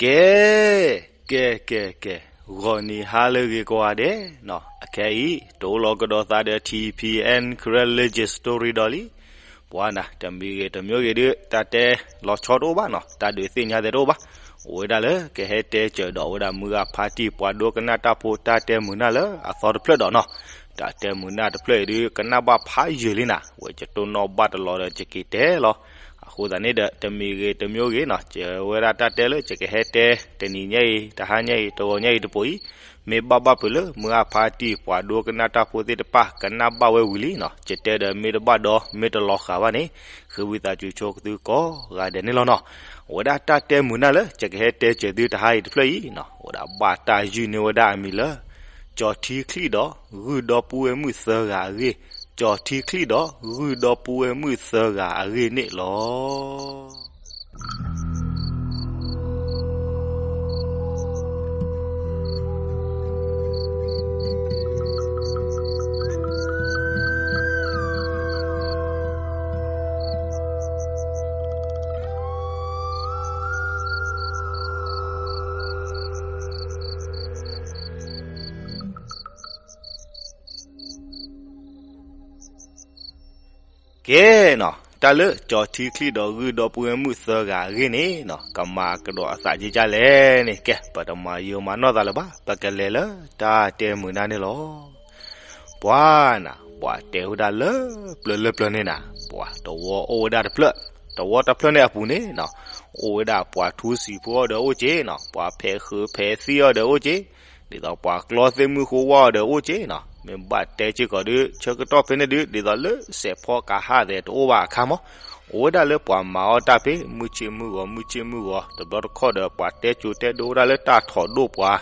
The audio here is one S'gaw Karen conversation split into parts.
ကဲ, ကဲ ကဲ ကဲ, ဂီၤနံၤဟါလၢအဂ့ၤကိးဂၤဒဲးနီၤ, အခဲအံၤ တအိၣ်လီၤကဒီးသးဒီး ထံဖံအဲၣ် Karen Legend Story ဒီးလံ. ပှၤနၤ တမံၤဂ့ၤတမံၤဂ့ၤဒုး တၢ်တဲလီၤဆီတအိၣ်ဘၣ်နီၤ, တၢ်ဒုးသ့ၣ်ညါသဲတအိၣ်ဘၣ်. အိၣ်ဝဲဒၣ်လၢကဟဲတဲစၢၤဒီးဝဲဒၣ်မုၢ်ဂၤဖါတံၢ် ပှၤဒိကနၣ်တၢ်ဖိတၢ်တဲမုာ်နၢ်လၢအသီတဖျၢၣ်ဒီးနီၤ. တၢ်တဲမုာ်နၢ်တဖျၢၣ်အံၤဒုး ကနၣ်ဘၣ်ဖးယံာ်လံနၤ, ဝဲယတိၢ်နီၣ်ဘၣ်တလီၤဒီးယက့ၤတဲလီၤ. အဃိသတးန့ၣ်ဒီး တမံၤဂ့ၤတမံၤဂ့ၤနီၤ, ကဲဝဲဒၣ်တၢ်တဲလၢယကဟဲတဲ တနံၤညါအံၤ တဟါညါအံၤ တဂီၤညါအံၤတပူၤအံၤ, မ့ၢ်ဘၣ်ဘၣ်ဖုးလၢမုၢ်ဂၤဖါတံၢ် ပှၤဒိကနၣ်တၢ်ဖိသ့ၣ်တဖၣ် ကနၣ်ဘၣ်ဝဲဝံၤလံနီၤ. ယတဲဒီးမ့ၢ်တဘၣ်ဒီး မ့ၢ်တလီၤဃာ်ဘၣ်န့ၣ် ဃ့ဝံသးစူၤဆိကသုကိးဂၤဒဲးန့ၣ်လီၤနီၤ. အဝဲဒၣ်တၢ်တဲမုာ်နၢ်လၢ ယကဟဲတဲစၢၤသုတဟါအံၤတဖျၢၣ်အံၤနီၤ, အဝဲဒၣ်ဘၣ်တၢ်ယုၢ်န့ၢ်ဝဲဒၣ်အမံၤလၢ ကၠီၤထံချံဒီးဂုၢ်ဒီပုၢ်ဝဲၢ်မုၣ်သၢဂၤအဂ့ၢ်, ကၠီၤထံချံဒီးဂုၢ်ဒီပုၢ်ဝဲၢ်မုၣ်သၢဂၤအဂ့ၢ်န့ၣ်လီၤ. ကဲနီၤ, တၢ်လၢကၠီၤထံချံဒီးဂုၢ်ဒီပုၢ်ဝဲၢ်မုၣ်သၢဂၤအဂ့ၢ်န့ၣ်နီၤ, ကမၤကဒီးအသးကကလဲၣ်န့ၣ်, ကဲ ပတမၤယိၤမၤနီၢ်သးလၢၤဘၣ်, ပကလဲၤလၢတၢ်တဲမုာ်နၢ်န့ၣ်လီၤ. ပှၤနၤ, ပှၤတဲဝဲဒၣ်လၢပျၢၤလၢပျၢၤန့ၣ်နၤ, ပှၤတဝီအိၣ်ဝဲဒၣ်တဖျၢၣ်, တဝီတဖျၢၣ်န့ၣ်အပူၤန့ၣ်နီၤ, အိၣ်ဝဲဒၣ်ပှၤထူစံာ်ဖိအီၤဒီးအိၣ်က့နီၤ, ပှၤဖဲးဃုဖဲးသံအီၤဒီးအိၣ်က့, ဒ်သိးပှၤကျီသ့ၣ်မုၢ်ဃိဝါအီၤဒီးအိၣ်က့နီၤ, မ့ၢ်ဘၣ်တဲစ့ၢ်ကီးဒုး ဆၢကတီၢ်ဖဲန့ၣ်ဒုး ဒ်သိးလၢစဲးဖီကဟၣ်သဲးတအိၣ်ဘၣ်အခါမး, အိၣ်ဝဲဒၣ်လၢပှၤမၤအီၣ်တၢ်ဖဲမုၢ်ဆ့ၣ်မုၢ်ဂီၤ မုၢ်ဆ့ၣ်မုၢ်ဂီၤ တဘျီတခီၣ်ဒီး ပှၤတဲကၠိတဲဒိဝဲဒၣ်လၢတၢ်ထီၣ်ဒိၣ်ပှၤ,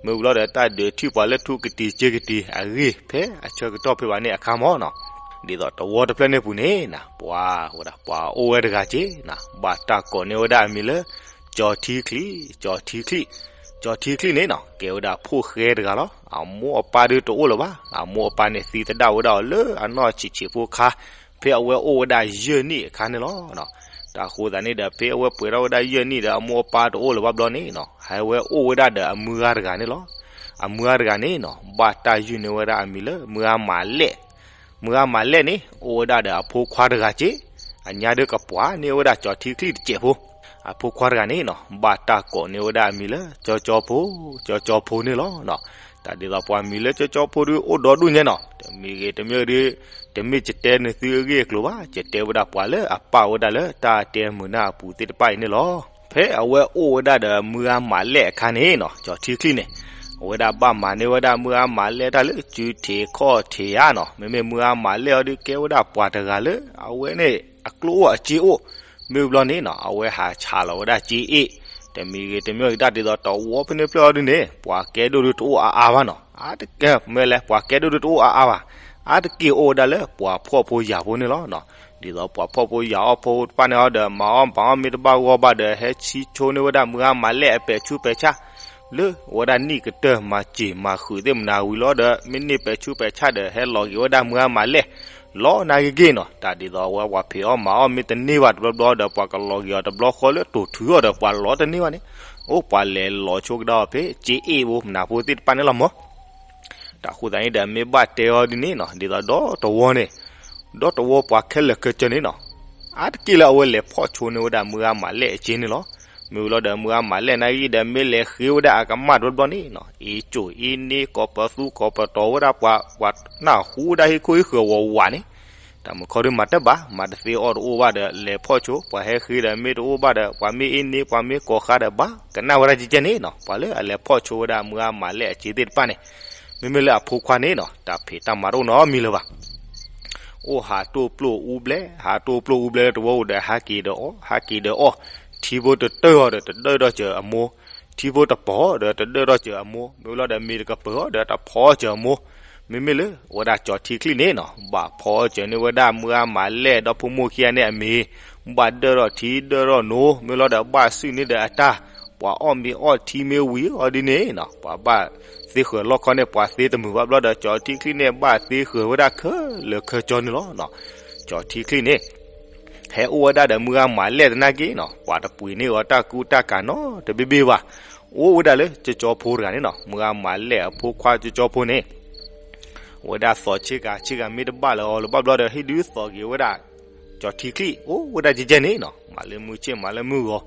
မ့ၢ်ဘျီဒီးတၢ်ဒုးထံၣ်ပှၤလၢထူကတံၤစ့ကတံၤအဂ့ၢ် ဖဲအဆၢကတီၢ်ဖဲဘၣ်န့ၣ်အခါမးနီၤ, ဒ်သိးတဝီတဖျၢၣ်န့ၣ်ပူၤန့ၣ်နၤ, ပှၤဝဲဒၣ်ပှၤအိၣ်ဝဲတဂၤက့နၤ, ဘၣ်တၢ်ကိးန့ၢ်ဝဲဒၣ်အမံၤလၢ ကၠီၤထံချံ, ကၠီၤထံချံ, ကၠီၤထံချံန့ၣ်နီၤ, ကဲဝဲဒၣ်ဖိၣ်ဃဲတဂၤလီၤ. အမိၢ်အပၢ်ဒုးတအိၣ်လၢၤဘၣ်, အမိၢ်အပၢ်န့ၣ်သံသဒၣ်ဝဲဒၣ်အီၤလၢအနီၢ်ဆံးဆံးဖိခါ, ဖဲအဝဲအိၣ်ဝဲဒၣ်ယဲၢ်နံၣ်အခါန့ၣ်လီၤ. တၢ်အဃိသတးန့ၣ်ဒီး ဖဲအဝဲပှဲၤထီၣ်ဝဲဒၣ်ယဲၢ်နံၣ်ဒီး အမိၢ်အပၢ်တအိၣ်လၢၤဘၣ်ဘျီန့ၣ်နီၤ, ဟဲဝဲအိၣ်ဝဲဒၣ်ဒီးအမုၢ်ဂၤတဂၤန့ၣ်လီၤ. အမုၢ်ဂၤတဂၤန့ၣ်နီၤ, ဘၣ်တၢ်ယုၢ်န့ၢ်ဝဲဒၣ်အမံၤလၢမုၢ်ဂၤမးလဲၣ်, မုၢ်ဂၤမးလဲၣ်န့ၣ် အိၣ်ဝဲဒၣ်ဒီးအဖိခွါတဂၤက့, အညါဒုးကပှၤန့ၢ်ဝဲဒၣ်ကၠီၤထံချံတစဲးဖိ, အဖိခွါတဂၤန့ၣ်နီၤ, ဘၣ်တၢ်ကိးန့ၢ်ဝဲဒၣ်အမံၤလၢ ကၠီကၠီဖိ, ကၠီကၠီဖိန့ၣ်လီၤ. တၢ်ဒ်သိးပှၤမံၤလၢကၠီကၠီဖိဒုးအိၣ်ဒီဒူၣ်ညါနီၤ, တမံၤဂ့ၤတမံၤဒုး, တမ့ၢ်ယတဲနသုအဂ့ၢ်အကျိၤဘၣ်, ယတဲဝဲဒၣ်ပှၤလၢအပာ်ဝဲဒၣ်လၢတၢ်တဲမုာ်နၢ်အပူၤသ့ၣ်တဖၣ်အံၤန့ၣ်လီၤ. ဖဲအဝဲအိၣ်ဝဲဒၣ်ဒီးမုၢ်ဂၤမးလဲၣ်အခါန့ၣ်နီၤ, ကၠီၤထံချံန့ၣ်, အဝဲဒၣ်ဘၣ်မၤန့ၢ်ဝဲဒၣ်မုၢ်ဂၤမးလဲၣ်တၢ်လၢစုထံးခီၣ်ထံးဧါနီၤ, မ့မ့ၢ်မုၢ်ဂၤမးလဲၣ်အီၤဒုးကဲဝဲဒၣ်ပှၤတဂၤလၢ အဝဲန့ၣ် အကျိၣ်အိၣ်အစ့အိၣ်, မ့ၢ်ဘျီန့ၣ်နီၤ, အဝဲဟးဆးလီၤဝဲဒၣ်စ့အ့ၣ်, တမံၤဂ့ၤတမံၤဂ့ၤတၢ်ဒ်သိးတဝီဖဲန့ၣ်ဖျၢၣ်အီၤဒုးန့ၣ်, ပှၤကဲဒိၣ်ဒုးတအိၣ်အါအါဘၣ်နီၤ, အါတက့ၢ်မ့ၢ်လဲၣ် ပှၤကဲဒိၣ်ဒုးတအိၣ်အါအါဘၣ်, အါတက့ၢ်အိၣ်ဝဲဒၣ်လၢပှၤဖှီၣ်ဖိယာ်ဖိန့ၣ်လီၤ. ဒ်သိးပှၤဖှီၣ်ဖိယာ်အီၣ်ဖိတဖၣ်န့ၣ်အီၤဒီး မၤအီၣ်မၤအီၣ်မ့ၢ်တဘၣ်ဂီၢ်ဘၣ်ဒီး ဟဲဆံဆိန့ၢ်ဝဲဒၣ်မုၢ်ဂၤမးလဲၣ်အပဲာ်ဆူးပဲာ်ဆၣ် လၢဝဲဒၣ်နံၣ်ကတၢၢ်မၤစ့ၤမၤဃုာ်သ့ၣ်မနၤဝံၤလီၤဒီး မ့ၢ်န့ၢ်ပဲာ်ဆူးပဲာ်ဆၣ်ဒီး ဟဲလီၤက့ၤဝဲဒၣ်မုၢ်ဂၤမးလဲၣ် လီၤနာ်ဂ့ၤဂ့ၤနီၤ, တၢ်ဒ်သိးအဝဲပှၤဖံးအီၣ်မၤအီၣ်မ့ၢ်တန့ၢ်ဘၣ်တဘျီဘျီဒီး ပှၤကလီၤက့ၤအီၤတဘျီဃီလၢတိၢ်ထုးအီၤဒီး ပှၤလီၤတန့ၢ်ဘၣ်န့ၣ်, အိၣ်ပှၤလဲၤလီၤဆိကဒါအီၤဖဲ စ့အ့ၣ်ဖိမနၤဖိသ့ၣ်တဖၣ်န့ၣ်လီၤမး. တၢ်ဃိသတးန့ၣ်ဒီး မ့ၢ်ဘၣ်တဲအီၤဒ်န့ၣ်နီၤ, ဒ်သိးဒီတဝီန့ၣ်, ဒီတဝီပှၤခဲလၢာ်ခဲဆ့န့ၣ်နီၤ, အါတက့ၢ်လၢအဝဲလဲၤဖီၣ်ဆိန့ၢ်ဝဲဒၣ်မုၢ်ဂၤမးလဲၣ်အစ့န့ၣ်လီၤ. မ့ၢ်ဝံၤလီၤဒီး မုၢ်ဂၤမးလဲၣ်နာ်ဂ့ၤဒီး မ့ၢ်လဲၤဃ့ဝဲဒၣ်အကမၢ်တဘျီဘျီန့ၣ်နီၤ, အ့ၣ်ကၠိၣ်အ့ၣ်န့ၣ် ကိးပသူကိးပတီၤဝဲဒၣ်ပှၤ, ပှၤနၢ်ဟူဝဲဒၣ်ဟ့ၣ်ခိၣ်ဟ့ၣ်ဃၢၤဝးဝးန့ၣ် တၢ်မုၢ်ခီဒုးမၤတၢ်ဘၣ်, မၤတသ့အီၣ်တအိၣ်ဘၣ်ဒီး လဲၤဖီၣ်ဆိ, ပှၤဟဲဃ့ဒီးမ့ၢ်တအိၣ်ဘၣ်ဒီး ပှၤမ့ၢ်အ့ၣ်န့ၣ် ပှၤမ့ၢ်ကိးဃါဒီးဘၣ်, ကနၣ်ဝဲဒၣ်ကကဲန့ၣ်နီၤ, ပှၤလၢအလဲၤဖီၣ်ဆိဝဲဒၣ်မုၢ်ဂၤမးလဲၣ်အစ့သ့ၣ်တဖၣ်န့ၣ်, မ့မ့ၢ်လၢအဖိခွါန့ၣ်နီၤ, တၢ်ဖံးတၢ်မၤတအိၣ်နီတမံၤလၢၤဘၣ်. အိၣ်ဟးတိၢ်ပျိၢ်အူဘျဲၣ်, ဟးတိၢ်ပျိၢ်အူဘျဲၣ်လၢတဝီပူၤဒီး ဟးက့ၤဒီးအီၣ်, ဟးက့ၤဒီးအီၣ်, ထံဖိတတၢၢ်အီၤဒီးတဒၢၣ်ထီၣ်စၢၤအမိၢ်, ထံဖိတပီၤအီၤဒီးတဒၢၣ်ထီၣ်စၢၤအမိၢ်, မ့ၢ်လီၤဒီးမ့ၤတကပၢၤအီၤဒီးတဖီအီၣ်စၢၤအမိၢ်, မ့မ့ၢ်လၢ ဝဲဒၣ်ကၠီၤထံချံန့ၣ်နီၤ, ဘၣ်ဖီအီၣ်စၢၤန့ၢ်ဝဲဒၣ်မုၢ်ဂၤမးလဲၣ်ဒီဖိမိၢ်ခံဂၤန့ၣ်အမ့ၤ, ဘၣ်ဒၢၣ်ထီၣ်ထံဒၢၣ်ထီၣ်နိ, မ့ၢ်လီၤဒီးဘၣ်စုၣ်န့ၢ်ဒီးအတၢ်, ပှၤအီၣ်မ့ၤအီၣ်ထံမ့ၢ်ဝံၤအီၤဒ်န့ၣ်နီၤ, ပှၤဘၣ်သ့ဃၢၤလီၢ်ခီန့ၣ် ပှၤသ့တမုာ်ဘၣ်ဘျီဒီး ကၠီၤထံချံန့ၣ် ဘၣ်သ့ဃၢၤဝဲဒၣ်ခဲလၢာ်ခဲဆ့န့ၣ်လီၤ. ကၠီၤထံချံန့ၣ် ဟဲအိၣ်ဝဲဒၣ်ဒီးမုၢ်ဂၤမၤလဲၣ်သနာ်က့နီၤ, ပှၤတပှ့ၤန့ၢ်အီၤတၢ်ကူတၢ်ကၤနီတဘ့ၣ်ဘ့ၣ်ဘၣ်. အိၣ်ဝဲဒၣ်လၢကၠီကၠီဖိတဂၤန့ၣ်နီၤ, မုၢ်ဂၤမၤလဲၣ်အဖိခွါကၠီကၠီဖိန့ၣ် အဝဲဒၣ်သီးဆ့ကၤဆ့ကၤမ့ၢ်တဘၣ်လၢၤအီၤလၢၤဘၣ်ဘျီဒီး ဟ့ၣ်ဒုးသီးက့ၤဝဲဒၣ် ကၠီထံချံၣ် အိၣ်ဝဲဒၣ်ကဲကဲန့ၣ်နီၤ, မၤလၢမုၢ်ဆ့ၣ်မၤလၢမုၢ်ဂီၤ,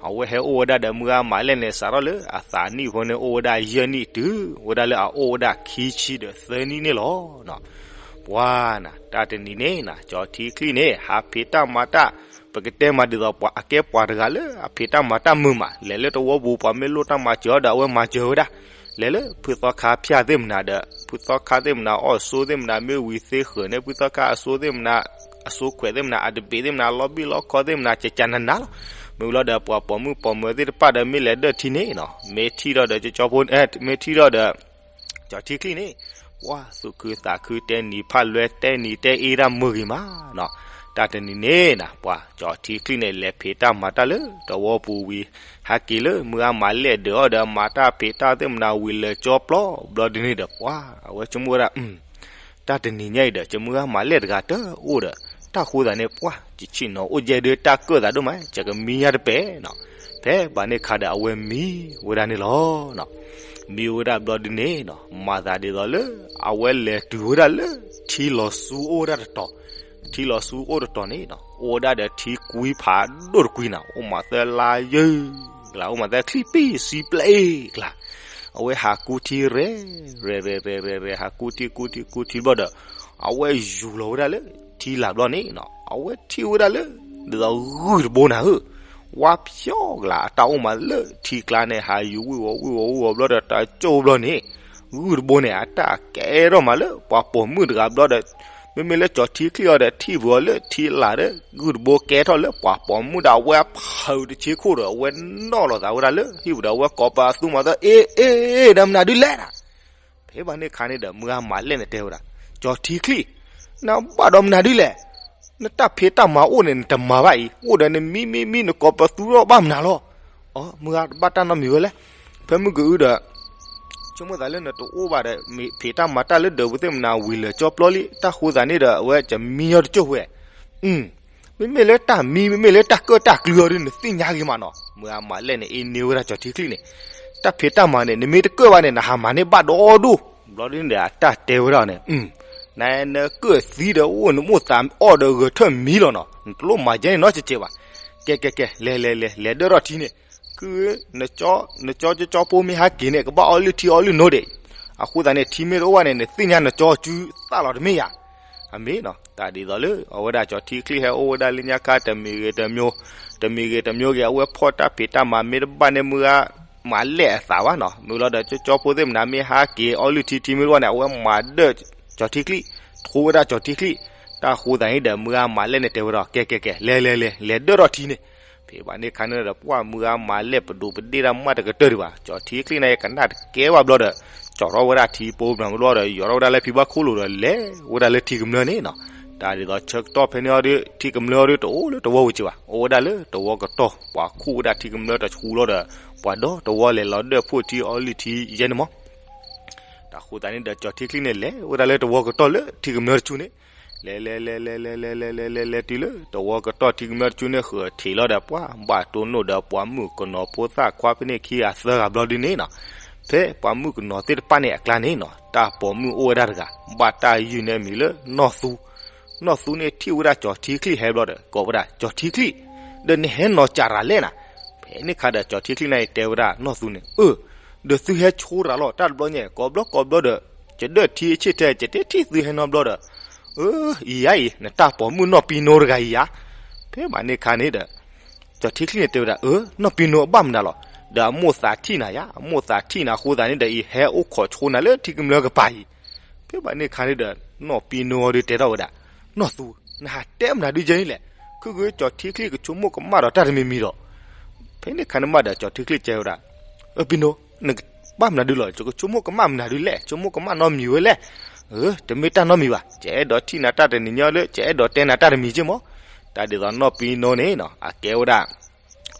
အဝဲဟဲအိၣ်ဝဲဒၣ်ဒီးမုၢ်ဂၤမၤလဲၣ်န့ၣ် စးထီၣ်လၢအသးနံၣ်ဖိန့ၣ် အိၣ်ဝဲဒၣ်ယဲၢ်နံၣ်တုၤ ဝဲဒၣ်လၢအအိၣ်ဝဲဒၣ်ခံဆံဒီးသၢနံၣ်န့ၣ်လီၤ. ပှၤနၤ တၢ်တနံၤန့ၣ်နၤ ကၠီထံချံၣ်န့ၣ် ဟးဖံးတၢ်မၤတၢ်, ပကတဲမၤဒ်သိးပှၤအကဲပှၤတဂၤလၢအဖံးတၢ်မၤတၢ်မုာ်မး, လဲၤလၢတဝီပူၤ ပှၤမ့ၢ်လိၣ်တၢ်မၤစၢၤအီၤဒီး အဝဲမၤစၢၤဝဲဒၣ်, လဲၤလၢဖုသီခါဖၠၣ်သ့ၣ်မနၤဒီး ဖုသီခါသ့ၣ်မနၤ အီၣ်ဆိသ့ၣ်မနၤ မ့ၢ်ဝံၤသ့ဃၢၤန့ၣ် ဖုသီခါအဆိသ့ၣ်မနၤ အဆိခွဲးသ့ၣ်မနၤ အတဘ့ၣ်သ့ၣ်မနၤ လီၤဘံၣ်လီၤခီသ့ၣ်မနၤ ကကနနၤလီၤ. မ့ၢ်လီၤဒီး ပှၤပိာ်မုၣ်ပိာ်မၢၤသ့ၣ်တဖၣ်ဒီး မ့ၢ်လဲၤဒၢၣ်ထံန့ၣ်နီၤ, မ့ၢ်ထံၣ်ထီၣ်ဒီးကၠီကၠီဖိ မ့ၢ်ထံၣ်ထီၣ်ဒီး ကၠီထံချံၣ်န့ၣ် ပှၤသူၣ်ခုသးခု တဲနံၤဖးလွဲ တဲနံၤတဲအ့ၣ်တၢ်မုာ်ဂ့ၤမးနီၤ. တၢ်တနံၤန့ၣ်နၤ ပှၤကၠီထံချံၣ်န့ၣ် လဲၤဖံးတၢ်မၤတၢ်လၢတဝီပူၤဝံၤ ဟဲက့ၤလၢမုၢ်ဂၤမၤလဲၣ်ဒၢးအီၤဒီး မၤတၢ်ဖံးတၢ်သ့ၣ်မနၤဝံၤလၢာ်ကၠီပျီဘျီဒ်န့ၣ်ဒီး ပှၤ အဝဲဆိကမိၣ်ဝဲဒၣ် တၢ်တနံၤညါအံၤဒီး ကမုၢ်ဂၤမၤလဲၣ်တဂၤတအိၣ်ဒီး တၢ်ဃိသးန့ၣ် ပှၤ ယဆ့ၣ်နီၤအိၣ်ကဲဒုး တၢ်ကၢၣ်သးဒိၣ်မး ယကမံညါတပဲာ်နီၤ. ဖဲဘၣ်န့ၣ်ခါဒီး အဝဲမံဝဲဒၣ်န့ၣ်လီၤ. မံဝဲဒၣ်ဘျီဒ်န့ၣ်နီၤ မၤသးဒ်သိးလၢ အဝဲလဲၤတုၤဝဲဒၣ်လၢ ထံလီၤဆူအိၣ်ဝဲဒၣ်တတီၤ, ထံလီၤဆူအိၣ်တတီၤန့ၣ်နီၤ အိၣ်ဝဲဒၣ်ဒီးထံကွံဖးဒိၣ်တကွံနၤ အိၣ်မးသၢလါယဲၢ်ကလး အိၣ်မးသၢချံပံၣ်ဆံပျဲကလး. အဝဲဟးကူထံရဲၣ် ရဲၣ်ရဲၣ်ရဲၣ်ရဲၣ် ဟးကူထံကူထံကူထံဘျီဒီး အဝဲယူၤလီၤဝဲဒၣ်လၢထံလာ်ဘျီန့ၣ်နီၤ အဝဲထံၣ်ဝဲဒၣ်လၢ ဒ်သိးဂုၢ်တဘိနၤဧၢ, ဝါဖျီကလး အတၢ်အိၣ်မးလၢထံကျါန့ၣ် ဟးယူၤဝံၣ်ဝီၤဝံၣ်ဝီၤဝံၣ်ဝီၤဘျီဒီး တၢ်ကၠိဘျီန့ၣ် ဂုၢ်တဘိန့ၣ် အတၢ်ကဲထီၣ်မးလၢပှၤပိာ်မုၣ်တဂၤဘျီဒီး မ့မ့ၢ်လၢကၠီထံချံၣ်အီၤဒီး ထံၣ်ပှၤအီၤလၢထံလာ်ဒီး ဂုၢ်တဘိကဲထီၣ်လၢပှၤပိာ်မုၣ်ဒီး အဝဲဖုးတဆ့ခိၣ်ဒီး အဝဲနီၣ်လီၤသးဝဲဒၣ်လၢဟံၣ်ပူၤဒီး အဝဲကိးပသူမၤသီ အ့ အ့ အ့ ဒီးမနုၤဒုးလဲၣ်နၤ ဖဲဘၣ်န့ၣ်ခါန့ၣ်ဒီး မုၢ်ဂၤမၤလဲၣ်န့ၣ်တဲဝဲဒၣ်, ကၠီထံချံၣ်, နဘၣ်ဒီးမနုၤဒုးလဲၣ်, နတၢ်ဖံးတၢ်မၤအိၣ်န့ၣ် နတမၤဘၣ်အံၤ, အိၣ်ဒီးနမံမံမံ နကိးပသူထီၣ်ဘၣ်မနုၤလီၤ. အီ မုၢ်ဂၤတဘၣ်တၢ်နီတမံၤဝဲလဲၣ်, ဖဲမုၢ်ကအုဒီး ဆိကမိၣ်သးလၢနတအိၣ်ဘၣ်ဒီး မ့ၢ်ဖံးတၢ်မၤတၢ်လၢဒၢးပူၤသ့ၣ်မနၤဝံၤလၢာ်ကၠီပျီလံ, တၢ်ဃိသးန့ၣ်ဒီး အဝဲကမံညီတကၠိၢ်ဝဲ မ့မ့ၢ်လၢတၢ်မံ မ့မ့ၢ်လၢတၢ်ကၢၣ်တၢ်ကျုအီၤဒီး နသ့ၣ်ညါဂ့ၤမးနီၤ, မုၢ်ဂၤမၤလဲၣ်န့ၣ် အ့န့ၢ်ဝဲဒၣ်ကၠီထံချံၣ်န့ၣ်, တၢ်ဖံးတၢ်မၤန့ၣ် နမ့ၢ်တကၢၣ်ဘၣ်န့ၣ် နဟးမၤန့ၢ်ဘၣ်ဒီဒိၣ်, ဘျီဒ်န့ၣ်ဒီး အတၢ်တဲဝဲဒၣ်န့ၣ်, န နကၢၣ်သံဒီးအိၣ် နမိၢ်သးအီၣ်ဒီးဂဲၤထၢၣ်မံလီၤနီၤ, နတလိၣ်မၤကဲန့ၣ်နီတစဲးဘၣ်, ကဲကဲကဲ လဲၤလဲၤလဲၤ လဲၤဒၢၣ်ထီၣ်ထံန့ၣ်, ခု နကၠီကၠီဖိမ့ၢ်ဟဲက့ၤန့ၣ် ကဘၣ်အီလုၢ်ထံအီလုၢ်နိဒံး, အဃိသတးန့ၣ် ထံမ့ၢ်တအိၣ်ဘၣ်န့ၣ် နသ့ၣ်ညါနကၠီစုသၣ်လီၤတမ့ၢ်ဧါ, အမ့ၢ်နီၤ, တၢ်ဒ်သိးလၢ အဝဲဒၣ်ကၠီထံချံၣ်ဟဲအိၣ်ဝဲဒၣ်လၢညါခါ တမံၤဂ့ၤတမံၤ, တမံၤဂ့ၤတမံၤဂ့ၤ အဝဲဖီၣ်တၢ်ဖံးတၢ်မၤမ့ၢ်တဘၣ်န့ၣ် မုၢ်ဂၤမၤလဲၣ်အသးဘၣ်နီၤ, မ့ၢ်လီၤဒီး ကၠီကၠီဖိသ့ၣ်မနၤမ့ၢ်ဟဲက့ၤအီလုၢ်ထံထံမ့ၢ်တအိၣ်ဘၣ်န့ၣ် အဝဲမၤဒၢၣ်ကၠီထံချံၣ်, ထိဝဲဒၣ်ကၠီထံချံၣ်, တၢ်ဃိသတးန့ၣ်ဒီး မုၢ်ဂၤမၤလဲၣ်န့ၣ်တဲဝဲဒၣ် ကဲကဲကဲ လဲၤလဲၤလဲၤ လဲၤဒၢၣ်ထီၣ်ထံန့ၣ်, ဖဲဘၣ်န့ၣ်ခါန့ၣ်ဒီး ပှၤမုၢ်ဂၤမၤလဲၣ် ပဒိၣ်ပဒ့ၣ်တၢ်မးတကတၢၢ်ဒံးဘၣ်, ကၠီထံချံၣ်န့ၣ် ကနၣ်တကဲဘၣ်ဘျီဒီး ကၠီထီၣ်ဝဲဒၣ်ထံပိမနၤမ့ၢ်လီၤဒီး ယီၤထီၣ်ဝဲဒၣ်လၢဖံဘၣ်ခိၣ်လိၤဒီး လဲၤဝဲဒၣ်လၢထံကမျၢၢ်န့ၣ်နီၤ, တၢ်ဒ်သိးဆၢကတီၢ်ဖဲန့ၣ်အီၤဒီး ထံကမျၢၢ်အီၤဒီး တအိၣ်လၢတဝီဝံၤစ့ၢ်ဘၣ်, အိၣ်ဝဲဒၣ်လၢတဝီကတီၢ် ပှၤခူၣ်ဝဲဒၣ်ထံကမျၢၢ်တဆူလီၤဒီး ပှၤဒီတဝီလဲၤလီၤဒၢၣ်ဖှိၣ်ထံအီလုၢ်ထံယဲန့ၣ်မး တၢ်ဃိသတးန့ၣ်ဒီး ကၠီထံချံၣ်န့ၣ် လဲၤဝဲဒၣ်လၢတဝီကတီၢ်လၢထံကမျၢၢ်တဆူန့ၣ်, လဲၤလဲၤလဲၤလဲၤလဲၤလဲၤလဲၤလဲၤလဲၤတုၤလၢ တဝီကတီၢ်ထံကမျၢၢ်တဆူန့ၣ် ဃၢၤထံးလီၤဒီး ပှၤဘၣ်တိၢ်နီၣ်ဒီးပှၤမုၣ်ကနီၤဖိသၣ်ခွါဖဲန့ၣ်ခံဂၤသၢဂၤဘျီဒ်န့ၣ်နီၤ, ဖဲပှၤမုၣ်ကနီၤသ့ၣ်တဖၣ်န့ၣ်အကျါန့ၣ်နီၤ တၢ်ပိာ်မုၣ်အိၣ်ဝဲဒၣ်တဂၤ ဘၣ်တၢ်ယုၢ်န့ၢ်မံၤလၢနီၢ်သူ, နီၢ်သူန့ၣ်ထံၣ်ဝဲဒၣ်ကၠီထံချံၣ်ဟဲဘျီဒီး ကိးဝဲဒၣ် ကၠီထံချံၣ်, ဒီးနဟဲနီၤစၤရၤလဲၣ်နၤ, ဖဲန့ၣ်ခါဒီး ကၠီထံချံၣ်န့ၣ်တဲဝဲဒၣ်နီၢ်သူန့ၣ် အၢ ဒီးသုဟဲဆိရၤလီၤ တၢ်တဘျီညါ ကိးဘျီကိးဘျီဒီး ယဒၢၣ်ထံအဆ့ၣ်ထဲ ယတထံၣ်သုဟဲနီတဘျီဒီး, အၢ အံၤယါအံၤ နတၢ်ပိာ်မုၣ်နီၢ်ပံနိတဂၤအံၤယါ, ဖဲဘၣ်န့ၣ်ခါန့ၣ်ဒီး ကၠီထံချံၣ်န့ၣ်တဲဝဲဒၣ် အၢ နီၢ်ပံနိအဘၣ်မနုၤလီၤ, ဒီးအမိၢ်သးထံၣ်နၤယါ, အမိၢ်သးထံၣ်နၤအဃိသတးန့ၣ်ဒီး အံၤဟဲအိၣ်ခိးဆိနၤလၢထံကမျၢၢ်ကပၤအံၤ, ဖဲဘၣ်န့ၣ်ခါန့ၣ်ဒီး နီၢ်ပံနိအီၤဒီးတဲထီၣ်ဝဲဒၣ်, နီၢ်သူ နဟးတဲမနုၤဒုးယဲန့ၣ်လဲၣ်, ခုဂ့ၤ ကၠီထံချံၣ်ကဆိကမိၣ်ကမၣ်ဒီးတၢ်တမံၤမံၤဒီး, ဖဲန့ၣ်ခါန့ၣ်မးဒီး ကၠီထံချံၣ်ကဲဝဲဒၣ်, အၢ ပံနိ, နဘၣ်မနုၤဒုးလီၤ, ယကဆိကမိၣ်ကမၣ်မနုၤဒုးလဲၣ်, ဆိကမိၣ်ကမၣ်နီတမံၤဝဲလဲၣ်, အၢ တမ့ၢ်တၢ်နီတမံၤဘၣ်, ယအဲၣ်ဒိးထံၣ်နၤတၢ်တနံၤညါလၢ ယအဲၣ်ဒိးတဲနၤတၢ်တမံၤက့မး, တၢ်ဒ်သိးနီၢ်ပံနိန့ၣ်နီၤ အကဲဝဲဒၣ်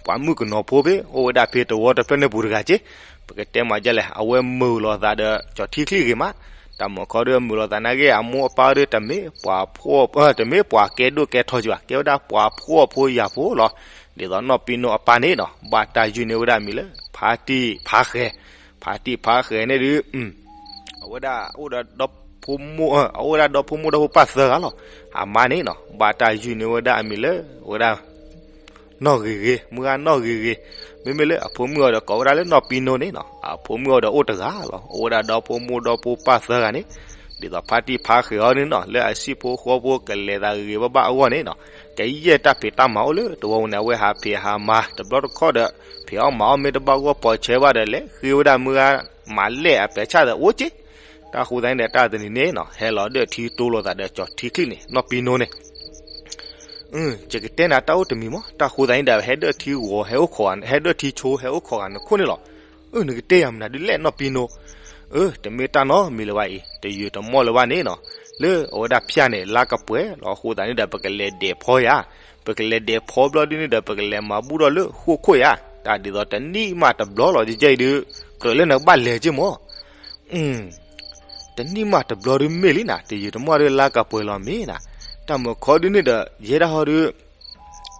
ပှၤမုၣ်ကနီၤဖိဖဲ အိၣ်ဝဲဒၣ်ဖဲတဝီတဖျၢၣ်န့ၣ်ပူၤတဂၤက့, ပကတဲမးဒ်လဲၣ် အဝဲမုာ်လီၤသးဒီး ကၠီထံချံၣ်ဂ့ၤမး, တၢ်မုၣ်ခီဒုးမုာ်လိာ်သးနာ်က့ အမိၢ်အပၢ်ဒုး တမ့ၢ်ပှၤဖှီၣ် တမ့ၢ်ပှၤကဲဒိၣ်ကဲထီက့ၤဘၣ်, ကဲဝဲဒၣ်ပှၤဖှီၣ်ဖိယာ်ဖိလီၤ. ဒ်သိးနီၢ်ပံနိအပၢ်န့ၣ်နီၤ ဘၣ်တၢ်ယုၢ်န့ၢ်ဝဲဒၣ်အမံၤလၢ ဖါတံၢ်ဖါဃဲၤ, ဖါတံၢ်ဖါဃဲၤန့ၣ်ဒုး အဝဲဒၣ်အိၣ်ဒီး အဝဲဒၣ်ဒီဖိမိၢ်ဒီဖိပၢ်သၢဂၤလီၤ. အမါန့ၣ်နီၤ ဘၣ်တၢ်ယုၢ်န့ၢ်ဝဲဒၣ်အမံၤလၢ အဝဲဒၣ် နီၢ်ဂ့ၤဂ့ၤ, မုၢ်ဂၤနီၢ်ဂ့ၤဂ့ၤ, မ့မ့ၢ်လၢအဖိမုၣ်အီၤဒီးကိးဝဲဒၣ်လၢနီၢ်ပံနိန့ၣ်နီၤ, အဖိမုၣ်အီၤဒီးအိၣ်တဂၤလီၤ. အိၣ်ဝဲဒၣ်ဒီဖိမိၢ်ဒီဖိပၢ်သၢဂၤန့ၣ်, ဒ်သိးဖါတံၢ်ဖါဃဲၤအီၤန့ၣ်နီၤ လၢအဟံၣ်ဖိဃီဖိကလဲၤသးဂ့ၤဂ့ၤဘၣ်ဘၣ်အဂီၢ်န့ၣ်နီၤ, ကယဲၢ်တၢ်ဖံးတၢ်မၤအိၣ်လၢတဝီပူၤန့ၣ် အဝဲဟးဖံးဟးမၤတဘျီတခီၣ်ဒီး ဖံးအီၣ်မၤအီၣ်မ့ၢ်တဘၣ်ဂီၢ်ပိာ်ဆဲးဘၣ်ဒီး လဲၤဃ့ဝဲဒၣ်မုၢ်ဂၤမၤလဲၢ်အပဲာ်ဆၣ်ဒီးအိၣ်က့ၤ. တၢ်ဃိသတးန့ၣ်ဒီး တၢ်တနံၤန့ၣ်နီၤ ဟဲလီၤဒၢၣ်ထံတိလိာ်သးဒီးကၠီၤထံချံန့ၣ် နီၢ်ပံနိန့ၣ် ယကတဲနၤတၢ်အိၣ်တမံၤမး, တၢ်ဃိသတးန့ၣ်ဒီး ဟဲဒၢၣ်ထံဂီၤ ဟဲအိၣ်ခိးဂၤ ဟဲဒၢၣ်ထံဆိ ဟဲအိၣ်ခိးဂၤနခိၣ်န့ၣ်လီၤ. အၢ နကတဲယၤမနုၤဒုးလဲၣ်နီၢ်ပံနိ, အၢ တမ့ၢ်တၢ်နီတမံၤလၢၤဘၣ်အံၤ တယုၢ်တမီၢ်လၢၤဘၣ်န့ၣ်နီၤ, လၢအဝဲဒၣ်ဖၠၣ်န့ၣ် လါကပှဲၤလီၤ. အဃိသတးန့ၣ်ဒီး ပကလဲၤဒဲးဖီယၤ, ပကလဲၤဒဲးဖီဘျီဒုန့ၣ်ဒီး ပကလဲၤမၤဘူၣ်ထီၣ်လၢဃိၣ်ခိၣ်ယၤ, တၢ်ဒ်သိးတနံၣ်မးတဘျီလီၤ ကဲအံၤဒုး ကြၢးလၢနကဘၣ်လဲၤက့ၤမး တနံၣ်မးတဘျီဒုးမ့ၢ်လံနၤ, တယုၢ်တမီၢ်ဒုးလါကပှဲၤလီၤမ့ၢ်နၤ, တၢ်မုၣ်ခီဒုန့ၣ်ဒီး ယဲဒၣ်ဟီဒုး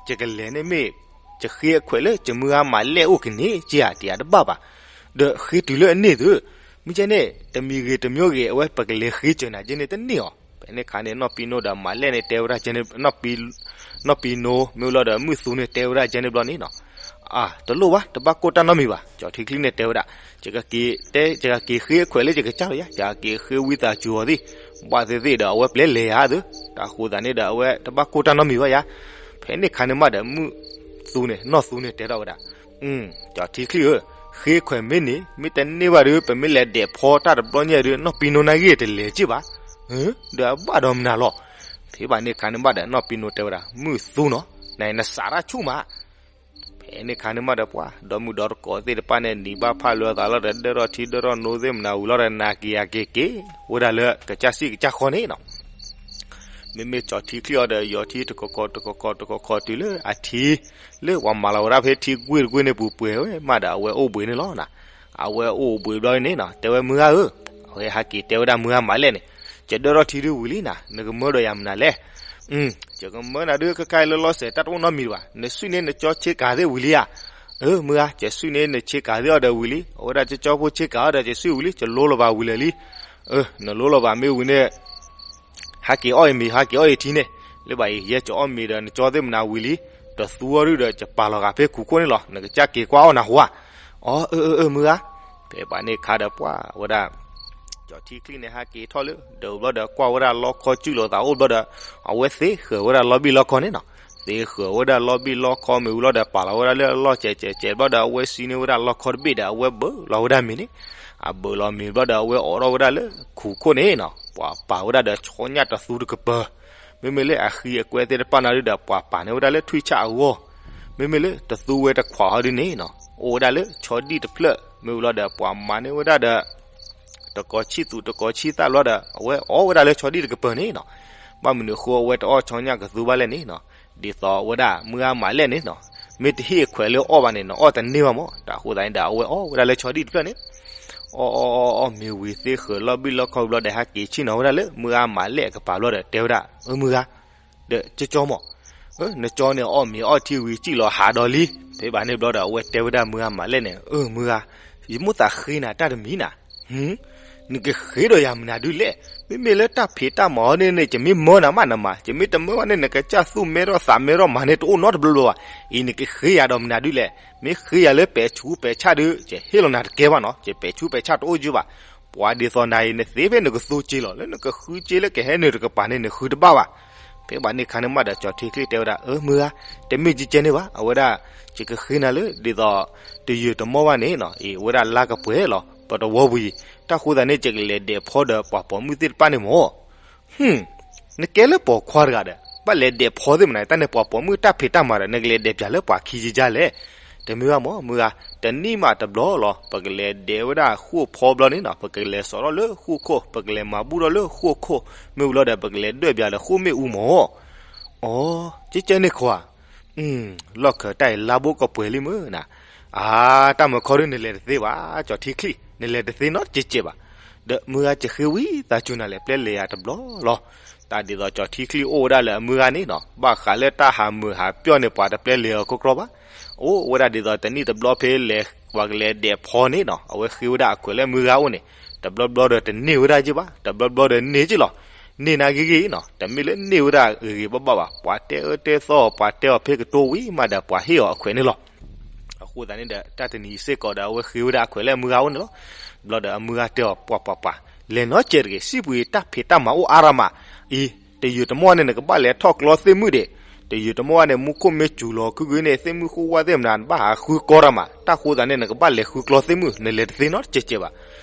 ယကလဲၤန့ၣ်မ့ၢ် ယဃ့အခွဲးလၢယမုၢ်ဂၤမၤလဲၢ်အိၣ်က့ၤန့ၣ် က့ဧါ တယၤတဘၣ်ဘၣ်, ဒီးဃ့တုၤလၢအန့ၣ်သု, မ့ၢ်ကဲန့ၣ် တမံၤဂ့ၤတမံၤဂ့ၤ အဝဲပကလဲၤဃ့စၢၤနၤကဲန့ၣ်တန့ၢ်အီၤ. ဖဲန့ၣ်ခါန့ၣ် နီၢ်ပံနိဒီးမၤလဲၢ်န့ၣ်တဲဝဲဒၣ်ကဲန့ၣ် နီၢ်ပံနိ မ့ၢ်လီၤဒီးမုၢ်သူန့ၣ်တဲဝဲဒၣ်ကဲန့ၣ်ဘျီန့ၣ်နီၤ, အၢ တလိၣ်ဘၣ် တဘၣ်ကိၢ်တၢ်နီတမံၤဘၣ်, ကၠီၤထံချံန့ၣ်တဲဝဲဒၣ်, ယကက့ၤတဲ ယကက့ၤဃ့အခွဲးလၢယကစၢ်လီၤယၤ, ယကက့ၤဃ့ဝံသးစူၤအီၤသ့ၣ်, ဘၣ်သ့ၣ်သ့ၣ်ဒီးအဝဲပျဲလဲၤယၤသု, တၢ်ဃိသတးန့ၣ်ဒီး အဝဲတဘၣ်ကိၢ်တၢ်နီတမံၤဘၣ်ယၤ. ဖဲန့ၣ်ခါန့ၣ်မးဒီး မုၢ်သူန့ၣ် နီၢ်သူန့ၣ်တဲထီၣ်ဝဲဒၣ်, ကၠီၤထံချံဧၢ, ဃ့ခွဲးမ့ၢ်န့ၣ် မ့ၢ်တန့ၢ်ဘၣ်ဒီး ပမ့ၢ်လဲၤဒဲးဖီတၢ်တဘျီညါဒီး နီၢ်ပံနိနာ်ဂ့ၢ်တလဲၤက့ၤဘၣ်, ဒီးအဘၣ်ဒီးမနုၤလီၤ. ဖဲဘၣ်န့ၣ်ခါန့ၣ်မးဒီး နီၢ်ပံနိတဲဝဲဒၣ် မုၢ်သူနီၤ, နနစးတၢ်ဆူၣ်မး ဖဲန့ၣ်ခါန့ၣ်မးဒီးပှၤ ဒီမုၣ်ဒီတကိးသ့ၣ်တဖၣ်န့ၣ် နံၤဘၣ်ဖၣ်လၢသးလီၤဒီး ဒၢထီၣ်ထံဒၢထီၣ်နိသ့ၣ်မနၤဝံၤလီၤဒီး နၤက့ၤယၤက့ၤက့ၤ ဝဲဒၣ်လၢကစၢ်စံၣ်ကစၢ်ဃီန့ၣ်နီၤ. မ့မ့ၢ်ကၠီၤထံချံအီၤဒီး ယီၤထံတကီၢ်ကီၢ်တကီၢ်ကီၢ်တုၤလၢအထံ လၢပှၤမၤလီၤဝဲဒၣ်ဖဲထံကွ့ၢ်တကွ့ၢ်န့ၣ်ပူၤပှဲၤဝဲမးဒီး အဝဲအိၣ်ဘှံးန့ၣ်လီၤနၤ. အဝဲအိၣ်ဘှံးဘျီန့ၣ်နီၤ တဲဝဲမုၢ်ဂၤဧၢ, အဝဲဟဲက့ၤတဲဝဲဒၣ်မုၢ်ဂၤမၤလဲၢ်န့ၣ်, ယဒၢထီၣ်ထံဒုးဝံၤလံနၤ, နကမၢဒီးယၤမနုၤလဲၣ်. ယကမၢနၤဒုးခဲခါအံၤလၢလီၤစဲး တၢ်တအိၣ်နီတမံၤဘၣ်, နစုၣ်န့ၢ်နကၠီဆ့ကၤသ့ၣ်ဝံၤလံဧါ. အၢ မုၢ်ဂၤ ယစုၣ်န့ၢ်နဆ့ကၤသ့ၣ်အီၤဒီးဝံၤလံ, အဝဲဒၣ်ကၠီကၠီဖိဆ့ကၤအီၤဒီး ယစုၣ်ဝံၤလံ, ယလိလီၤဘၣ်ဝံၤလၢာ်လံ. အၢ နလိလီၤဘၣ်မ့ၢ်ဝံၤန့ၣ် ဟဲက့ၤအီၣ်အံၤမ့ၤ ဟဲက့ၤအီၣ်အံၤထံန့ၣ်, လၢဘၣ်အံၤ ယဲယအီၣ်မ့ၤဒီးနကၠီသ့ၣ်မနၤဝံၤလံ, တသူအီၤဒုးဒီး ယပာ်လီၤဂာ်ဖဲခူခိၣ်န့ၣ်လီၤ, နကစၢ်က့ၤကွၢ်အီၣ်နၤဃိဧါ. အီ အၢ အၢ အၢ မုၢ်ဂၤ. ဖဲဘၣ်န့ၣ်ခါဒီးပှၤဝဲဒၣ် ကၠီၤထံချံန့ၣ် ဟဲက့ၤထီၣ်လၢ ဒီးဘျီဒီးကွၢ်ဝဲဒၣ်လီခီစုၣ်လိာ်သးအိၣ်ဘျီဒီး အဝဲသ့ဃၢၤဝဲဒၣ်လီဘံၣ်လီခီန့ၣ်နီၤ, သ့ဃၢၤဝဲဒၣ်လီဘံၣ်လီခီမ့ၢ်ဝံၤလီၤဒီး ပာ်လီၤဝဲဒၣ်လၢအလီၢ်စဲးစဲးစဲးဘျီဒီး အဝဲစံၣ်န့ၢ်ဝဲဒၣ်လီခီတဘ့ၣ်ဒီး အဝဲဘၢလီၤဝဲဒၣ်မ့ၤန့ၣ်, အဘၢလီၤမ့ၤဘျီဒီး အဝဲအိးထီၣ်ဝဲဒၣ်လၢခူခိၣ်န့ၣ်နီၤ, ပှၤပာ်ဝဲဒၣ်ဒီးဆီညၣ်တသူတကပၤ မ့မ့ၢ်လၢအဃံအကွဲသ့ၣ်တဖၣ်န့ၣ်ဒုးဒီး ပှၤပာ်န့ၢ်ဝဲဒၣ်လၢထွံၣ်ဆၣ်အဂီၢ်, မ့မ့ၢ်လၢတသူဝဲတခွးဟီဒုးန့ၣ်နီၤ, အိၣ်ဝဲဒၣ်လၢဆီဒံၣ်တဖျၢၣ် မ့ၢ်ဝံၤလီၤဒီး ပှၤမၤန့ၢ်ဝဲဒၣ်ဒီး တကီၤဆံၣ်သူးတကီၤဆံၣ်သၣ်ဘျီဒီး အဝဲအီၣ်ဝဲဒၣ်လၢဆီဒံၣ်တကပၤန့ၣ်နီၤ, ဘၣ်မနုၤအဃိအဝဲတအီၣ်ဆီညၣ်ကသူဘၣ်လဲၣ်န့ၣ်နီၤ, ဒ်သိးဝဲဒၣ်မုၢ်ဂၤမၤလဲၢ်န့ၣ်နီၤ, မ့ၢ်တဟ့ၣ်အခွဲးလၢအီၣ်ဘၣ်န့ၣ်နီၤ အီၣ်တန့ၢ်ဘၣ်မး, တၢ်ဃိသတးန့ၣ်ဒီး အဝဲအီၣ်ဝဲဒၣ်လၢဆီဒံၣ်တဖျၢၣ်န့ၣ် အီၣ်အီၣ်အီၣ်အီၣ်မ့ၤဝံၤသ့ဃၢၤလီဘံၣ်လီခီဘျီဒီး ဟဲက့ၤဆ့ၣ်နီၤဝဲဒၣ်လၢမုၢ်ဂၤမၤလဲၢ်အကပၤဘျီဒီး တဲဝဲဒၣ် အၢ မုၢ်ဂၤ, ဒီးကၠီကၠီမး, နကၠီန့ၣ်အီၣ်မ့ၤအီၣ်ထံဝံၤစံၣ်လီၤဟးဒီးလံ, ဖဲဘၣ်န့ၣ်ဘျီဒီး အဝဲတဲဝဲဒၣ်မုၢ်ဂၤမၤလဲၢ်န့ၣ် အၢ မုၢ်ဂၤ, ယမိၣ်သးဃ့နၤတၢ်တမံၤနၤ နကဃ့ဒီးယၤမနုၤဒုးလဲၣ်, မ့မ့ၢ်လၢတၢ်ဖံးတၢ်မၤအီၤန့ၣ်န့ၣ် ယမ့ၢ်မၢနၤမးနမၤ, ယမ့ၢ်တမၢဘၣ်န့ၣ် နကစၢ်သူၣ်မဲထီၣ်သးမဲထီၣ်မၤန့ၣ်တအိၣ်နီတဘျီဘျီဘၣ်, အံၤနကဃ့ယၤဒီးမနုၤဒုးလဲၣ်, မ့ၢ်ဃ့ယၤလၢပဲာ်ဆူးပဲာ်ဆၣ်ဒုး ယဟ့ၣ်လီၤနၤတကဲဘၣ်နီၤ, ယပဲာ်ဆူးပဲာ်ဆၣ်တအိၣ်ယုာ်ဘၣ်, ပှၤဒ်သိးနၤအံၤ နသ့ဖဲနကသူက့လီၤ, လၢနကဃုက့လၢကဟဲနုာ်တကပၤန့ၣ် နဃုတဘၣ်ဘၣ်. ဖဲဘၣ်န့ၣ်ခါန့ၣ်မးဒီး ကၠီၤထံချံတဲဝဲဒၣ် အၢ မုၢ်ဂၤ, တမ့ၢ်ကကဲန့ၣ်ဘၣ်, အဝဲဒၣ် ယကဃ့နၤလၢ ဒ်သိး တယုၢ်တမီၢ်ဘၣ်န့ၣ်နီၤ, အံၤ အဝဲဒၣ်လါကပှဲၤလီၤ ပတဝီပူၤအံၤ, တၢ်ဃိသတးန့ၣ် ယကလဲၤဒဲးဖီဒီးပှၤပိာ်မုၣ်သ့ၣ်တဖၣ်န့ၣ်မး. ဟူ, နကဲလၢပိာ်ခွါတဂၤဒီး ဘၣ်လဲၤဒဲးဖီသ့ၣ်မနုၤ, တၢ်န့ၣ်ပှၤပိာ်မုၣ်တၢ်ဖံးတၢ်မၤဒီး နကလဲၤဒဲးပၠးလၢပှၤခံယံာ်ယါလဲၣ်. တမ့ၢ်ဘၣ်မး မုၢ်ဂၤ, တနံၣ်မးတဘျီလီၤ ပကလဲၤဒဲးဝဲဒၣ်ဃိာ်ဖီဘျီန့ၣ်နီၤ, ပကလဲၤစိာ်ထီၣ်လၢဃိာ်ခိၣ်, ပကလဲၤမၤဘူၣ်ထီၣ်လၢဃိာ်ခိၣ်, မ့ၢ်ဝံၤလီၤဒီး ပကလဲၤဒွဲၣ်ပၠးလၢဃိာ်မ့ၣ်အူမး. အီ, ကဲကဲန့ၣ်ခွါ, လီၢ်ခၢးတၢ်အံၤလါဘိကပှဲၤလံမုၢ်နၤ, အါ, တၢ်မုၢ်ခီဒုးနလဲၤတသ့ဘၣ်, ကၠီၤထံချံ, နလဲၤတသ့နီတစဲးစဲးဘၣ်. ဒီးမုၢ်ဂၤကဃ့ဝံသးစူၤနၤလဲၣ် ပျဲလဲၤယၤတဘျီလီၤ. တၢ်ဒ်သိးကၠီၤထံချံအိၣ်ဝဲဒၣ်လၢအမုၢ်ဂၤန့ၣ်နီၤ ဘၣ်ဃးလၢတၢ်ဟးမုာ်ဟးပျီၣ်န့ၣ် ပှၤတပျဲလဲၤအီၤကီကီဘၣ်. အိၣ်ဝဲဒၣ်ဒ်သိးတနံၣ်တဘျီဖဲလဲၤ ပှၤကလဲၤဒဲးဖီန့ၣ်နီၤ အဝဲဃ့ဝဲဒၣ်အခွဲးလၢအမုၢ်ဂၤအိၣ်န့ၣ် တဘျီဘျီဒီးတန့ၢ်ဝဲဒၣ်က့ဘၣ်, တဘျီဘျီဒီးန့ၢ်က့လီၤ. န့ၢ်နၤဂ့ၤဂ့ၤနီၤ တမ့ၢ်လၢန့ၢ်ဝဲဒၣ်ဂ့ၤဂ့ၤဘၣ်ဘၣ်ဘၣ်, ပှၤတဲအၢတဲသီအီၤ ပှၤတဲအီၤဖဲကတိၤဝံၤမးဒီး ပှၤဟ့ၣ်အီၤအခွဲးန့ၣ်လီၤ. အဃိသတးန့ၣ်ဒီး တၢ်တနံၤစ့ၢ်ကီးဒီး အဝဲဃ့ဝဲဒၣ်အခွဲးလၢအမုၢ်ဂၤအိၣ်န့ၣ်လီၤ. ဘျီဒီးအမုၢ်ဂၤတဲအီၤ ပှၤပှၤပှၤ လဲၤနီတစဲးတဂ့ၤ, စံးပှ့ၤတၢ်ဖံးတၢ်မၤအိၣ်အါရၤမးအံၤ, တယုာ်တမီၢ်န့ၣ် နကဘၣ်လဲၤထီၣ်ကျီသ့ၣ်မုၣ်ဒံး, တယုာ်တမီၢ်န့ၣ် မူခိၣ်မ့ၢ်စူၤလီၤ ခုကန့ၣ် သ့ၣ်မုၣ်ဃိဝါသ့ၣ်မနၤ နဘၣ်ဟးဃုကျီတၢ်မး, တၢ်ဃိသတးန့ၣ် နကဘၣ်လဲၤဃုကျီသ့ၣ်မုၣ် နလဲၤတသ့နီတစဲးစဲးဘၣ်.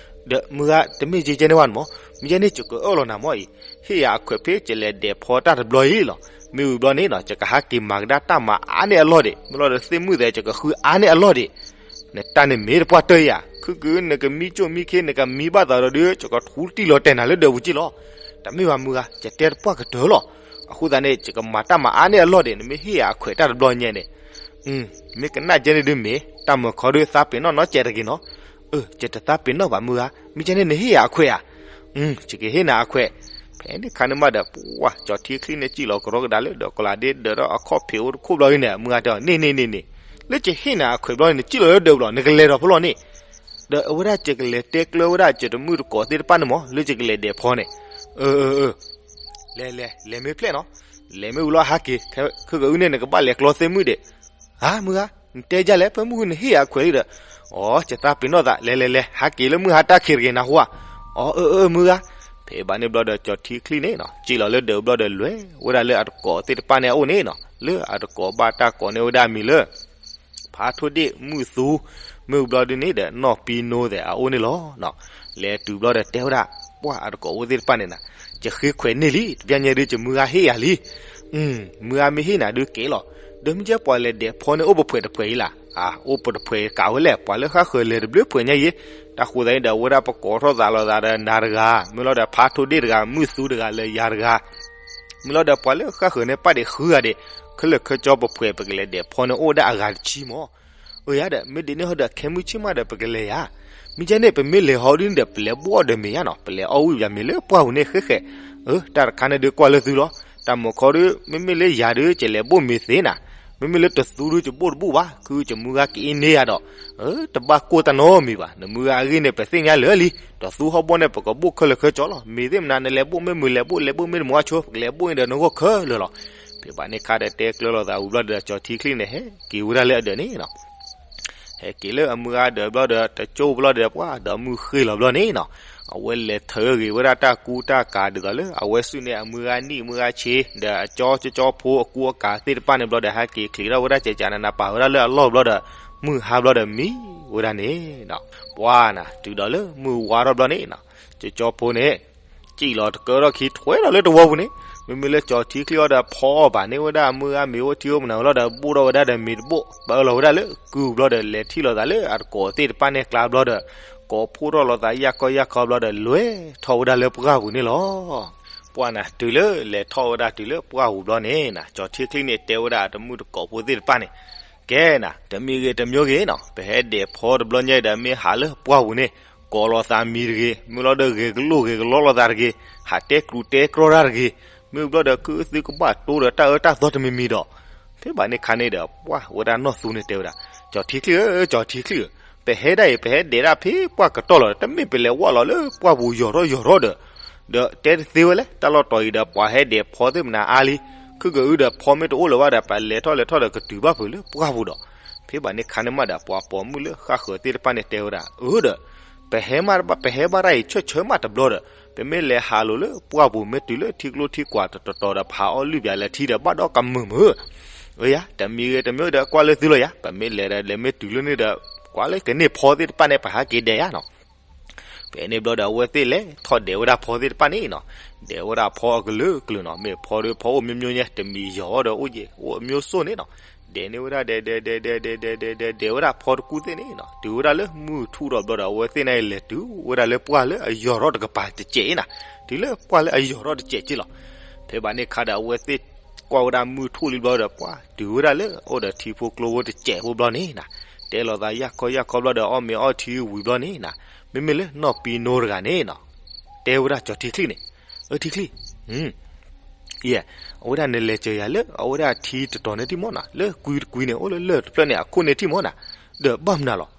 ဒီးမုၢ်ဂၤ တမ့ၢ်ကဲကဲန့ၣ်ဘၣ်န့ၣ်မး, မ့ၢ်ကဲန့ၣ် ယကအၢၣ်လီၤနၤမးအံၤ, ဟ့ၣ်ယၤအခွဲးဖဲယလဲၤဒဲးဖီတၢ်တဘျီအံၤလီၤ. မ့ၢ်ဝံၤဘျီန့ၣ်နီၤ ယကဟးက့ၤမၤကဒါတၢ်မၤအါန့ၢ်အလီၢ်ဒံး, မ့ၢ်လီၤဒီးသ့ၣ်မုၣ်သဲး ယကဃုအါန့ၢ်အလီၢ်ဒံး. နတၢ်န့ၣ်မ့ၢ်တပှၢ်တၢၢ်ဧါ, ခုကနကမံကၠိၣ်မံခ့ နကမံဘၣ်သးဒီးဒုး ယကထူတံၢ်လီၤတဲာ်နၤလၢဒၢးပူၤက့လီၤ. တမ့ၢ်ဘၣ်မုၢ်ဂၤ, ယတဲတပှၢ်ကတၢၢ်လီၤ. အဃိသတးန့ၣ် ယကမၤတၢ်မၤအါန့ၢ်အလီၢ်ဒံး, နမ့ၢ်ဟ့ၣ်ယၤအခွဲးတၢ်တဘျီညါန့ၣ် မ့ၢ်ကနၣ်ကဲန့ၣ်ဒုးမ့ၢ်, တၢ်မုၢ်ခီဒုးသးပ့ၤနီၣ်နီတစဲးတဂ့ၤနီၤ. အၢ ယတသးပ့ၤနီၣ်ဘၣ်မုၢ်ဂၤ, မ့ၢ်ကဲန့ၣ်နဟ့ၣ်ယၤအခွဲးဧါ. ယကဟ့ၣ်နၤအခွဲး. ဖဲန့ၣ်ခါန့ၣ်မးဒီး ပှၢ် ကၠီၤထံချံန့ၣ် စံၣ်လီၤကရီကဒါလၢဒီးကီးလးဒ့ ဒၢးထီၣ်အခီၣ်ဖံးအိၣ်တခိၣ်ဘျီအံၤန့ၣ် မုၢ်ဂၤတဲအီၤ န့ၣ်န့ၣ်န့ၣ်န့ၣ်, လၢယဟ့ၣ်နၤအခွဲးဘျီန့ၣ် နစံၣ်လီၤလၢဒၢးပူၤလီၤ, နကလဲၤထီၣ်ဖဲလီၤန့ၣ်. ဒီးအဝဲဒၣ်ယကလဲၤတဲကျၢၤဝဲဒၣ် ယတမုၣ်တကိးသ့ၣ်တဖၣ်န့ၣ်မး လၢယကလဲၤဒဲးဖီန့ၣ်. အၢ အၢ အၢ လဲၤလဲၤ လဲၤမ့ၢ်ဖျဲၣ်နီၤ, လဲၤမ့ၢ်ဝံၤလီၤဟးက့ၤ, ခဲကနံၣ်အံၤန့ၣ် နကဘၣ်လဲၤကျီသ့ၣ်မုၣ်ဒံး. ဧါ မုၢ်ဂၤ, နတဲဒ်လဲၣ်, ဖဲမုၢ်ဃုနဟ့ၣ်ယၤအခွဲးလံဒီး. အိ ယသးပ့ၤနီၣ်သး, လဲၤလဲၤလဲၤ ဟးက့ၤလၢမုၢ်ဟါတၢ်ခံးတဂ့ၤနၤဟူဧါ. အိ အၢ အၢ မုၢ်ဂၤ. ဖဲဘၣ်န့ၣ်ဘျီဒီး ကၠီၤထံချံန့ၣ်နီၤ စံၣ်လီၤလၢဒၢးဘျီဒီး လဲၤဝဲဒၣ်လၢအတကိးသ့ၣ်တဖၣ်န့ၣ်အအိၣ်န့ၣ်နီၤ, လၢအတကိးဘၣ်တၢ်ကိးန့ၢ်ဝဲဒၣ်အမံၤလၢ ဖးထိၣ်ဒ့ၣ် မုၢ်သူ, မ့ၢ်ဘျီဒုန့ၣ်ဒီး နီၢ်ပံနိသဲးအအိၣ်န့ၣ်လီၤ. လဲၤတုၤဘျီဒီးတဲဝဲဒၣ် ပှၢ်အတကိးဖိသ့ၣ်တဖၣ်န့ၣ်နၤ, ယဃ့ခွဲးန့ၢ်လံ, တပျၢ်ညါဒုး ယမုၢ်ဂၤဟ့ၣ်ယၤလံ. မုၢ်ဂၤမ့ၢ်ဟ့ၣ်နၤဒုးကဲလီၤ. ဒီးမ့ၢ်ကဲပှၤလဲၤဒဲးဖီန့ၣ် အိၣ်ပဖှဲးတဖှဲးအံၤလၢ်. အါ အိၣ်ပတဖှဲးကးဝဲလဲၣ်, ပှၤလၢဃၣ်ဃၢၤလဲၤတဘျုးဖှဲးညါအံၤ. တၢ်ဃိသတးန့ၣ်ဒီး အဝဲဒၣ်ပကိးထီၣ်သးလိာ်သးဒီးနၤတဂၤ, မ့ၢ်လီၤဒီးဖးထိၣ်ဒ့ၣ်တဂၤ, မုၢ်သူတဂၤလၢယၤတဂၤ မ့ၢ်လီၤဒီးပှၤလၢဃၣ်ဃၢၤန့ၣ် ပာ်ဒံးဃုဂၤဒံး, ခဲလၢာ်ခဲဆ့ပဖှဲး ပကလဲၤဒဲးဖီန့ၣ် အိၣ်ဝဲဒၣ်အဂၤတဆံမး. အၢ ယၤဒီး မ့ၢ်ဒ်န့ၣ်ဟီဒီး ခဲမုၢ်ဆ့ၣ်မးဒီး ပကလဲၤယၤ. မ့ၢ်ကဲန့ၣ် ပမ့ၢ်လဲၤဟီဒ်န့ၣ်ဒီး ပလဲၤဘိၣ်အီၣ်ဒီးမ့ၤယါနီၤ, ပလဲၤအီၣ်ဝံၣ်ယၤမ့ၤလၢပှၢ်ပူၤန့ၣ်ဃဲဃဲ. အၢ တၢ်တခါန့ၣ်ဒုးကွၢ်လၢသုလီၤ. တၢ်မုၢ်ခီဒုး မ့မ့ၢ်လၢယၤဒုး ယလဲၤဘိၣ်မ့ၤသ့နၤ, မ့မ့ၢ်လၢတသူဒုး ယဘိၣ်တဘိၣ်ဘၣ်, ခုယမုၢ်ဂၤကအ့န့ယၤဒီး တဘၣ်ကိၢ်တၢ်နီတမံၤဘၣ်. နမုၢ်ဂၤအဂ့ၢ်န့ၣ် ပသ့ၣ်ညါလၢာ်လံ. တသူဟီၣ်ဘီန့ၣ် ပကဘိၣ်ခဲလၢာ်ခဲဆ့လီၤ. မ့ၤသ့ၣ်မနၤ နလဲၤဘိၣ်မ့ၢ်မုာ်လဲၤဘိၣ် လဲၤဘိၣ်မ့ၢ်တမုာ်အဆိ ပကလဲၤဘိၣ်န့ၣ်ဒီးနဂီၢ်ခဲလၢာ်လီၤ. ဖဲဘၣ်န့ၣ်ခါဒီး တဲကျၢၤလိာ်သးဝံၤဘျီဒီး ကၠီၤထံချံန့ၣ် ဟဲက့ၤဝဲဒၣ်လၢအဒၢးန့ၣ်နီၤ. ဟဲက့ၤလၢအမုၢ်ဂၤဒၢးဘျီဒီး တကၠိဘျီဒီး ပှၢ်ဒီးမုၢ်ဃ့လီၤဘျီန့ၣ်နီၤ, အဝဲလဲၤထၢဂ့ၤဝဲဒၣ်တၢ်ကူတၢ်ကၤဒ်သိးလၢ အဝဲဆူၣ်န့ၢ်အမုၢ်ဂၤနံၣ်မုၢ်ဂၤဆံး ဒီးအကၠီကၠီဖိအကူအကၤသ့ၣ်တဖၣ်န့ၣ်ဘျီဒီး ဟဲက့ၤချံးထီၣ်ဝဲဒၣ် ကကနနပာ်ဝဲဒၣ်လၢအလီၢ်ဘျီဒီး မုၢ်ဟါဘျီဒီးမံဝဲဒၣ်န့ၣ်နီၤ. ပှၢ်နၤ တုၤဒီးလၢမုၢ်ဝါထီၣ်ဘျီန့ၣ်နီၤ, ကၠီကၠီဖိန့ၣ် စံၣ်လီၤတကၢထီၣ်ခံထွဲဒီးလၢတဝီပူၤန့ၣ်, မ့မ့ၢ်လၢကၠီၤထံချံအီၤဒီး ဖီအီၣ်ဘၣ်န့ၢ်ဝဲဒၣ်အမုၢ်ဂၤမ့ၤအိၣ်ထံအိၣ်မနုၤလီၤဒီး ဘိၣ်ထီၣ်ဝဲဒၣ်ဒီးမ့ၤတဘိၣ် ပအၢၣ်လီၤဝဲဒၣ်လၢကုၢ်ဘျီဒီး လဲၤထံၣ်လိာ်သးလၢအတကိးသ့ၣ်တဖၣ်န့ၣ်ကျါဘျီဒီး ကိးဖှိၣ်ထီၣ်လိာ်သးယၢ်ကီယၢ်ခီဘျီဒီး လဲၤထီၣ်ဝဲဒၣ်လၢပှၢ်ပူၤန့ၣ်လီၤ. ပှၢ်နၤ တုၤလၢလဲၤထီၣ်ဝဲဒၣ်တုၤလၢပှၢ်ပူၤဘျီန့ၣ်နၤ, ကၠီၤထံချံန့ၣ် တဲဝဲဒၣ်အတမုၣ်တကိးဖိသ့ၣ်တဖၣ်န့ၣ်, ကဲနၤ တမံၤဂ့ၤတမံၤဂ့ၤနီၤ, ပဟဲဒဲးဖီတဘျီညါဒီး မ့ၢ်ဟးလၢပှၢ်ပူၤန့ၣ် ကိးလိာ်သးမံၤတဂ့ၤ, မ့ၢ်လီၤဒီးဂဲၤကလိၣ်ဂဲၤကလီလိာ်သးတဂ့ၤ, ဟးတဲကြူးတဲကြီတၢ်တဂ့ၤ, မ့ၢ်ဘျီဒီး ကုသုကဘၣ်တိဒီးတၢ်အၢတၢ်သီတမံၤမံၤဒီး, ဖဲဘၣ်န့ၣ်ခါန့ၣ်ဒီး ပှၢ်ဝဲဒၣ်နီၢ်သူန့ၣ်တဲဝဲဒၣ်, ကၠီၤထံချံဧၢ ကၠီၤထံချံဧၢ, ပဟဲဒၣ်အံၤ ပဟဲဒဲးဒၣ်ဖဲပှၢ်ကတီၢ်လီၤ, တမ့ၢ်ပလဲၤဝဲလီၤလၢပှၢ်ပူၤယီၤထီၣ်ယီၤထီၣ်ဒီး ဒီးတဲတသ့ဝဲလဲၣ်, တၢ်လီၢ်တီၤအံၤဒီး ပှၤဟဲဒဲးဖီသ့ၣ်မနၤအါလံ, ခုကအုဒီးဖီမ့ၢ်တအိၣ်လၢၤဘၣ်ဒီး ပလဲၤထီၣ်လဲၤထီၣ်ဒီးကတုၤဘၣ်ဖုးလၢပှၢ်ပူၤဒီး, ဖဲဘၣ်န့ၣ်ခါန့ၣ်မးဒီး ပှၤပိာ်မုၣ်လၢဃၣ်ဃၢၤသ့ၣ်တဖၣ်န့ၣ်တဲဝဲဒၣ်, အၢဒီး ပဟဲမးတဘၣ် ပဟဲဘၣ်တၢ်အံၤ ဆၢၣ်ဆၢမးတဘျီဒီး ပမ့ၢ်လဲၤဟးလိာ်လၢပှၢ်ပူၤ မ့ၢ်တုၤလၢထံကျိထံကွာ်တတီၤတီၤဒီး ပဟးအီၣ်လုၢ်ပၠးလၢထံဒီး ဘၣ်ဒီးကမုာ်မုာ် အၢယၤ တမံၤဂ့ၤတမံၤဒီး ကွၢ်လၢသုလီၤယၤ, ပမ့ၢ်လဲၤဒီး လဲၤမ့ၢ်တုၤလၢန့ၣ်ဒီး ကွၢ်လၢကန့ၢ်ဖီသ့ၣ်တဖၣ်န့ၣ် ပဟးက့ၤဒဲးယၤနီၤ. ဖဲန့ၣ်ဘျီဒီး အဝဲသ့ၣ်လဲၤထီၣ်ဒဲးဝဲဒၣ်ဖီသ့ၣ်တဖၣ်န့ၣ်နီၤ, ဒဲးဝဲဒၣ်ဖီအကလုာ်ကလုာ်နီၤ, မ့ၢ်ဖီဒီးဖီအိၣ်မျိုးမျိုးညါ, တမံၤယီၤဒီးအိၣ်ယဲၢ် အိၣ်အမျိုးစိန့ၣ်နီၤ, ဒဲးန့ၢ်ဝဲဒၣ်ဒဲး ဒဲး ဒဲး ဒဲး ဒဲး ဒဲး ဒဲး ဒဲးဝဲဒၣ်ဖီတကူသ့ၣ်န့ၣ်နီၤ, တုၤဝဲဒၣ်လၢမုၢ်ထူၣ်ထီၣ်ဘျီဒီး အဝဲသ့ၣ်န့ၣ်လဲၤတုၤဝဲဒၣ်လၢပှၢ်လၢအယီၤထီၣ်တကပၤတစဲးအံၤနီၤ, တုၤလၢပှၢ်လၢအယီၤထီၣ်တစဲးက့လီၤ. ဖဲဘၣ်န့ၣ်ခါဒီး အဝဲသ့ၣ်ကွၢ်ဝဲဒၣ်မုၢ်ထူၣ်လံဘျီဒီး ပှၢ်တုၤဝဲဒၣ်လၢအိၣ်ဒီးထံဖိကျိဖိတစဲးဖိဘျီန့ၣ်နီၤ, တဲလိာ်သးယၢ်ခီယၢ်ခီဘျီဒီး အီၣ်မ့ၤအီထံဝံၤဘျီန့ၣ်နီၤ, မ့မ့ၢ်လၢနီၢ်ပံနိတဂၤန့ၣ်နီၤ တဲဝဲဒၣ်ကၠီၤထံချံၣ်န့ၣ်, အၢ ထံချံၣ်, အဝဲဒၣ်နလဲၤစၢၤယၤလၢ အဝဲဒၣ်ထံတတီၤန့ၣ်ထံၣ်မီၢ်နၤ, လၢကွံတကွံန့ၣ် အိၣ်လၢလၢၢ်တဖျၢၣ်န့ၣ် အခိၣ်န့ၣ်ထံၣ်မီၢ်နၤ, ဒီးဘၣ်မနုၤလီၤ.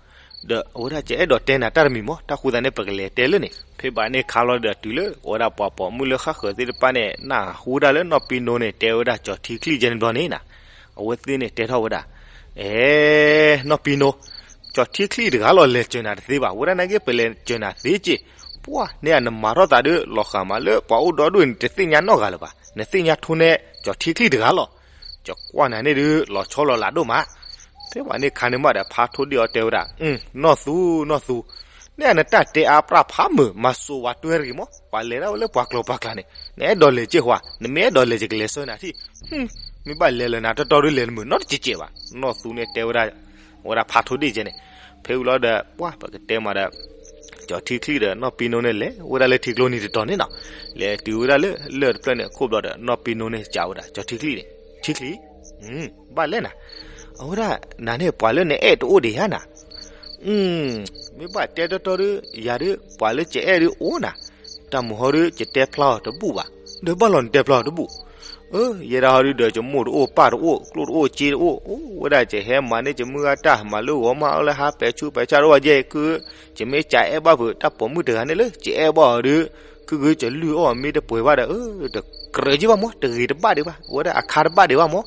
ဒီးအဝဲဒၣ်ကအဲၣ်ဒိးတဲနၤတၢ်တမံၤမီၢ်, တၢ်ဃိသတးန့ၣ် ပကလဲၤတဲလၢန့ၣ်. ဖဲဘၣ်န့ၣ်ခါလီၤဒီးတုၤလၢ အဝဲဒၣ်ပှၤပိာ်မုၣ်လၢဃၣ်ဃၢၤသ့ၣ်တဖၣ်န့ၣ် နၢ်ဟူဒၣ်လၢနီၢ်ပံနိန့ၣ် တဲဝဲဒၣ်ကၠီၤထံချံၣ်ကဲန့ၣ်ဘျီန့ၣ်နၤ, အဝဲသ့ၣ်န့ၣ်တဲထီၣ်ဝဲဒၣ်, အဲ နီၢ်ပံနိ, ကၠီၤထံချံၣ်တဂၤလီၤ လဲၤစၢၤနၤတသ့ဘၣ်, ဝဲဒၣ်နာ်က့ ပလဲၤစၢၤနၤသ့က့ၢ်, ပှၢ်န့ၣ် နမၤထီၣ်သးဒီး လီၤဃာ်မးလၢပှၤအိၣ်ဒီဒူၣ်န့ၣ် တသ့ၣ်ညါနီတဂၤလၢၤဘၣ်, နသ့ၣ်ညါထိန့ၣ် ကၠီၤထံချံၣ်တဂၤလီၤ. ယကွၢ်နၤန့ၣ်ဒီး လီၤဆီလီၤလးဒိၣ်မး. ဖဲဘၣ်န့ၣ်ခါန့ၣ်မးဒီး ဖါထိၣ်ဒ့ၣ်အီၤတဲဝဲဒၣ်, နီၢ်သူ နီၢ်သူ, န့ၣ်နတၢ်တဲအါပြၢ်ဖးမုာ် မၤစိာ်ဝဲတွဲတဂ့ၤမီၢ်, ပှၤလဲၤဒၣ်ဝဲလၢပှၤကျိၤပှၤကျါန့ၣ် နအဲၣ်ဒိးလဲၤက့ၢ်ဃီ, နမ့ၢ်အဲၣ်ဒိးလဲၤ ယကလဲၤဆှၢနၤထံၣ်, မ့ၢ်ဘၣ်လဲၤလၢနၤတီတီဒီး လဲၤတမုာ်နီတစဲးကဲးဘၣ်, နီၢ်သူန့ၣ်တဲဝဲဒၣ်, ဝဲဒၣ်ဖါထိၣ်ဒ့ၣ်ကဲန့ၣ်. ဖဲဝံၤလီၤဒီး ပှၢ်ပကတဲမးဒီး ကၠီၤထံချံၣ်ဒီးနီၢ်ပံနိန့ၣ် လဲၤဝဲဒၣ်လၢထံကျိနံၤတတီၤန့ၣ်နီၤ, လဲၤတုၤဝဲဒၣ်လၢလၢၢ်တဖျၢၣ်န့ၣ်အခိၣ်ဘျီဒီး နီၢ်ပံနိန့ၣ်စံးဝဲဒၣ် ကၠီၤထံချံၣ်န့ၣ်, ထံချံၣ်, ဘၣ်လဲၣ်နၤ, အဝဲဒၣ် နၤန့ၣ်ပှၤလၢနအဲၣ်တအိၣ်ဒံးဧါနၤ, မ့ၢ်ဘၣ်တဲတီတီဒီး ယၤဒီး ပှၤလၢယအဲၣ်ဒုးအိၣ်နၤ, တၢ်မုာ်ဟီဒုး ယတဲဖျါအီၤတဘူၣ်ဘၣ်, ဒီးဘၣ်လီၤနတဲဖျါအီၤတဘူၣ် ယဲဒၣ်ဟီဒုးဒီး ယမိၢ်တအိၣ်ပၢ်တအိၣ် ကျိၣ်တအိၣ်စ့တအိၣ်, အိၣ်ဝဲဒၣ်ယဟဲမၤန့ၢ်ယမုၢ်ဂၤတၢ် မၤလၢဂီၤမးအီၣ်လၢဟါ ပဲာ်ဆူးပဲာ်ဆါတအိၣ်ယဲၢ်, ယမ့ၢ်ကအဲၣ်ဘၣ်ဖုး တၢ်ပိာ်မုၣ်တဂၤန့ၣ်လၢ ယအဲၣ်ဘၣ်အီၤဒီး ခုဂ့ၤယလုၢ်အီၣ်မ့ၢ်တပှဲၤဘၣ်ဒီး တကြၢးက့ဘၣ်မး တဂ့ၤတဘၣ်ဒံးဘၣ် အဝဲဒၣ်အခါတဘၣ်ဒံးဘၣ်မး.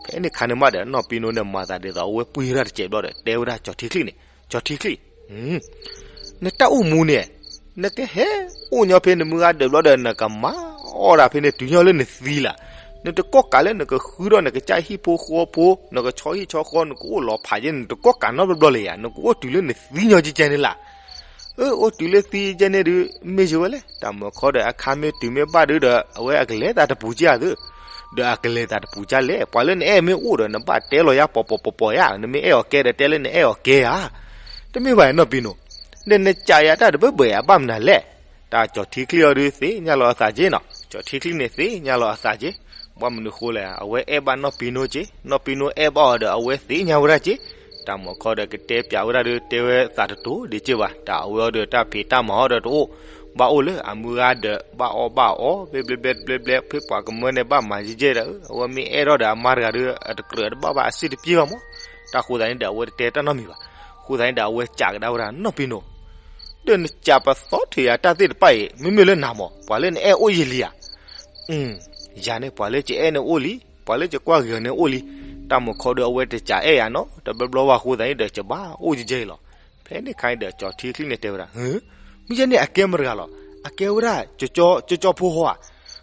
ဖဲန့ၣ်ခါန့ၣ်မးဒီး နီၢ်ပံနိန့ၣ်မၤသးဒ်သိး အဝဲပှံၢ်ဝဲဒၣ်တစဲးဘျီဒီး တဲဝဲဒၣ်ကၠီၤထံချံၣ်န့ၣ်, ကၠီၤထံချံၣ် နတၢ်အိၣ်မူန့ၣ် နကဟဲအိၣ်ညီဖဲနမုၢ်ဂၤဒၢးဘျီဒီး နကမၤအီၣ်ဒၣ်ဖဲန့ၣ် တုၤညီလၢနသံလၢ်, နတကိးကးလၢနကဃုထီၣ်နကစၢ်ဟံၣ်ဖိဃီဖိ နကဆီဟံၣ်ဆီဃီ နကအိၣ်လီၤဖးယဲ နတကိးကးနီတဘျီဘျီလၢၤယၤ နကအိၣ်တုၤလၢနသံညီကဲကဲန့ၣ်လၢ်. အၢ အိၣ်တုၤလၢသံကဲန့ၣ်ဒုး မ့ၢ်ယဝဲလဲၣ် တၢ်မုာ်ခီဒီး အခါမ့ၢ်တုၤမ့ၢ်ဘၣ်ဒုးဒီး အဝဲအကလဲၤသးတပူၤကဲဧါသၢ, ဒီးအကလဲၤသးတပူၤကဲလဲၣ် ပှၤလၢနအဲၣ်မ့ၢ်အိၣ်ဒီး နဘၣ်တဲလီၤယၤ ပီၤပီၤပီၤပီၤယၤ နမ့ၢ်အဲၣ်အီၤကဲဒီးတဲလၢနအဲၣ်အီၤကဲဧါ. တမ့ၢ်ဘၣ်နီၢ်ပံနိ, ဒီးနကးယၤတၢ်တဘၢဘၢဧါ ဘၣ်မနုၤလဲၣ်. တၢ်ကၠီၤထံချံၣ်အီၤဒုးသ့ၣ်ညါလီၤအသးက့နီၤ, ကၠီၤထံချံၣ်န့ၣ်သ့ၣ်ညါလီၤအသးက့, ဘၣ်မနုၤဃိလဲၣ် အဝဲအဲၣ်ဘၣ်နီၢ်ပံနိက့, နီၢ်ပံနိအဲၣ်ဘၣ်အီၤဒီး အဝဲသ့ၣ်ညါဝဲဒၣ်က့. တၢ်မုာ်ခီဒီးကတဲပျးဝဲဒၣ်ဒီး တဲဝဲသးတတိၤဒံးက့ဘၣ် တၢ်အဝဲအီၤဒီး တၢ်ဖံးတၢ်မၤဟီဒီးတအိၣ်, ဘၣ်အိၣ်လၢအမုၢ်ဂၤဒီး ဘၣ်အီၣ်ဘၣ်အီ ဘျဲဘျဲဘျဲဘျဲ ဖဲပှၤကမၢန့ၣ် ဘၣ်မၤယံာ်ယဲၢ်ဒီး အဝဲမ့ၢ်အဲၣ်ထီၣ်ဒီးအမါတဂၤဒီး အတကြၢးတဘၣ်ဘၣ် အစ့ၣ်တပျ့ၤဘၣ်မး. တၢ်ဃိသတးန့ၣ်ဒီး အဝဲတတဲတၢ်နီတမံၤဘၣ်. ဃိသတးန့ၣ်ဒီး အဝဲကးကဒါဝဲဒၣ်နီၢ်ပံနိ, ဒီးနကးပသီထံးယၤတၢ်သ့ၣ်တဖၣ်အံၤ မ့မ့ၢ်လၢနၤမး ပှၤလၢနအဲၣ်အိၣ်ယံာ်လံဧါ. ယၤန့ၣ် ပှၤလၢယအဲၣ်န့ၣ်အိၣ်လံ, ပှၤလၢယကွၢ်ဂ့ၤအီၤန့ၣ်အိၣ်လံ. တၢ်မုာ်ခီဒီး အဝဲတကးအဲၣ်ယၤနီတဘျီဘျီဘၣ် ဃိသတးန့ၣ်ဒီး ယဘၣ်အိၣ်ယဲၢ်အံၤလီၤ. ဖဲန့ၣ်ခါန့ၣ်ဒီး ကၠီၤထံချံၣ်န့ၣ်တဲဝဲဒၣ်, မ့ၢ်ယဲန့ၣ် အကဲမတၤတဂၤလီၤ, အကဲဝဲဒၣ် ကၠီကၠီဖိဟီဧါ.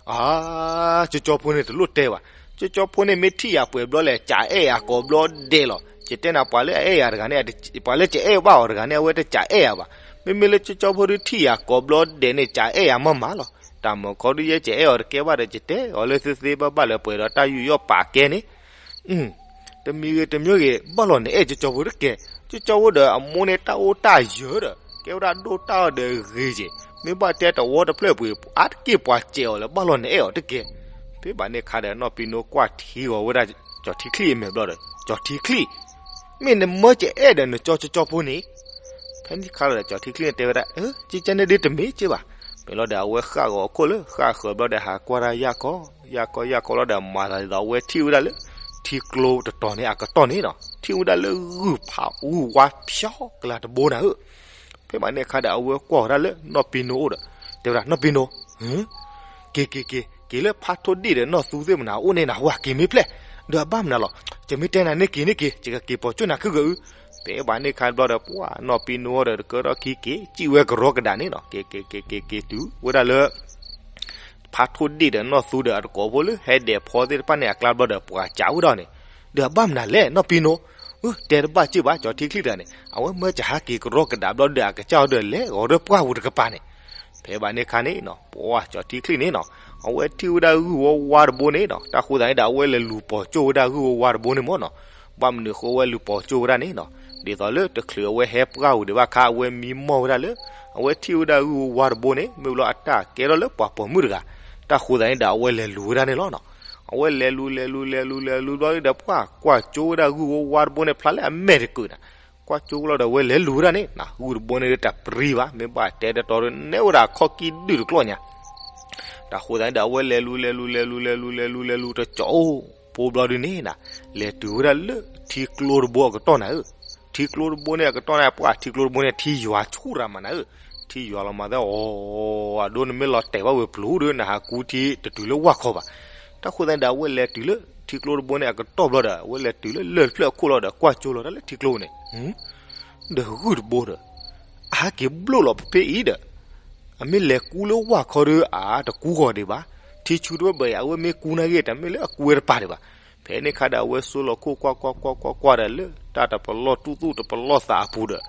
အါ, ကၠီကၠီဖိန့ၣ်တလိၣ်တဲဘၣ်. ကၠီကၠီဖိန့ၣ် မ့ၢ်ထံၣ်ယၤပှဲၤဘျီလဲၣ် ကးအဲၣ်ယၤကိးဘျီဒဲးလီၤ. ယတဲနၤ ပှၤလၢအအဲၣ်ယၤတဂၤန့ၣ်, ပှၤလၢယအဲၣ်ဘၣ်အီၤတဂၤန့ၣ် အဝဲတကးအဲၣ်ယၤဘၣ်. မ့မ့ၢ်လၢကၠီကၠီဖိဒုးထံၣ်ယၤကိးဘျီဒဲးန့ၣ် ကးအဲၣ်ယၤမးမးလီၤ. တၢ်မုာ်ခီဒုး ယဲယအဲၣ်အီၤတကဲဘၣ်ဒီး ယတဲအီၤလၢသ့သ့ဘၣ်ဘၣ်လၢ ပှဲၤဒီးတၢ်ယူးယီၣ်ပာ်ကဲန့ၣ် တမံၤဂ့ၤတမံၤဂ့ၤ ဘၣ်လီၤနအဲၣ်ကၠီကၠီဖိတကဲ. ကၠီကၠီဖိဒီးအမိၢ်န့ၣ် တၢ်အိၣ်တၢ်ယၢၤဒီး ကဲဝဲဒၣ်ဒိၣ်တၢ်အီၤဒီးဂ့ၤက့ၤ, မ့ၢ်ဘၣ်တဲတဝီတဖျၢၣ်ပှ့ၤ အါတက့ၢ်ပှၤစဲးအီၤလၢ ဘၣ်လီၤနအဲၣ်အီၤတကဲ. ဖဲဘၣ်န့ၣ်ခါဒီး နီၢ်ပံနိကွၢ်ထံဂီၤဝဲဒၣ် ကၠီၤထံချံၣ်အမဲာ်ဘျီဒီး, ကၠီၤထံချံၣ်, မ့ၢ်နမၢကအဲၣ်ဒီးနကၠီကၠီဖိန့ၣ်. ဖဲန့ၣ်ခါဒီး ကၠီၤထံချံၣ်န့ၣ်တဲဝဲဒၣ်, အၢ ကကဲန့ၣ်ဒ်တမ့ၢ်က့ဘၣ်. မ့ၢ်လီၤဒီး အဝဲဃၣ်ဂီၤအခိၣ်လၢ ဃၣ်ဃၢၤဘျီဒီး ဟးကွၢ်တၢ်ယၢ်ကီ, ယၢ်ကီယၢ်ကီလီၤဒီး မၤသးဒ်သိး အဝဲထံၣ်ဝဲဒၣ်လၢ ထံကျိတတီၤန့ၣ် အကတီၢ်န့ၣ်နီၤ, ထံၣ်ဝဲဒၣ်လၢဂုၢ်ဖးဂုၢ်ဝါဖျီကလၤတဘိနၤဧၢ. ဖဲဘၣ်န့ၣ်အခါဒီး အဝဲကွၢ်ဝဲဒၣ်လၢနီၢ်ပံနိအအိၣ်ဒီး တဲဝဲဒၣ် နီၢ်ပံနိ, က့ၤက့ၤက့ၤ က့ၤလၢဖါထိၣ်ဒ့ၣ်ဒီးနီၢ်သူသ့ၣ်မနၤအအိၣ်န့ၣ်နၤ ဝဲက့ၤမ့ၢ်ဖျဲၣ်, ဒီးအဘၣ်မနုၤလီၤ, ယမ့ၢ်တဲနၤန့ၣ်က့ၤန့ၣ်က့ၤ ယကက့ၤပိာ်ကၠိၣ်နၤခုၣ်ဂၢၢ်အု. ဖဲဘၣ်န့ၣ်အခါဘျီဒီး ပှၤနီၢ်ပံနိအီၤဒီး တကၢထီၣ်ခံက့ၤ စံၣ်ဝဲကရီကဒးန့ၣ်နီၤ, က့ၤက့ၤက့ၤက့ၤက့ၤတုၤဝဲဒၣ်လၢ ဖါထိၣ်ဒ့ၣ်ဒီးနီၢ်သူဒီးအတကိးဖိလၢ ဟဲဒဲးဖီသ့ၣ်တဖၣ်န့ၣ် အကျါဘျီဒီး ပှၤကးဝဲဒီးန့ၣ်, ဒီးအဘၣ်မနုၤလဲၣ် နီၢ်ပံနိ, တဲတဘၣ်စ့ၢ်ဘၣ် ကၠီၤထံချံၣ်တဂၤန့ၣ် အဝဲမၢကဟးက့ၤကရီကဒးဘျီဒီး အကစၢ်အီၤဒီးလဲၤဂီၤဒီးပှၢ်ပူၤတကပၤန့ၣ်. ဖဲဘၣ်န့ၣ်အခါန့ၣ်နီၤ ပှၤကၠီၤထံချံၣ်န့ၣ်နီၤ အဝဲထံၣ်ဝဲဒၣ်ဂုၢ်ဝီဝါတဘိန့ၣ်နီၤ, တၢ်ဃိသတးန့ၣ်ဒီး အဝဲလဲၤလူၤပိာ်ကၠိၣ်ဝဲဒၣ်ဂုၢ်ဝီဝါတဘိန့ၣ်မ့ၢ်နီၤ. ဘၣ်မနုၤဃိအဝဲလူၤပိာ်ကၠိၣ်ဝဲဒၣ်န့ၣ်နီၤ, ဒ်သိးလၢတချုးအဝဲဟဲပှၢ်ဝံၤဒံးဘၣ်ခါ အဝဲမံမီၢ်ဝဲဒၣ်လၢ အဝဲထံၣ်ဝဲဒၣ်ဂုၢ်ဝီဝါတဘိန့ၣ် မ့ၢ်ဝံၤလီၤအတၢ်ကဲထီၣ်လၢပှၤပိာ်မုၣ်တဂၤ, တၢ်ဃိသတးန့ၣ်ဒီး အဝဲလဲၤလူၤဝဲဒၣ်န့ၣ်လီၤနီၤ. အဝဲလဲၤလူၤလဲၤလူၤလဲၤလူၤလဲၤလူၤဘျီဒီး ပှၢ်ကွၢ်ကၠိဝဲဒၣ်ဂုၢ်ဝီဝါတဘိန့ၣ် ဖျါလၢအမဲာ်တကုးနၤ, ကွၢ်ကၠိလီၤဒီး အဝဲလဲၤလူၤဝဲဒၣ်န့ၣ် ဂုၢ်တဘိန့ၣ်တပျံၤဘၣ်, မ့ၢ်ဘၣ်တဲတတီၤဒီး နဲၣ်ဝဲဒၣ်ခီၣ်ကံၣ်ဒုၣ်တကျီၢ်ညါ. တၢ်ဃိသတးန့ၣ်ဒီး အဝဲလဲၤလူၤ လဲၤလူၤ လဲၤလူၤ လဲၤလူၤ လဲၤလူၤ လဲၤလူၤ တကၠိဖိဘျီဒုန့ၣ်နၤ, လဲၤတုၤဝဲဒၣ်လၢထံကျိတဘိအကတီၢ်နၤဧၢ. ထံကျိတဘိန့ၣ်အကတီၢ်န့ၣ် ပှၢ်ထံကျိတဘိန့ၣ် ထံယွၤဆူၣ်ရၤမးနၤဧၢ. ထံယွၤလီၤမးသဲအီၤ, အဒိနမ့ၢ်လီၤတဲာ်ဘၣ်ဝဲပျိၤဒီး နဟးကူထံတတုၤလၢဝၢ်ခီဘၣ်. တၢ်ဃိသတးန့ၣ်ဒီး အဝဲလဲၤတုၤလၢထံကျိတဘိန့ၣ်အကတီၢ်ဘျီဒီး အဝဲလဲၤတုၤလၢလၢၢ်တဖျၢၣ်အခိၣ်လီၤဒီး ကွၢ်ကၠိလီၤတၢ်လၢထံကျိန့ၣ် ဒီးဂုၢ်တဘိဒီး အဟဲက့ၤဘျိၣ်လီၤဖဲဖဲအံၤဒီး အမ့ၢ်လဲၤကူလၢဝၢ်ခီဒီး အတကူဃီၤဒံးဘၣ်. ထံဆူၣ်တဘၣ်ဘၣ်အံၤ အဝဲမ့ၢ်ကူနာ်က့ၤ တမ့ၢ်လၢအကူဝဲတပၤဒံးဘၣ်. ဖဲန့ၣ်ခါဒီး အဝဲဆိလီၤခိၣ်ကွၢ်ကွၢ်ကွၢ်ကွၢ်ကွၢ်ဒီး လၢတၢ်တပလီၢ်တူၢ်သူၣ်တပလီၢ်သးအပူၤဒီး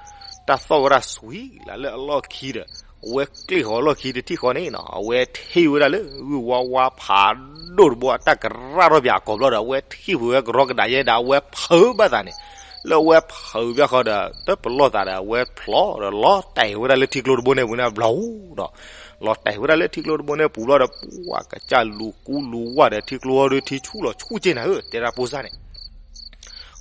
တၢ်သီၣ်ဝဲဒၣ်ဆွံလၢအလီၢ်ခံဒီး အဝဲကျ့ၣ်ဃီၤလီၢ်ခံတထံၣ်ဃီန့ၣ်နီၤ အဝဲထံၣ်ဝဲဒၣ်လၢဂုၢ်ဝါဝါဖးဒိၣ်တဘိ အတၢ်ကရၢထီၣ်ပၠးအကိာ်ဘျီဒီး အဝဲထံၣ်ပှဲၤဝဲကရီကဒးယဲဒီး အဝဲဖုးဘၣ်သးန့ၣ်. လၢအဝဲဖုးဘၣ်ဃီဒီး တပလီၢ်သးဒီး အဝဲဖျိးဒီးလီၤတဲာ်ဝဲဒၣ်လၢထံကျိတဘိန့ၣ်ပူၤန့ၣ် ဘျီဒီး လီၤတဲာ်ဝဲဒၣ်လၢထံကျိတဘိန့ၣ်ပူၤဘျီဒီး ပှၢ်ကစၢ်လူၤကူလူၤဝၢ်ဒီး ထံကျိဒီးထံဆူၣ်လီၤဆူၣ်က့နၤဧၢ တဲဒၣ်ဖိစၢ်န့ၣ်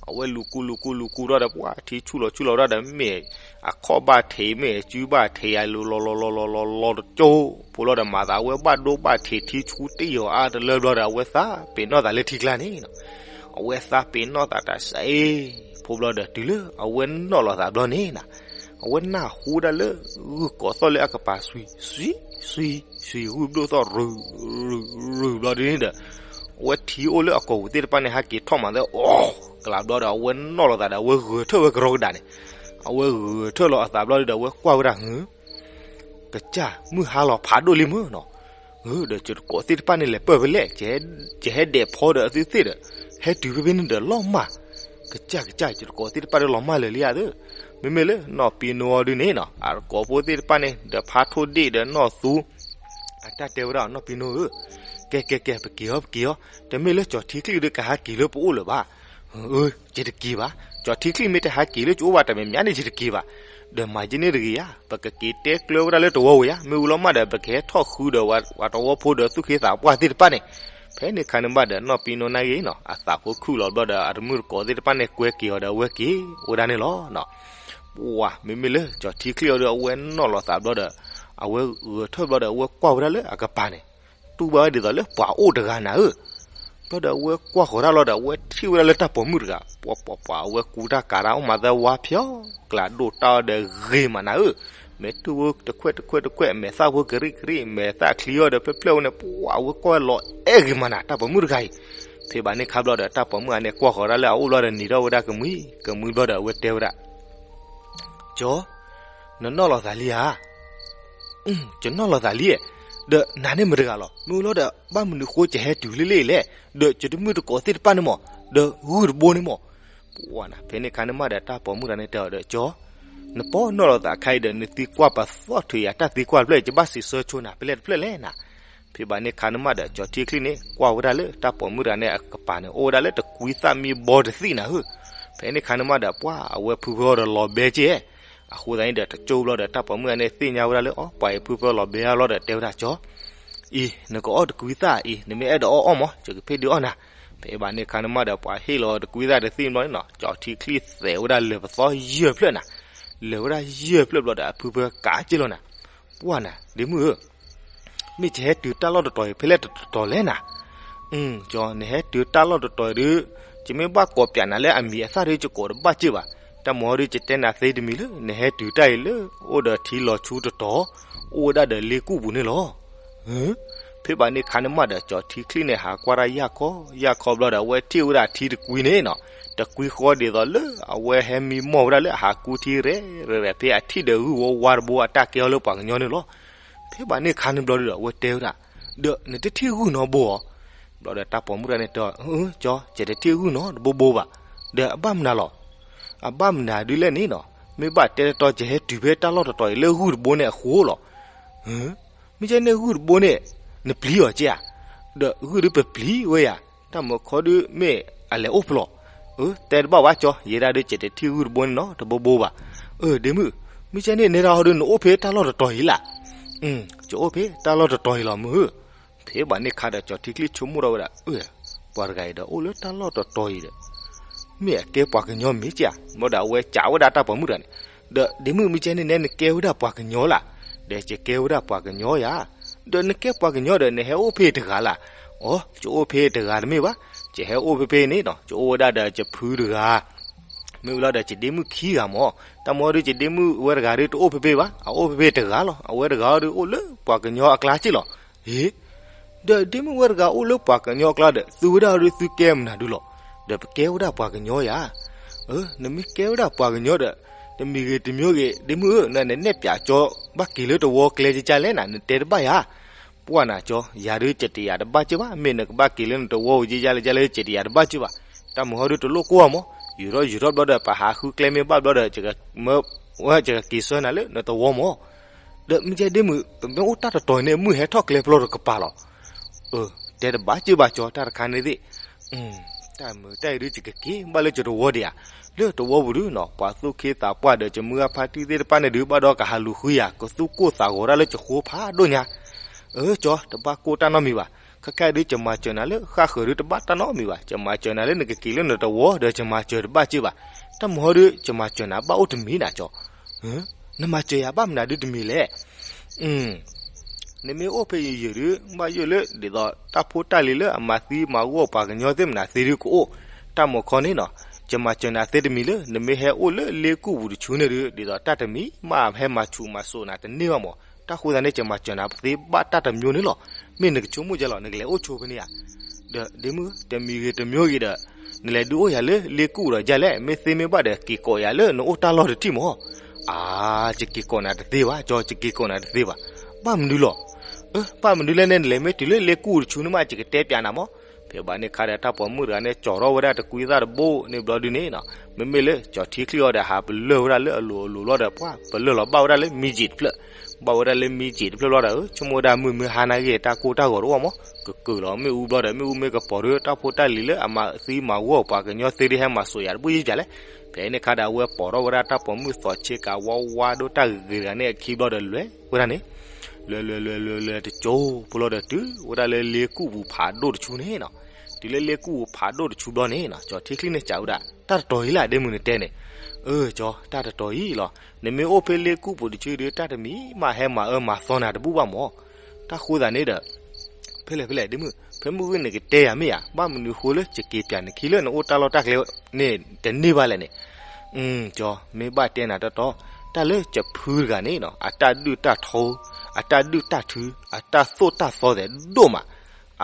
အဝဲလူၤကူလူၤကူလူၤကူဒီး ပှၢ်ထံဆူၣ်လီၤဆူၣ်လီၤဝဲဒၣ်ဒီး မ့ၢ်အခီၣ်ဘၣ်ထံး မ့ၢ်အစုဘၣ်ထံး အလီၤလီၤလီၤလီၤလီၤလီၤတကၠိဖိဘျီဒီး မၤသးအဝဲဘၣ်ဒိဘၣ်ထံး ထံဆူၣ်တ့ၢ်အီၤအါတလၢဘျီဒီး အဝဲသးပ့ၤနီၣ်သးလၢထံကျါန့ၣ်နီၤ. အဝဲသးပ့ၤနီၣ်သးတၢ်စဲးအ့ ဖိဘျီဒီးတုၤလၢအဝဲနီၣ်လီၤသးဘျီန့ၣ်နီၤ အဝဲနၢ်ဟူဒၣ်လၢဂုၢ်ကိးသီၣ်လၢအကပၤ ဆွံ ဆွံ ဆွံ ဆွံ ဂုၢ်ဘျိၣ်သီၣ် ရုၤ ရုၤ ရုၤဘျီဒ်န့ၣ်ဒီး အဝဲထံအိၣ်လၢအကိာ်ပူၤသ့ၣ်တဖၣ်န့ၣ် ဟဲက့ၤထီၣ်မးသဲအီၤ ကလးဘျီဒီး အဝဲနီၣ်လီၤသးဒီး အဝဲဂဲၤထၢၣ်ဝဲကရီကဒးန့ၣ် အဝဲဂဲၤထၢၣ်လီၤအသးဘျီဒီး အဝဲကွၢ်ဝဲဒၣ် ဟု ကစၢ် မုၢ်ဟါလီၤဖးဒိၣ်လံမ့ၢ်နီၤ. ဒီးယတကိးသ့ၣ်တဖၣ်န့ၣ် လဲၤပၢၢ်ဖဲလဲၣ်, ယဟဲဒဲးဖီဒီးအသုသ့ၣ်ဒီး ဟဲတုၤဖဲဖဲန့ၣ်ဒီးလီၤမၢ်. ကစၢ် ကစၢ် ယတကိးသ့ၣ်တဖၣ်ဒီးလီၤမၢ်လၢာ်လံဧါသ့ၣ်. မ့မ့ၢ်လၢနီၢ်ပံနိအီၤဒုန့ၣ်နီၤ အတကိးဖိသ့ၣ်တဖၣ်န့ၣ် ဒီးဖးထိၣ်ဒ့ၣ်ဒီးနီၢ်သူ အတၢ်တဲဝဲဒၣ် နီၢ်ပံနိဧၢ, ကဲ ကဲ ကဲ ပက့ၤအီၤ ပက့ၤအီၤ, တမ့ၢ်လၢကၠီၤထံချံၣ်ဒီးကဟဲက့ၤလၢပအိၣ်လၢၤဘၣ်. အၢ ယတက့ၤဘၣ်, ကၠီၤထံချံၣ်မ့ၢ်တဟဲက့ၤလၢကအိၣ်ဘၣ်တၢ်မဲာ်ညါန့ၣ် ယတက့ၤဘၣ်. ဒီးမၤယဲန့ၣ်တဂ့ၤဧါ, ပကက့ၤတဲကျၢဝဲဒၣ်လၢတဝီဝဲဧါ, မ့ၢ်ဝံၤလီၤမၢ်ဒီး ပကဟဲထီၣ်ဃုဒီးပှၤတဝီဖိဒီးသူၣ်က့သးပှၢ်သ့ၣ်တဖၣ်န့ၣ်. ဖဲန့ၣ်ခါန့ၣ်မးဒီး နီၢ်ပံနိနာ်ဂ့ၤနီၤ အသးဖိခုၣ်လီၤဘျီဒီး အတမုၢ်တကိးသ့ၣ်တဖၣ်န့ၣ် ကွဲက့ၤအီၤဒီးအဝဲက့ၤအိၣ်ဝဲဒၣ်န့ၣ်လီၤ. ပှၤ မ့မ့ၢ်လၢကၠီၤထံချံၣ်အီၤဒီး အဝဲနီၣ်လီၤသးဘျီဒီး အဝဲဂဲၤထၢၣ်ဘျီဒီး အဝဲကွၢ်ဝဲဒၣ်လၢအကပၤန့ၣ် တူၢ်ဘၣ်ဝဲဒ်သိးလၢပှၤအိၣ်တဂၤနၤဧၢ. ဘျီဒီးအဝဲကွၢ်ဃီၤတၢ်လီၤဒီး အဝဲထံၣ်ဝဲဒၣ်လၢတၢ်ပိာ်မုၣ်တဂၤ ပှၤ ပှၤ ပှၤ အဝဲကူတၢ်ကၤတၢ်အိၣ်မးသဲဝါဖျီ ကျးဒိၣ်တၢ်အီၤဒီးဂ့ၤမးနၤဧၢ. မဲာ်တူၢ်ဖိတခွဲးတခွဲးတခွဲး မဲာ်သၣ်ဖိကရံၣ်ကရံၣ် မဲာ်သၣ်ချံအီၤဒီးဖျၢၣ်ဖျၢၣ်ဝဲန့ၣ် ပှၤ အဝဲကွၢ်ဝဲလီၤအဲၣ်ဂ့ၤမးနၤ တၢ်ပိာ်မုၣ်တဂၤအံၤ. ဖဲဘၣ်န့ၣ်ခါဘျီဒီး တၢ်ပိာ်မုၣ်အန့ၣ်ကွၢ်ဃီၤတၢ်လၢအအိၣ်ဘျီဒီး နံၤထီၣ်ဝဲဒၣ်ကမှံ ကမှံဘျီဒီး အဝဲတဲဝဲဒၣ် ကၠီ, နနီၣ်လီၤသးလံဧါ. ယနီၣ်လီၤသးလံ, ဒီးနၤန့ၣ်မတၤတဂၤလီၤ. မ့ၢ်လီၤဒီး ဘၣ်မနုၤဃိ ယဟဲတုၤလၢလ့ၣ်လဲၣ်, ဒီးယတမုၢ်တကိးသ့ၣ်တဖၣ်န့ၣ်မး, ဒီးဂုၢ်တဘိန့ၣ်မး. ပှၤနၤ ဖဲန့ၣ်ခါန့ၣ်မးဒီး တၢ်ပိာ်မုၣ်တဂၤန့ၣ်တဲအီၤဒီး ကၠီ, နပီၢ်နီၣ်လီၤသးခါအံၤဒီး နသံကွၢ်ပသီၣ်ထွံယၤတၢ်သံကွၢ်တဖျၢၣ် ယဘၣ်စံးဆၢဆိနၤ ဖဲလဲၣ်တဖျၢၣ်လဲၣ်နၤ. ဖဲဘၣ်န့ၣ်ခါန့ၣ်မးဒီး ကၠီၤထံချံၣ်န့ၣ် ကွၢ်ဝဲဒၣ်လၢတၢ်ပိာ်မုၣ်တဂၤန့ၣ်အကပၤန့ၣ် အိၣ်ဝဲဒၣ်လၢတကွံသၣ်မံဘီတသံၣ်နၤဧၢ. ဖဲန့ၣ်ခါန့ၣ်မးဒီး ပှၤ အဝဲဖုဖၢအီၤဒီးလီၤဘဲက့ၤ အဃိသတးန့ၣ်ဒီး တကၠိဘျီဒီး တၢ်ပိာ်မုၣ်အန့ၣ်သ့ၣ်ညါဝဲဒၣ်လၢ အီ ပှၤအံၤဖုဖၢလီၤဘဲအါဘျီဒီး တဲဝဲဒၣ် ကၠီ, အံၤ နကအီၣ်တကွံသၣ်အံၤ နမ့ၢ်အဲၣ်ဒိးအီၣ်အီၣ်မး ယကဖ့ၣ်ဒုးအီၣ်နၤ. ဖဲဘၣ်န့ၣ်ခါန့ၣ်မးဒီး ပှၤဟ့ၣ်လီၤတကွံသၣ်တသံၣ်ဘျီန့ၣ်နီၤ ကၠီၤထံချံၣ်သဲးဝဲဒၣ်လၢာ်ပသီယဲၢ်ဖျၢၣ်နၤ. လၢာ်ဝဲဒၣ်ယဲၢ်ဖျၢၣ်ဘျီဒီး အဖုဖၢကးက့ၤလီၤနၤ. ပှၤနၤ ဒ့မုၣ်ဧၢ မ့ၢ်ယဟဲတုၤတၢ်လီၢ်တတီၤအံၤ ဖဲလဲၣ်တတီၤလဲၣ်နၤ. ကၠီ, နဟဲတုၤတၢ်လီၢ်တတီၤအံၤဒီး ယမ့ၢ်ဘၣ်ကိးပျးနၤလၢအမံၤအသၣ်ဒီး ယကိးတဘၣ်စ့ၢ်ဘၣ်. တၢ်မၤဒီး ယတဲနၤသ့တမံၤလၢ နဟဲတုၤတၢ်အံၤလၢ အိၣ်ဒီးထံလီၤဆူတတီၤ အိၣ်ဝဲဒၣ်ဒီးလ့ကူၣ်ပူၤန့ၣ်လီၤ. ဖဲဘၣ်န့ၣ်ခါန့ၣ်မးဒီး ကၠီၤထံချံၣ်န့ၣ် ဟးကွၢ်တၢ်ယၢ်ခီ ယၢ်ခီဘျီဒီး အဝဲထံၣ်ဝဲဒၣ်ထံတကွံန့ၣ်နီၤ တကွံဃီဒ်သိးလၢ အဝဲဟဲမံမီၢ်ဝဲဒၣ်လၢအဟးကူထံရဲၣ်ရဲၣ် ဖဲအထံၣ်ဒီးဂုၢ်ဝီဝါတဘိအတၢ်ကဲအီၤလၢပှၤကညီန့ၣ်လီၤ. ဖဲဘၣ်န့ၣ်ခါန့ၣ်ဘျီဒီး အဝဲတဲဝဲဒၣ်, ဒီးနတထံၣ်ဂုၢ်နီတဘိဧါ. ဘျီဒီးတၢ်ပိာ်မုၣ်တဂၤန့ၣ်တဲအီၤ, ကၠီ, ယတထံၣ်ဂုၢ်နီတဘိဘိဘၣ်. ဒီးအဘၣ်မနုၤလီၤ. အဘၣ်မနုၤဒ်လဲၣ်န့ၣ်နီၤ, မ့ၢ်ဘၣ်တဲတတီၤ ယဟဲတုၤဖဲတၢ်လီၢ်တတီၤအံၤလၢဂုၢ်တဘိန့ၣ်အဃိလီၤ. မ့ၢ်ကဲန့ၣ်ဂုၢ်တဘိန့ၣ် နပျံၤအီၤက့ဧါ. ဒီးဂုၢ်ဒုးပပျံၤဝဲယၤ, တၢ်မၢခီဒုးမ့ၢ်အလဲၤအိၣ်ဖျိး. အၢ တဲတဘၣ်ဘၣ်ကၠီ, ယဲဒၣ်ဒုး ယတထံၣ်ဂုၢ်တဘိန့ၣ်နီတဘိဘိဘၣ်. အၢ ဒ့မုၣ်, မ့ၢ်ကဲန့ၣ် နဲဒၣ်ဟီဒုး နအိၣ်ဖဲတၢ်လီၢ်တတီၤအံၤလၢ်. ယအိၣ်ဖဲတၢ်လီၢ်တတီၤအံၤလီၤမုၢ်. ဖဲဘၣ်န့ၣ်ခါဒီး ကၠီၤထံချံဆိကမိၣ်ထီၣ်ဝဲဒၣ်, အၢ ပှၤတဂၤအံၤဒီး အိၣ်လၢတၢ်လီၢ်တတီၤအံၤဒီး မ့ၢ်အကဲပှၤကညီမ့ၢ်ဧါ, ဘၣ်ဒီးအဝဲစံးဝဲဒၣ်တၢ်ပိာ်မုၣ်တဂၤန့ၣ်, ဒီးဒ့မုၣ်မ့ၢ်ကဲန့ၣ်နဲ နကဲဝဲဒၣ်ပှၤကညီလၢ်, ဒီးယကဲဝဲဒၣ်ပှၤကညီယၤ, ဒီးနကဲပှၤကညီဒီး နဟဲအိၣ်ဖဲတဂၤလၢ်, အိ ယအိၣ်ဖဲတဂၤတမ့ၢ်ဘၣ်, ယဟဲအိၣ်ဖဲဖဲန့ၣ်နီၤ ယအိၣ်ဝဲဒၣ်ဒီးယဖုတဂၤ မ့ၢ်ဝံၤလီၤဒီးယဒ့မုၣ်ခံဂၤမၢ်, တၢ်မၤဒီးယဒ့မုၣ်ဝဲတဂၤဒီး တအိၣ်ဖဲဖဲဘၣ်, အအိၣ်ဖဲဖဲတဂၤလီၤ, အဝဲတဂၤဒီးအိၣ်လၢပှၤကညီအကျါစ့ၢ်လီၤ, ဟ့ၣ်, ဒီးဒ့မုၣ်ဝဲတဂၤအိၣ်လၢပှၤကညီအကျါဒီး သုဝဲဒၣ်ဒီးသုကဲမနုၤဒုလီၤ, ဒီးပကဲဝဲဒၣ်ပှၤကညီယၤ, နမ့ၢ်ကဲဝဲဒၣ်ပှၤကညီဒီး တမံၤဂ့ၤတမံၤဂ့ၤ ဒ့မုၣ်ဧၢ နနဲၣ်ပၠးကၠီ ဘၣ်က့ၤလၢတဝီကျဲကကလဲၣ်နၤ နတဲတဘၣ်ယၤ ပှၢ်နၤကၠီ ယၤဒုးကတယၤတဘၣ်က့ၢ်ဘၣ်, မ့ၢ်နကဘၣ်က့ၤလၢနတဝီဝံၤကလဲၣ်ကလဲၣ် ကတယၤတဘၣ်က့ၢ်ဘၣ်, တၢ်မုာ်ဟီဒုးတလိၣ်ကိၢ်ဘၣ်မၢ်, ယူၤထီၣ်ယူၤထီၣ်ဘျီဒီး ပဟးဃုကျဲမ့ၢ်ဘၣ်ဘျီဒီး ယကက့ၤဆှၢနၤလၢနတဝီမၢ်, ဒီးမ့ၢ်ကဲဒ့မုၣ် ပမ့ၢ်အိၣ်တၢ်တတီၤန့ၣ် မုၢ်ဟဲထီၣ်ကျဲပျီတကပၤလီၤ, တဲတဘၣ်က့ၢ်ဘၣ်ကၠီ တၢ်တခါန့ၣ်သ့ၣ် တၢ်မုာ်တၢ်အံၤဒုး ယကက့ၤဘၣ်လၢယတဝီဒံးဧါ, လၢတဝီပူၤဒုးနီၤ ပှၤသူၣ်ခ့သးပှၢ်ဒီး ယမုၢ်အဖါတံၢ်သ့ၣ်တဖၣ်န့ၣ်ဒုး ဘၣ်ဒီးကဟးလူၤဃုယၤ ကသူၣ်ကိၢ်သးဂီၤဒၣ်လၢယဃိဖးဒိၣ်ညါ, အၢ ကၠီ တဘၣ်ကိၢ်တၢ်နီတမံၤဘၣ်, ခဲခါဒုး ယမၤစၢၤနၤလၢဃၣ်ဃၢၤဒုး တဘၣ်တၢ်နီတမံၤဘၣ်, ယမၤစၢၤနၤလၢနကက့ၤလၢနတဝီဒီး ယမၤစၢၤတဘၣ်က့ၢ်ဘၣ်, တၢ်မုာ်ဟီဒုး ယမၤစၢၤနၤဘၣ်အိၣ်တမံၤနၤကၠီ နမၤစၢၤယၤဘၣ်မနုၤဒုးတမံၤလဲၣ်, နမ့ၢ်အိၣ်ဖဲယံာ်ယံာ်ဒုး ဘၣ်ယိၣ်လၢ ဒ်သိးတၢ်ဖိတၢ်လံၤလၢအမၤသံမၤဂီၢ်ပှၤကညီသ့ၣ်မနုၤသ့ဒုးကအိၣ်, တၢ်မုာ်ခီန့ၣ်နီၤ ယမၤစၢၤနၤသ့တမံၤလၢ နမ့ၢ်ဟဲအိၣ်လၢလ့ကူၣ်ပူၤတဆူန့ၣ်ဒုး ဒ်သိးတၢ်တမံၤမးဟဲမၤဆူးမၤစိးနၤတန့ၢ်ဘၣ်မၢ်, တၢ်ဃိသတးန့ၣ် ယမၤစၢၤနၤသ့ဘၣ်တၢ်တမျိုးန့ၣ်လီၤ, မ့ၢ်နကဆိကမိၣ်ယဲလီၤ နကလဲၤအိၣ်ဆိဖဲန့ၣ်ဧါ ဒီးဒ့မုၣ် တမံၤဂ့ၤတမံၤဂ့ၤဒီး နလဲၤဒုးအိၣ်ယၤလၢလ့ကူၣ်ဒီးယလဲၣ် မ့ၢ်သ့မ့ၢ်ဘၣ်ဒီး က့ၤကိးယၤလၢနအိၣ်တၢ်လီၢ်တထံၣ်မၢ်, အါ ယက့ၤကိးနၤတသ့ဘၣ် ကၠီ ယက့ၤကိးနၤတသ့ဘၣ်, ဘၣ်မနုၤလီၤ, ဘၣ်မနုၤလဲၣ်န့ၣ် နလဲၤမ့ၢ်တုၤလၢလ့ကူၣ်တဆူန့ၣ်မး ယကတဲပၠးနၤမၢ်, ဖဲဘၣ်န့ၣ်ခါဒီး တၢ်ပိာ်မုၣ်တဂၤန့ၣ် ကၠီထီၣ်ဝဲဒၣ်တကွံသၣ်တဘိန့ၣ်ဘျီဒုးန့ၣ်နီၤ မ့မ့ၢ်လၢကၠီထံချံၣ်အီၤဒီး ဟးပလၢၢ်ဝဲဒၣ်လၢအလိၤအလိၤလီၤဒီး ပှၤပလၢၢ်လီၤဘၣ်ဝဲဒၣ်လၢမံကံးတဖျၢၣ်, ဘၣ်ဝဲဒၣ်လၢမံကံးတဖျၢၣ်လီၤဒီး ဆိကမိၣ်ဝဲဒၣ်မုၢ်မ့ၢ်ဟါနၤဂ့ၤ တၢ်ကိၢ်တၢ်ဂီၤတအိၣ်မၢ်, ကကုာ်လီၤမ့ၣ်အူဘျီဒီး မ့ၣ်အူမ့ၢ်ကပီၤဒီး တၢ်ဖိတၢ်လံၤလၢအမၤသံမၤဂီၢ်ပှၤကညီသ့ဒုး ဟဲမၤစိးယၤတဘၣ်ယံာ်ယၤလဲၣ်, ဖဲန့ၣ်ခါဒီး အဝဲပိာ်ထီၣ်ဝဲဒၣ်တၢ်ပိာ်မုၣ်သီးဆ့ကၤဝါဝါဒိၣ်တၢ်ဂ့ၤဂ့ၤတဂၤန့ၣ်အခံဘျီဒီး လဲၤဝဲဒၣ်န့ၣ် လဲၤလဲၤလဲၤလဲၤလဲၤတကၠိဖိလီၤဒီး တုၤဝဲဒၣ်လၢလ့ကူၣ်ပူၤဖးဒိၣ်တဆူန့ၣ်နီၤ, တုၤလၢလ့ကူၣ်ပူၤဖးဒိၣ်တဆူဘျီန့ၣ်နီၤ ကၠီထံချံၣ်န့ၣ်စံးဝဲဒၣ် တၢ်တတီၤအံၤလၢဒ့မုၣ်နတဲန့ၣ်, အၢ ကၠီ တၢ်တတီၤအံၤလီၤ, နမ့ၢ်အိၣ်ဖဲလ့ကူၣ်ပူၤတဆူဒုး တၢ်တမံၤမးဟဲမၤအၢမၤသီနၤတဘူၣ်ဘၣ်မၢ်, တၢ်ဃိသတးန့ၣ်ဒီး ဖဲလဲၣ်ဖဲလဲၣ်ဒ့မုၣ် ဖဲမုၢ်ဂ့ၢ်နကတဲယၤမ့ၢ်ဧါ, ဘၣ်မနုၤဃိလၢယက့ၤပၠးနခံလၢနအိၣ်တၢ်လီၢ်တၢ်ကျဲန့ၣ် တန့ၢ်ဘၣ်လဲၣ်န့ၣ်, ကၠီ မ့ၢ်ဘၣ်တဲနၤတီတီ, တၢ်လၢယဖုတဂၤန့ၣ်နီၤ အတၢ်ဒုၣ်တၢ်ထီ, အတၢ်ဒုၣ်တၢ်ထု, အတၢ်သိၣ်တၢ်သီသဲးဒိၣ်မး,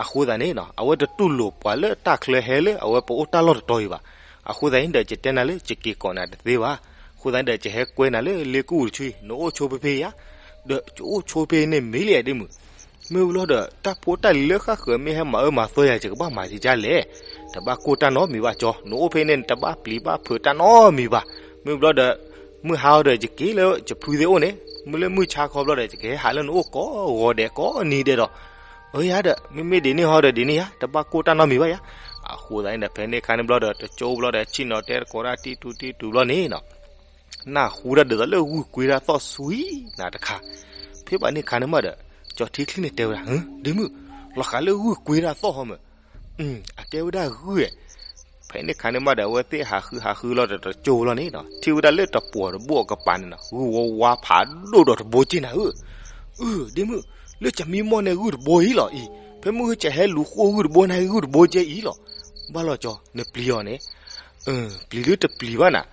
အဃိသတးန့ၣ်နီၤ အဝဲတတူၢ်လိာ်ပှၤလၢတၢ်ချၢဟဲလၢအဝဲပအိၣ်တၢ်လီၢ်တတီၤအံၤဘၣ်, အဃိသတးန့ၣ်ဒီး ယတဲနၤလၢယက့ၤကိးနၤတသ့ဘၣ်, အဃိသတးန့ၣ်ဒီး ယဟဲကွဲနၤလၢလ့ကူၣ်တဆူအံၤ နအိၣ်ဆိဖဲဖဲဧါ, ဒီးယအိၣ်ဆိဖဲန့ၣ်မ့ၢ်လံဒ့မုၣ် မ့ၢ်ဝံၤလီၤဒီး တၢ်ဖိတၢ်လံၤလၢဃၣ်ဃၢၤမ့ၢ်ဟဲမၤအၢမၤသီယၤ ယကဘၣ်မၤဒ်လဲၣ်, တဘၣ်ကိၢ်တၢ်နီတမံၤဘၣ်ကၠီ, နအိၣ်ဖဲန့ၣ် နတဘၣ်ပျံၤဘၣ်ဖုးတၢ်နီတမံၤဘၣ်, မ့ၢ်ဝံၤလီၤဒီး မုၢ်ဟါအီၤဒီး ယက့ၤလၢယဖုသ့ၣ်အိၣ်န့ၣ်, မ့ၢ်လၢမုၢ်ဆါခီဘျီဒီး ယကဟဲဟးလၢနအိၣ်ကိးဂီၤဒဲးကိးနံၤဒဲးဒီး, အၢယၤဒီး မ့မ့ၢ်ဒ်န့ၣ်ဟီဒီးဒ်န့ၣ်ယၤ တဘၣ်ကိၢ်တၢ်နီတမံၤဘၣ်ယၤ, အဃိသတးန့ၣ်ဒီး ဖဲန့ၣ်အခါန့ၣ်ဘျီဒီး တကၠိဘျီဒီး ဆ့ၣ်နီၤတဲတကိးတၢ်တံၢ်တူတံၢ်တူဘျီန့ၣ်နီၤ နၢ်ဟူဒၣ်ဒ်သိးလၢဂုၢ်ကွ့တၢ်သီၣ်ဆူနၤတခါ, ဖဲဘၣ်န့ၣ်အခါန့ၣ်မးဒီး ကၠီထံချံန့ၣ်တဲဝဲဒၣ်, ဒ့မုၣ်, လီၤဃးလၢဂုၢ်ကွ့တၢ်သီၣ်ဟီမး, အကဲဝဲဒၣ်ဂုၢ်ဧါ, ဖဲန့ၣ်အခါန့ၣ်မးဒီး အဝဲသ့ၣ်ဟးဃုဟးဃုလီၤဒီးတကၠိလီၤန့ၣ်နီၤ ထံၣ်ဝဲဒၣ်လၢတပှီၤတဘိအကပၤန့ၣ်နီၤ ဂုၢ်ဝါဝါဖးဒိၣ်ဒီးတဘိက့ၢ်နၤဧၢ, ဒ့မုၣ်, လၢကမံမီၢ်န့ၣ်ဂုၢ်တဘိအံၤလီၤအံၤ, ဖဲမုၢ်ဂ့ၢ်ကဟဲလူၤဃိၣ်ဂုၢ်တဘိန့ၣ်ဂုၢ်တဘိက့ၢ်အံၤလီၤ, ဘၣ်လီၤကၠီ နပျံၤအီၤန့ၣ် ပျံၤဒုတပျံၤဘၣ်နၤ,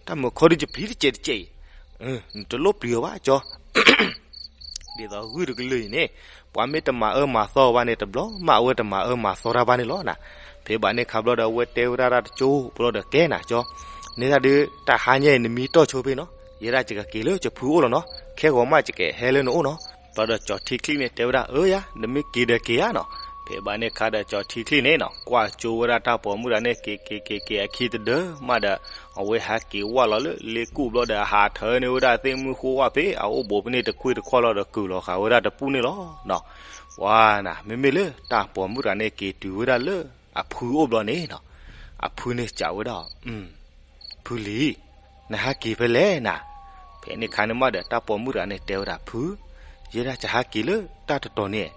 တၢ်မုာ်ခီဒုယပျံၤတကဲးတကဲးအံၤ, နတလိၣ်ပျံၤအီၤဘၣ်ကၠီ, ဒ်သိးဂုၢ်တကလုာ်အံၤန့ၣ် ပှၤမ့ၢ်တမၤအၢမၤသီဘၣ်န့ၣ် တဘျီမးအဝဲတမၤအၢမၤသီတၢ်ဘၣ်န့ၣ်လီၤနၤ, ဖဲဘၣ်န့ၣ်ခါဘျီဒီး အဝဲတဲဝဲဒၣ်တၢ်တကၠိဘျီဒီးကဲနၤကၠီ, န့ၣ်ဒၣ်ဒု တၢ်ဟါညါအံၤနမံတီၢ်ဆိဖဲနီၤ, ယဲဒၣ်ယကက့ၤလၢယဖုအိၣ်လီၤနီၤ, ခဲဂီၤမးယကဟဲလၢနအိၣ်နီၤ, ဘျီဒီးကၠီထံချံန့ၣ်တဲဝဲဒၣ် အၢယၤ နမ့ၢ်က့ၤဒီးက့ၤဧါနီၤ, ဖဲဘၣ်န့ၣ်ခါဒီးကၠီထံချံန့ၣ်နီၤ ကွၢ်ကၠိဝဲဒၣ်တၢ်ပိာ်မုၣ်တဂၤန့ၣ်က့ၤက့ၤက့ၤက့ၤအခံတဒၢမးဒီး အဝဲဟးက့ၤဝဲလီၤလၢလ့ကူၣ်ဘျီဒီး ဟးထၢန့ၢ်ဝဲဒၣ်သ့ၣ်မုၢ်ဃိဝဲဖဲ အအိၣ်ဘူးဖဲန့ၣ်တကွ့ၢ်တခီၣ်လီၤဒီးကုာ်လီၤဃာ်ဝဲဒၣ်တပူၤန့ၣ်လီၤနီၤ, ပှၤနၤ မ့မ့ၢ်လၢတၢ်ပိာ်မုၣ်တဂၤန့ၣ်က့ၤတုၤဝဲဒၣ်လၢအဖုအိၣ်ဘျီန့ၣ်နီၤ, အဖုန့ၣ်စံးဝဲဒၣ် ဖုလံၤ, နဟးက့ၤဖဲလဲၣ်နၤ, ဖဲန့ၣ်ခါန့ၣ်မးဒီး တၢ်ပိာ်မုၣ်တဂၤန့ၣ်တဲဝဲဒၣ် ဖု, ယဲဒၣ်ယဟးက့ၤလၢတၢ်တတီၤန့ၣ်,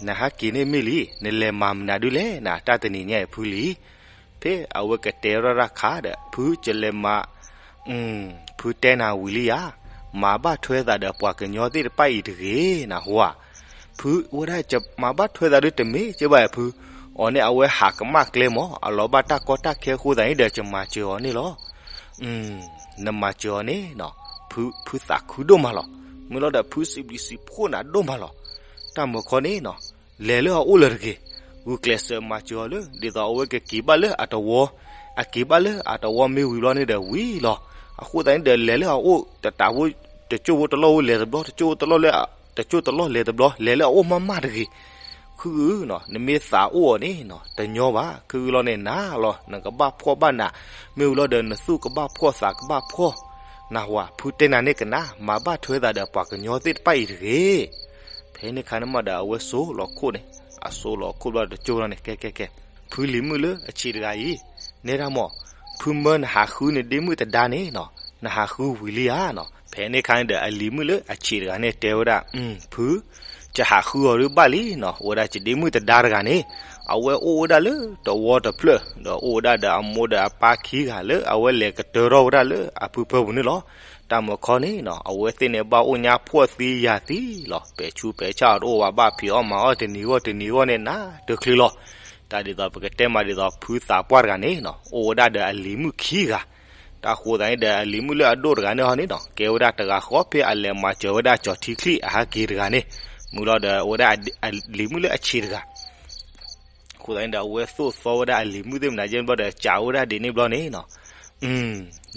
နဟးက့ၤန့ၣ်မ့ၢ်လံ, နလဲၤမၤမနုၤဒုလဲၣ်နၤ တၢ်တနံၤညါအံၤဖုလံၤ, ဖဲအဝဲကတဲထီၣ်တၢ်ခါဒီး ဖုကလဲၤမၤ ဖုတဲနၤဝံၤလံဧါ, မၤဘၣ်ထွဲသးဒီးပှၤကညီသ့ၣ်တဖၣ်အံၤတဂ့ၤ နဟါ, ဖုဝဲဒၣ် ယမၤဘၣ်ထွဲသးဒုတမ့ၢ်ကဲဘၣ်ဖု, အီၤန့ၣ်အဝဲဟးကမၣ်ကျဲမး အလီၤဘၣ်တၢ်ကီတၢ်ခဲအဃိသတးန့ၣ်ဒီး ယမၤစၢၤအီၤန့ၣ်လီၤ. နမၤစၢၤအီၤန့ၣ် ဖုသးခုဒိၣ်မးလီၤ. မ့ၢ်လီၤဒီးဖုစံးဘျုးစံးဖှိၣ်နၤဒိၣ်မးလီၤ. တၢ်မၤခီန့ၣ် လဲၤလၢအအိၣ်လၢၤတဂ့ၤ, ဂုာ်ကျဲးစၢးမၤစၢၤအီၤလၢ ဒ်သိးအဝဲကက့ၤဘၣ်လၢအတဝီ, အက့ၤဘၣ်လၢအတဝီမ့ၢ်ဝံၤဘျီန့ၣ်ဒီးဝံၤလီၤ. အဃိသတးန့ၣ်ဒီး လဲၤလၢအအိၣ်တတးဖိ, တကၠိၢ်ဖိတလီၢ်ဖိလဲၤတဘျီ, တကၠိၢ်ဖိတလီၢ်လၢ, တကၠိၢ်တလီၢ်လဲၤတဘျီ, လဲၤလၢအအိၣ်မးမးတဂ့ၤ. ခုဧၢ, နမ့ၢ်သးအိၣ်အီၤန့ၣ် တညီဘၣ်. ခုဧၢလီၤန့ၣ် နၤလီၤ နကဘၣ်ဖှီၣ်ဘၣ်နး, မ့ၢ်ဝံၤလီၤဒီးနသူၣ်ကဘၣ်ဖှီၣ်သးကဘၣ်ဖှီၣ်, နဟါ, ဖုတဲနၤန့ၣ်ကနၣ်, မၤဘၣ်ထွဲသးဒီးပှၤကညီသ့ၣ်တဖၣ်အံၤတဂ့ၤ. ဖဲန့ၣ်ခါန့ၣ်မးဒီးအဝဲစိာ်လီၤခိၣ်န့ၣ်, အစိာ်လီၤခိၣ်ဘျီတကၠိၢ်လီၤန့ၣ် ကဲကဲကဲ, ဖုလံၤမုၣ်လၢအဆံးတဂၤအံၤ, နဲဒၣ်မး, ဖုမၢနဟးဃုနဒ့မုၣ်တဒါန့ၣ်, နဟးဃုဝံၤလံဧါ. ဖဲန့ၣ်ခါန့ၣ်ဒီးအလံၤမုၣ်လၢအဆံးတဂၤန့ၣ်တဲဝဲဒၣ်, ဖု, ယဟးဃုအီၤဒုဘၣ်လံနီၤ, အိၣ်ဝဲဒၣ်ယဒ့မုၣ်တဒါတဂၤန့ၣ်, အဝဲအိၣ်ဝဲဒၣ်လၢတဝီတဖျၢၣ်, ဒီးအိၣ်ဝဲဒၣ်ဒီးအမိၢ်ဒီးအပၢ်ခံဂၤလၢအဝဲလဲၤကတၢၢ်ထီၣ်ဝဲဒၣ်လၢအဖုဖၢပူၤန့ၣ်လီၤ. တၢ်မၤခီန့ၣ်နီၤ, အဝဲသ့ၣ်န့ၣ်ဘၣ်အိၣ်ညါဖှီၣ်သံယာ်သံလီၤ. ပဲာ်ဆူးပဲာ်ဆၣ်အီၤတအိၣ်ဘၣ်, ဘၣ်ဖံးအီၣ်မၤအီၣ်တနံၤဂီၢ်တနံၤဂီၢ်န့ၣ် နးတချုးလီၤ. တၢ်ဒ်သိးပကတဲမးဒ်သိးဖုသးပှၢ်တဂၤန့ၣ်နီၤ, အိၣ်ဝဲဒၣ်ဒီးအလံၤမုၣ်ခံဂၤ, တၢ်ဃိသးန့ၣ်ဒီးအလံၤမုၣ်လၢအဒိၣ်တဂၤန့ၣ်ဟီန့ၣ်နီၤ, ကဲဝဲဒၣ်တဂၤဃီဖဲအလဲၤမၤစၢၤဝဲဒၣ်ကၠီၤထံချံအဟးက့ၤတဂၤန့ၣ်, မုၢ်လီၤဒီးအဝဲဒၣ်အလံၤမုၣ်လၢအဆံးတဂၤ အဃိသတးန့ၣ်ဒီး အဝဲသိၣ်သီဝဲဒၣ်အလံၤမုၣ်သ့ၣ်မနုၤကဲဘျီဒီး စံးဝဲဒၣ်ဒ်န့ၣ်ဘျီန့ၣ်နီၤ,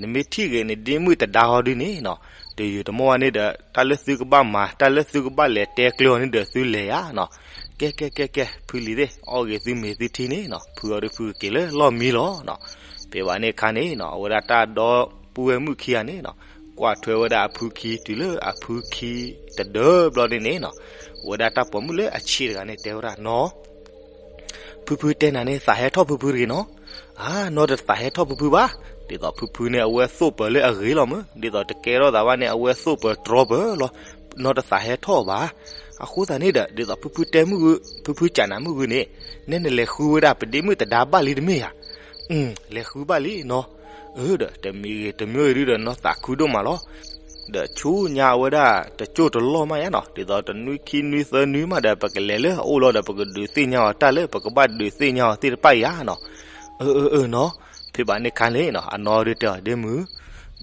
နမ့ၢ်ထံၣ်ဂ့ၤနဒ့မုၣ်တဒါဟီဒုန့ၣ်နီၤ, တယုာ်တမီၢ်ဝဲန့ၣ်ဒီး တၢ်လၢသုကဘၣ်မၤ တၢ်လၢသုကဘၣ်လဲၤတဲကျၢၤအီၤန့ၣ်ဒီးသုလဲၤဧါနီၤ. ကဲကဲကဲကဲ ဖုလံၤသ့ၣ် အီၣ်ဂ့ၤသုမ့ၤသုထံန့ၣ်နီၤ, ဖုအီၤဒုဖုကက့ၤလၢလီၢ်မံလီၤနီၤ. ဖဲဘၣ်န့ၣ်ခါန့ၣ်နီၤ, အဝဲဒၣ်တၢ်ဒီပုၢ်ဝဲၢ်မုၣ်ခံဂၤန့ၣ်နီၤ, ကွၢ်ထွဲဝဲဒၣ်အဖုခံတုၤလၢအဖုခံတဒၢဘျီန့ၣ်န့ၣ်နီၤ, အဝဲဒၣ်တၢ်ပိာ်မုၣ်လၢအဆံးတဂၤန့ၣ်တဲဝဲဒၣ်နီၤ ဖုဖုတဲနၤန့ၣ် သးဟဲထီၣ်ဖုဖုတဂ့ၤနီၤ. ဧါ, နီၢ်တသးဟဲထီၣ်ဖုဖုဘၣ်. ဒ်သိးဖုဖုန့ၣ် အဝဲသိၣ်ပၢၤလၢအဂ့ၤလီၤမး, ဒ်သိးတကဲထီၣ်သးဘၣ်န့ၣ် အဝဲသိၣ်ပၢၤတြီပၢၤလီၤ. နီၢ်တသးဟဲထီၣ်ဘၣ်. အဃိသတးန့ၣ်ဒီး ဒ်သိးဖုဖုတဲမုၢ်ဂုၢ်, ဖုဖုကးနၤမုၢ်ဂုၢ်န့ၣ်, နဲနလဲၤဃုဝဲဒၣ်ပဒ့မုၣ်တဒါဘၣ်လံတမ့ၢ်ဧါ. လဲၤဃုဘၣ်လံနီၤ. အၢ ဒီးတမံၤဂ့ၤတမံၤဂ့ၤဒုဒီး နီၢ်သးခုဒိၣ်မးလီၤ. ဒီးဆူညါအဝဲဒၣ်တကၠိၢ်တလီၢ်မးယါနီၤ, ဒ်သိးတနွံခံနွံသၢနွံမးဒီး ပကလဲၤလၢအအိၣ်လီၤဒီး ပကဒုးသ့ၣ်ညါအီၤတၢ်လၢ ပကဘၣ်ဒုးသ့ၣ်ညါအီၤသ့ၣ်တဖၣ်အံၤဧါနီၤ. အၢ အၢ အၢ နီၤ. ဖဲဘၣ်န့ၣ်ခါန့ၣ်နီၤ, အနီၢ်ဒုတဲအီၤဒ့မုၢ်,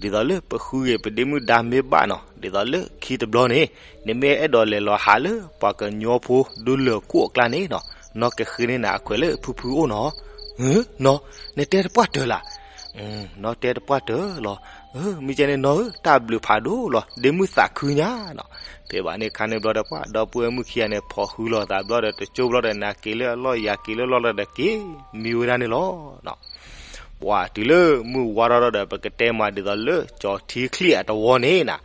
ဒ်သိးလၢပဃုဂ့ၤပဒ့မုၣ်ဒါမ့ၢ်ဘၣ်နီၤ, ဒ်သိးလၢခံတဘျီန့ၣ်, နမ့ၢ်အဲၣ်ဒိးလဲၤလီၤဟးလၢပှၤကညီဖိဒုလၢၢ်ခိၣ်အကျါန့ၣ်နီၤ, နီၢ်ကဃ့န့ၢ်နၤအခွဲးလၢဖုဖုအိၣ်နီၤ. နီၤ, နတဲတပှၢ်တၢၢ်လၢ်. နီၢ်တဲတပှၢ်တၢၢ်လီၤ. မ့ၢ်ကဲန့ၣ်နီၤဧၢ, တၢ်ဘျုးဖးဒိၣ်လီၤ, ဒ့မုၣ်သးခုညါနီၤ. ဖဲဘၣ်န့ၣ်ခါန့ၣ်ဘျီဒီး ပှၤဒီပုၢ်ဝဲၢ်မုၣ်ခံဂၤန့ၣ် ဖိးဃုလိာ်သးဘျီဒီး တကၠိၢ်ဘျီဒီး နၤက့ၤလၢအလီၢ် ယၤက့ၤလၢအလီၢ်လီၤဒီး က့ၤမံဝဲဒၣ်န့ၣ်လီၤ. ပှၤတုၤလၢမုၢ်ဝါထီၣ်ဒီး ပကတဲမးဒ်သိးလၢ ကၠီၤထံချံအတဝီန့ၣ်နီၤ,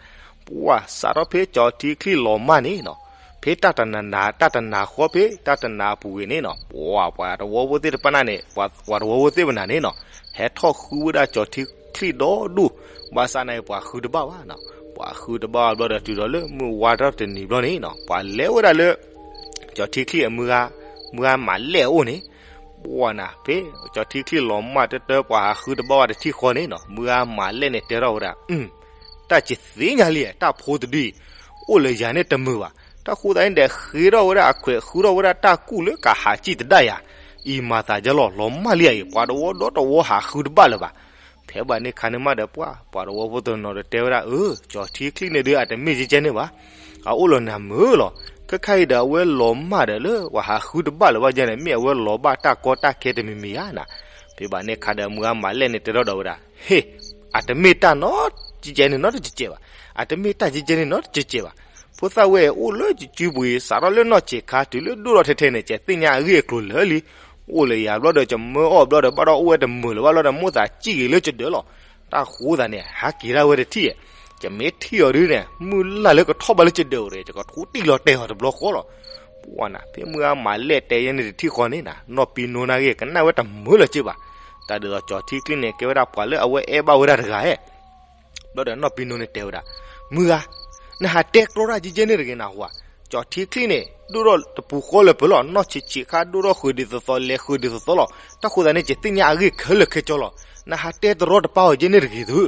ပှၤစးထီၣ်ဖဲကၠီၤထံချံလီၤမၢ်န့ၣ်နီၤ, ဖဲတၢ်တနၤ တၢ်တနၤဃီဖဲ တၢ်တနၤအပူၤဂ့ၤန့ၣ်နီၤ, ပှၤ ပှၤတဝီဖိသ့ၣ်တဖၣ်န့ၣ်, ပှၤတဝီဖိသ့ၣ်တဖၣ်န့ၣ်နီၤ, ဟဲထီၣ်ဃုဝဲဒၣ်ကၠီၤထံချံဒီဒူၣ်, ဘၣ်ဆၣ်န့ၣ် ပှၤဃုတဘၣ်ဘၣ်နီၤ, ပှၤဃုတဘၣ်ဘၣ်ဘျီဒီး တုၤဒီးလၢမုၢ်ဝါထီၣ်တနံၤဘျီန့ၣ်နီၤ, ပှၤလဲၤဝဲဒၣ်လၢ ကၠီၤထံချံအမုၢ်ဂၤ, မုၢ်ဂၤမၤလဲၣ်အအိၣ်န့ၣ်, ပှၤနၤ ဖဲကၠီၤထံချံလီၤမၢ်တၢတၢ ပှၤဟးဃုတဘၣ်ဝဲတထံၣ်ဃီန့ၣ်နီၤ, မုၢ်ဂၤမၤလဲၣ်န့ၣ်တဲထီၣ်ဝဲဒၣ်, တၢ်ကသ့ၣ်ညါလံ, တၢ်ဖိတဒုအံၤ အိၣ်လၢယၤန့ၣ်တမုာ်ဘၣ်. တၢ်ဃိသတးန့ၣ်ဒီး ဃ့ထီၣ်ဝဲဒၣ်အခွဲး ဃုထီၣ်ဝဲဒၣ်တၢ်ကူၣ်လၢကဟးစံၣ်တဒၣ်ယၤ, အံၤမၤသးဒ်လဲၣ်, လီၤမၢ်လံဧါအံၤ, ပှၤတဝီဒီတဝီဟးဃုတဘၣ်လၢၤဘၣ်. ဖဲဘၣ်န့ၣ်ခါန့ၣ်မးဒီး ပှၤ ပှၤတဝီဖိတနီၤဒီးတဲဝဲဒၣ်, အၢ ကၠီၤထံချံန့ၣ်ဒုး အတမ့ၢ်ကဲကဲန့ၣ်ဘၣ်, အအိၣ်လီၤနၤမုာ်လီၤ. ခဲခါအံၤဒီး အဝဲလီၤမၢ်ဒီးလၢ ပှၤဟးဃုတဘၣ်လၢၤဘၣ်ယဲန့ၣ် မ့ၢ်အဝဲလီၤဘၣ်တၢ်ကီတၢ်ခဲတမံၤမံၤဧါနၤ. ဖဲဘၣ်န့ၣ်ခါဒီး မုၢ်ဂၤမၤလဲၣ်န့ၣ်တဲထီၣ်ဒီးဝဲဒၣ်, ဟ့ၣ်, အတမ့ၢ်တၢ်နီတကဲကဲန့ၣ် နီတကဲကဲဘၣ်, အတမ့ၢ်တၢ်ကဲကဲန့ၣ် နီတကဲကဲဘၣ်. ဖိသၣ်ဝဲအိၣ်လၢယစုပူၤအံၤ စးထီၣ်လၢနီၢ်ဆံးခါ တုၤလၢဒိၣ်ထီၣ်ထဲထဲန့ၣ် ကသ့ၣ်ညါအဂ့ၢ်အကျိၤလၢာ်လံ. အိၣ်လၢယၤဘျီဒီး ကမၢအီၣ်ဘျီဒီး ဘၣ်ဒီးအိၣ်ဝဲတမုာ်လၢၤဘၣ်ဘျီဒီး မိၣ်သးစံၣ်ဂ့ၤလၢကဒၢးလီၤ. တၢ်ဃိသးန့ၣ် ဟးက့ၤဒၣ်ဝဲတထံၣ်ဧါ. ယမ့ၢ်ထံၣ်အီၤဒုန့ၣ် မုၢ်လၢ်လၢကထီၣ်ဘၣ်လၢကဒၢးအိၣ်ဒီး ယကထူတံၢ်လီၤတဲာ်အီၤတဘျီဃီလီၤ. ပှၤနၤ ဖဲမုၢ်ဂၤမၤလဲၣ်တဲယဲန့ၣ်တထံၣ်ဃီန့ၣ်နၤ နီၢ်ပံနိနာ်ဂ့ၢ် ကနၣ်ဝဲတမုာ်လၢၤက့ဘၣ်. တၢ်ဒ်သိးကၠီၤထံချံန့ၣ် ကဲဝဲဒၣ်ပှၤလၢအဝဲအဲၣ်ဘၣ်ဝဲဒၣ်တဂၤဧါ. ဘျီဒီးနီၢ်ပံနိန့ၣ်တဲဝဲဒၣ်, မုၢ်ဂၤ, နဟးတဲကျီတၢ်ကဲကဲန့ၣ်တဂ့ၤနဟါ. ကၠီၣ်ထံချံန့ၣ် ဒိၣ်ထီၣ်တပူၤဃီလၢပၢၤလီၤ, နီၢ်ဆံးဆံးခါ ဒိၣ်ထီၣ်ဃုာ်ဒ်သိးသိး လဲၤဃုာ်ဒ်သိးသိးလီၤ. တၢ်ဃိသတးန့ၣ် ယသ့ၣ်ညါအဂ့ၢ်ခဲလၢာ်ခဲဆ့လီၤ. နဟးတဲတရီတပါအီၤယဲန့ၣ်တဂ့ၤသု.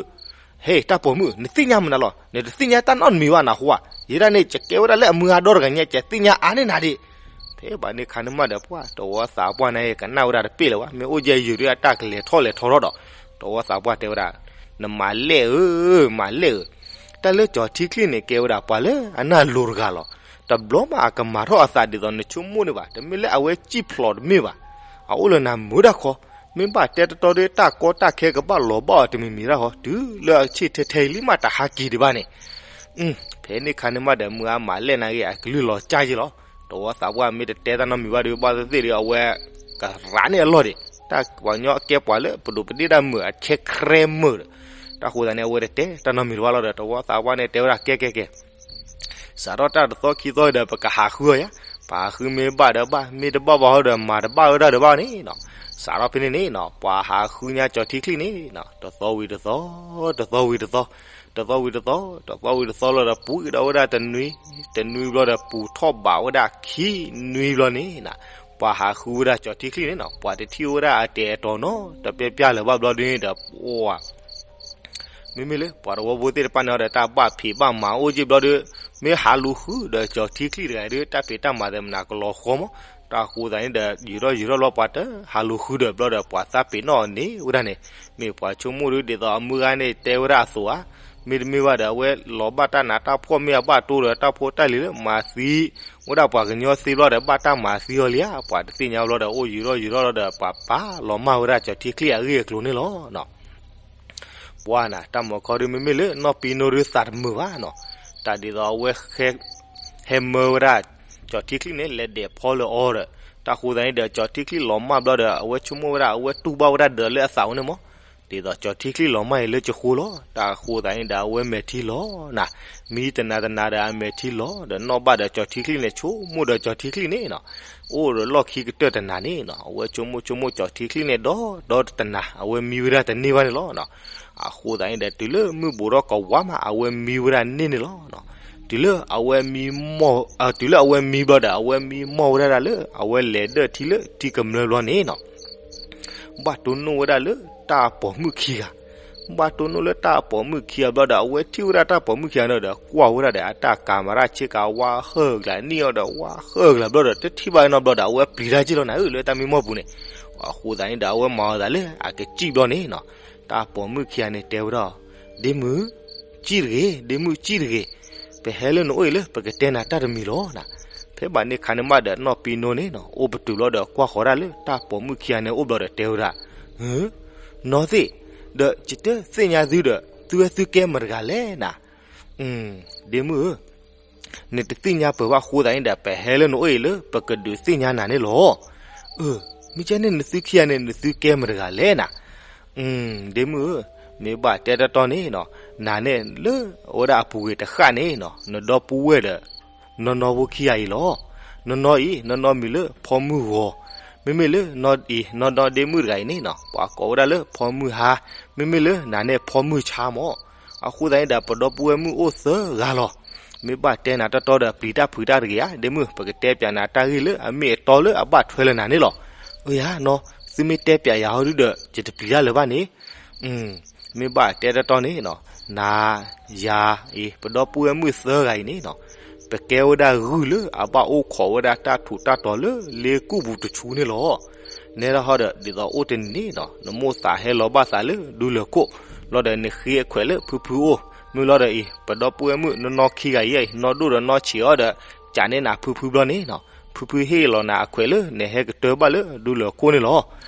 ဟဲ တၢ်ပိာ်မုၣ် နသ့ၣ်ညါမနုၤလီၤ, နတသ့ၣ်ညါတၢ်နီတမံၤဘၣ်နဟူဧါ. ယဲဒၣ်န့ၣ် ယကဲဝဲဒၣ်လၢအမုၢ်ဂၤဒီတဂၤညါ ယသ့ၣ်ညါအါန့ၢ်နၤဒံး. ဖဲဘၣ်န့ၣ်ခါန့ၣ်မးဒီး ပှၤတဝီသးပှၢ်န့ၣ် ကနၣ်ဝဲဒၣ်တပ့ၢ်လၢၤဘၣ်, မ့ၢ်အိၣ်ယဲယုာ်ဒီးအတၢ်ကလဲၤထီၣ်လဲၤထီထီၣ်ဒီး တဝီသးပှၢ်တဲဝဲဒၣ်, နမၤလဲၣ်ဧၢ, မၤလဲၣ်ဧၢ. တၢ်လၢကၠီၣ်ထံချံန့ၣ် ကဲဝဲဒၣ်ပှၤလၢအနၢ်လိၤတဂၤလီၤ. တဘျီမးအကမၤထီၣ်အသးဒ်သိးနဆိကမိၣ်န့ၣ်ဘၣ်, တမ့ၢ်လၢအဝဲစံၣ်ဖျိးတမ့ၢ်ဘၣ်. အအိၣ်လၢနၤမုာ်ဒၣ်ခီ, မ့ၢ်ဘၣ်တဲတတီဒီး တၢ်ကီတၢ်ခဲကဘၣ်လီၤဘၣ်အီၤတမံၤမံၤဒၣ်ဃီ, တုၤလၢအဆ့ၣ်ထဲထဲအံၤလံမး တဟးက့ၤဒံးဘၣ်န့ၣ် ဖဲန့ၣ်ခါန့ၣ်မးဒီး မုၢ်အါမၤလဲၣ်နၤဂ့ၤ အကလုၢ်လီၤကၢ်ယ့လီၤ. တဝီသးပှၢ်မ့ၢ်တတဲတၢ်နီတမံၤဘၣ်ဒီး ဘၣ်သ့ၣ်သ့ၣ်ဒီး အဝဲကရးန့ၢ်အလီၢ်ဒံး, တၢ်ပှၤကညီအကဲပှၤလၢပဒိးပဒ့ၣ်တၢ်မုာ်အခဲခရဲမုာ်ဒီး, တၢ်ဃိသတးန့ၣ် အဝဲတတဲတၢ်နီတမံၤလၢၤဘၣ်လီၤဒီး တဝီသးပှၢ်န့ၣ်တဲဝဲဒၣ် ကဲကဲကဲ စးထီၣ်တၢ်တသီခံသီဒီး ပကဟးဃုအီၤယါ, ပဟးဃုမ့ၢ်ဘၣ်ဒီးဘၣ်, မ့ၢ်တဘၣ်ဘၣ်ဟီဒီး မၤတဘၣ်ဝဲဒၣ်ဒီးဘၣ်န့ၣ်နီၤ. စးထီၣ်ဖဲန့ၣ်န့ၣ်နီၤ ပှၤဟးဃုညါကၠီၣ်ထံချံန့ၣ်နီၤ တသီဝံၤတသီ, တသီဝံၤတသီ, တသီဝံၤတသီ, တသီဝံၤတသီလီၤဒီး ပူၤဒီးဝဲဒၣ်တနွံ, တနွံဘျီဒီး ပူၤထီၣ်ဘးဝဲဒၣ်ခံနွံဘျီန့ၣ်နီၤ, ပှၤဟးဃုဝဲဒၣ်ကၠီၣ်ထံချံန့ၣ်နီၤ ပှၤတထံၣ်ဝဲဒၣ်အတဲာ်အတီၤနီတပျဲးပျဲးလၢၤဘၣ်ဘျီဒုန့ၣ်ဒီး ပှၤ မ့မ့ၢ်လၢပှၤတဝီဖိသ့ၣ်တဖၣ်န့ၣ်ဒီး တၢ်ဘၣ်ဖံးဘၣ်မၤအိၣ်က့ဘျီဒီး မ့ၢ်ဟးလူၤဃုဒီးကၠီၣ်ထံချံတဂၤဒီး တၢ်ဖံးတၢ်မၤသ့ၣ်မနၤကလီၤဃီမး. တၢ်ဃိသတးန့ၣ်ဒီး ယံာ်ထီၣ်ယံာ်ထီၣ်လီၤ ပှၤတဟးလူၤဃုဒီးဘျီဒီး ပှၤသးပ့ၤနီၣ်အီၤန့ၣ်ဝဲဒၣ်န့ၣ်, မ့ၢ်ပှၤဆိကမိၣ်ဒ်သိးအမုၢ်ဂၤန့ၣ် တဲဝဲဒၣ်အသိးဧါ, မ့တမ့ၢ်ဘၣ်ဒီး အဝဲလီၤဘၣ်တၢ်နးတၢ်ဖှီၣ် မ့ၢ်အဘၣ်တိဒီး တၢ်ဖိတၢ်လံၤလၢမၤသံဝဲဒၣ်ပှၤကညီသ့ဘျီဒီး ဘၣ်တၢ်မၤသံအီၤလံဧါ, ပှၤတသ့ၣ်ညါဘျီဒီး အိၣ်ယံာ်ထီၣ်ယံာ်ထီၣ်လီၤဒီး ပှၤပာ်လီၤမၢ်ဝဲဒၣ်ကၠီၣ်ထံချံအဂ့ၢ်အကျိၤန့ၣ်လီၤ. ပှၤန့ၣ် တၢ်မၤခီဒု မ့မ့ၢ်လၢနီၢ်ပံနိဒုသးတမုာ်ဘၣ်နီၤ, တၢ်ဒ်သိးအဝဲ ဟဲမၢဝဲဒၣ် ကၠီၣ်ထံချံန့ၣ် လဲၤဒဲးဖီလၢအီၤဒီး, တၢ်ဃိသတးန့ၣ်ဒီး ကၠီၣ်ထံချံလီၤမၢ်ဘျီဒီး အဝဲဆိကမိၣ်ဝဲဒၣ် အဝဲတူၢ်ဘၣ်ဝဲဒၣ်ဒီးလၢအသးဝဲန့ၣ်မး, ဒ်သိးကၠီၣ်ထံချံလီၤမၢ်အံၤလၢကဃိလီၤ. တၢ်ဃိသတးန့ၣ်ဒီး အဝဲမဲာ်ထံလီၤနၤ, မံတနၤတနၤဒီးအမဲာ်ထံလီၤဒီး နီၣ်ဘၣ်ဒီးကၠီၣ်ထံချံန့ၣ် ဆိကမိၣ်ဒီးကၠီၣ်ထံချံန့ၣ်နီၤ, အိၣ်ဒီးလီၢ်ခံကတၢၢ်တနၤန့ၣ်နီၤ, အဝဲဆိကမိၣ်ဆိကမိၣ်ကၠီၣ်ထံချံန့ၣ် ဒီးဒီတနၤ အဝဲမံဝဲဒၣ်တန့ၢ်ဘၣ်န့ၣ်လီၤ. အဃိသတးန့ၣ်ဒီး တုၤလၢမုၢ်ဘူးထီၣ်ကဝါမး အဝဲမံဝဲဒၣ်န့ၢ်န့ၣ်လီၤ. တုၤလၢအဝဲမံ တုၤလၢအဝဲမံဘျီဒီး အဝဲမံမီၢ်ဝဲဒၣ်လၢ အဝဲလဲၤဒၢၣ်ထံလၢထံကမျၢၢ်ဘျီန့ၣ်နီၤ, ဘၣ်တိၢ်နီၣ်ဝဲဒၣ်လၢတၢ်ပိာ်မုၣ်ခံဂၤ, ဘၣ်တိၢ်နီၣ်လၢတၢ်ပိာ်မုၣ်ခံဂၤဘျီဒီး အဝဲထံၣ်ဝဲဒၣ်တၢ်ပိာ်မုၣ်ခံဂၤန့ၣ်ဒီး ကွၢ်ဝဲဒၣ်ဒီး အတၢ်ကၤမၤတၢ်ဆ့ကၤဝါဃၢၣ်ကျါ နံၣ်အီၤဒီးဝါဃၢၣ်ကျါဘျီဒီး တထံၣ်ဘၣ်နီတဘျီဒီး အဝဲပျံၤတၢ်က့ၢ်လီၤနၤဧၢ လၢတၢ်မံမီၢ်ပူၤန့ၣ်, အဃိသတးန့ၣ်ဒီး အဝဲမၤအီၤသးလၢအကစံၣ်ဘျီန့ၣ်နီၤ, တၢ်ပိာ်မုၣ်ခံဂၤန့ၣ်တဲဝဲဒၣ်, ဒ့မုၣ်, စံၣ်တဂ့ၤ, ဒ့မုၣ်စံၣ်တဂ့ၤ, ပဟဲလၢနအိၣ်အံၤလၢ ပကတဲနၤတၢ်တမံၤလီၤနၤ. ဖဲဘၣ်န့ၣ်ခါန့ၣ်မးဒီး နီၢ်ပံနိန့ၣ်နီၤ အိၣ်ပတုာ်လီၤဒီး ကွၢ်ဃီၤဒၣ်လၢတၢ်ပိာ်မုၣ်ခံဂၤန့ၣ်အိၣ်ဘျီဒီးတဲဝဲဒၣ်, နီၢ်သ့ၣ်, ဒီးယတသ့ၣ်ညါသုဒီး သုဝဲသုကဲမတၤတဂၤလဲၣ်နၤ. ဒ့မုၣ်ဧၢ, နတသ့ၣ်ညါပၢၤဘၣ်အဃိသတးန့ၣ်ဒီး ပဟဲလၢနအိၣ်အံၤလၢ ပကဒုးသ့ၣ်ညါနၤန့ၣ်လီၤ. အၢ, မ့ၢ်ကဲန့ၣ် နသုခံဂၤန့ၣ် နသုကဲမတၤတဂၤလဲၣ်နၤ. ဒ့မုၣ်ဧၢ, မ့ၢ်ဘၣ်တဲတီတီန့ၣ်နီၤ, နၤန့ၣ်လၢအဝဲဒၣ်အပူၤကွံာ်တဃၣ်န့ၣ်နီၤ နဒီပုၢ်ဝဲၢ်ဒီး နီၢ်နီၢ်ဖိခံဂၤအံၤလီၤ. နီၢ်နီၢ်အံၤ နီၢ်နီၢ်မံၤလၢဖီမုၢ်ဂီၤ, မ့မ့ၢ်လၢနီၢ်အံၤ နီၢ်နီၢ်ဒ့မုၣ်တဂၤအံၤန့ၣ်နီၤ ပှၤကိးဝဲဒၣ်လၢဖီမုၢ်ဟါ, မ့မ့ၢ်လၢနၤန့ၣ်ဖီမုၢ်ဆါမး. အဃိသတးန့ၣ်ဒီး ပဒီပုၢ်ဝဲၢ်မုၣ်အိၣ်သၢဂၤလီၤ. မ့ၢ်ဘၣ်တဲနၤတီတီဒီး ပျံၤတၢ်ဖုးတၢ်တဂ့ၤဧါ, ဒ့မုၣ် ပကတဲပၠးနၤတၢ်ဂ့ၢ်လၢအမ့ၢ်အတီလၢအဘၣ်ထွဲလၢနၤန့ၣ်လီၤ. အၢယၤနီၤ, သုမ့ၢ်တဲပၠးယၤဟီဒုဒီး ယတပျံၤတၢ်လၢၤဘၣ်န့ၣ် မ့ၢ်ဘၣ်တဲတီတီန့ၣ်နီၤ, နၤ ယၤအံၤ ပဒီပုၢ်ဝဲၢ်မုၣ်သၢဂၤအံၤန့ၣ်နီၤ ပကဲဝဲဒၣ်ဂုၢ်လၢအဘၣ်အိၣ်ခိးဝဲဒၣ်တၢ်ထူးတၢ်တီၤလၢလ့ကူၣ်ပူၤတဆူန့ၣ်လီၤ. နဲဒၣ်ဟီဒီး ဒ်သိးအိၣ်တနံၤန့ၣ်နီၤ နမိၢ်သးဟဲလီၤဘၣ်သးလၢဒူလၢၢ်ခိၣ်, လီၤဒီးနဃ့အခွဲးလၢဖုဖုအိၣ်, မုၢ်လီၤဒီးအံၤ ပဒီပုၢ်ဝဲၢ်မုၣ်နီၢ်နီၢ်ခံဂၤအံၤ နီၢ်ဒိၣ်ဒီးနီၢ်ဆံးအီၤဒီး ကးန့ၢ်နၤဖုဖုဘျီန့ၣ်နီၤ ဖုဖုဟ့ၣ်လီၤနၤအခွဲးလၢ နဟဲကတၢၢ်ဘၣ်လၢဒူလၢၢ်ခိၣ်န့ၣ်လီၤ.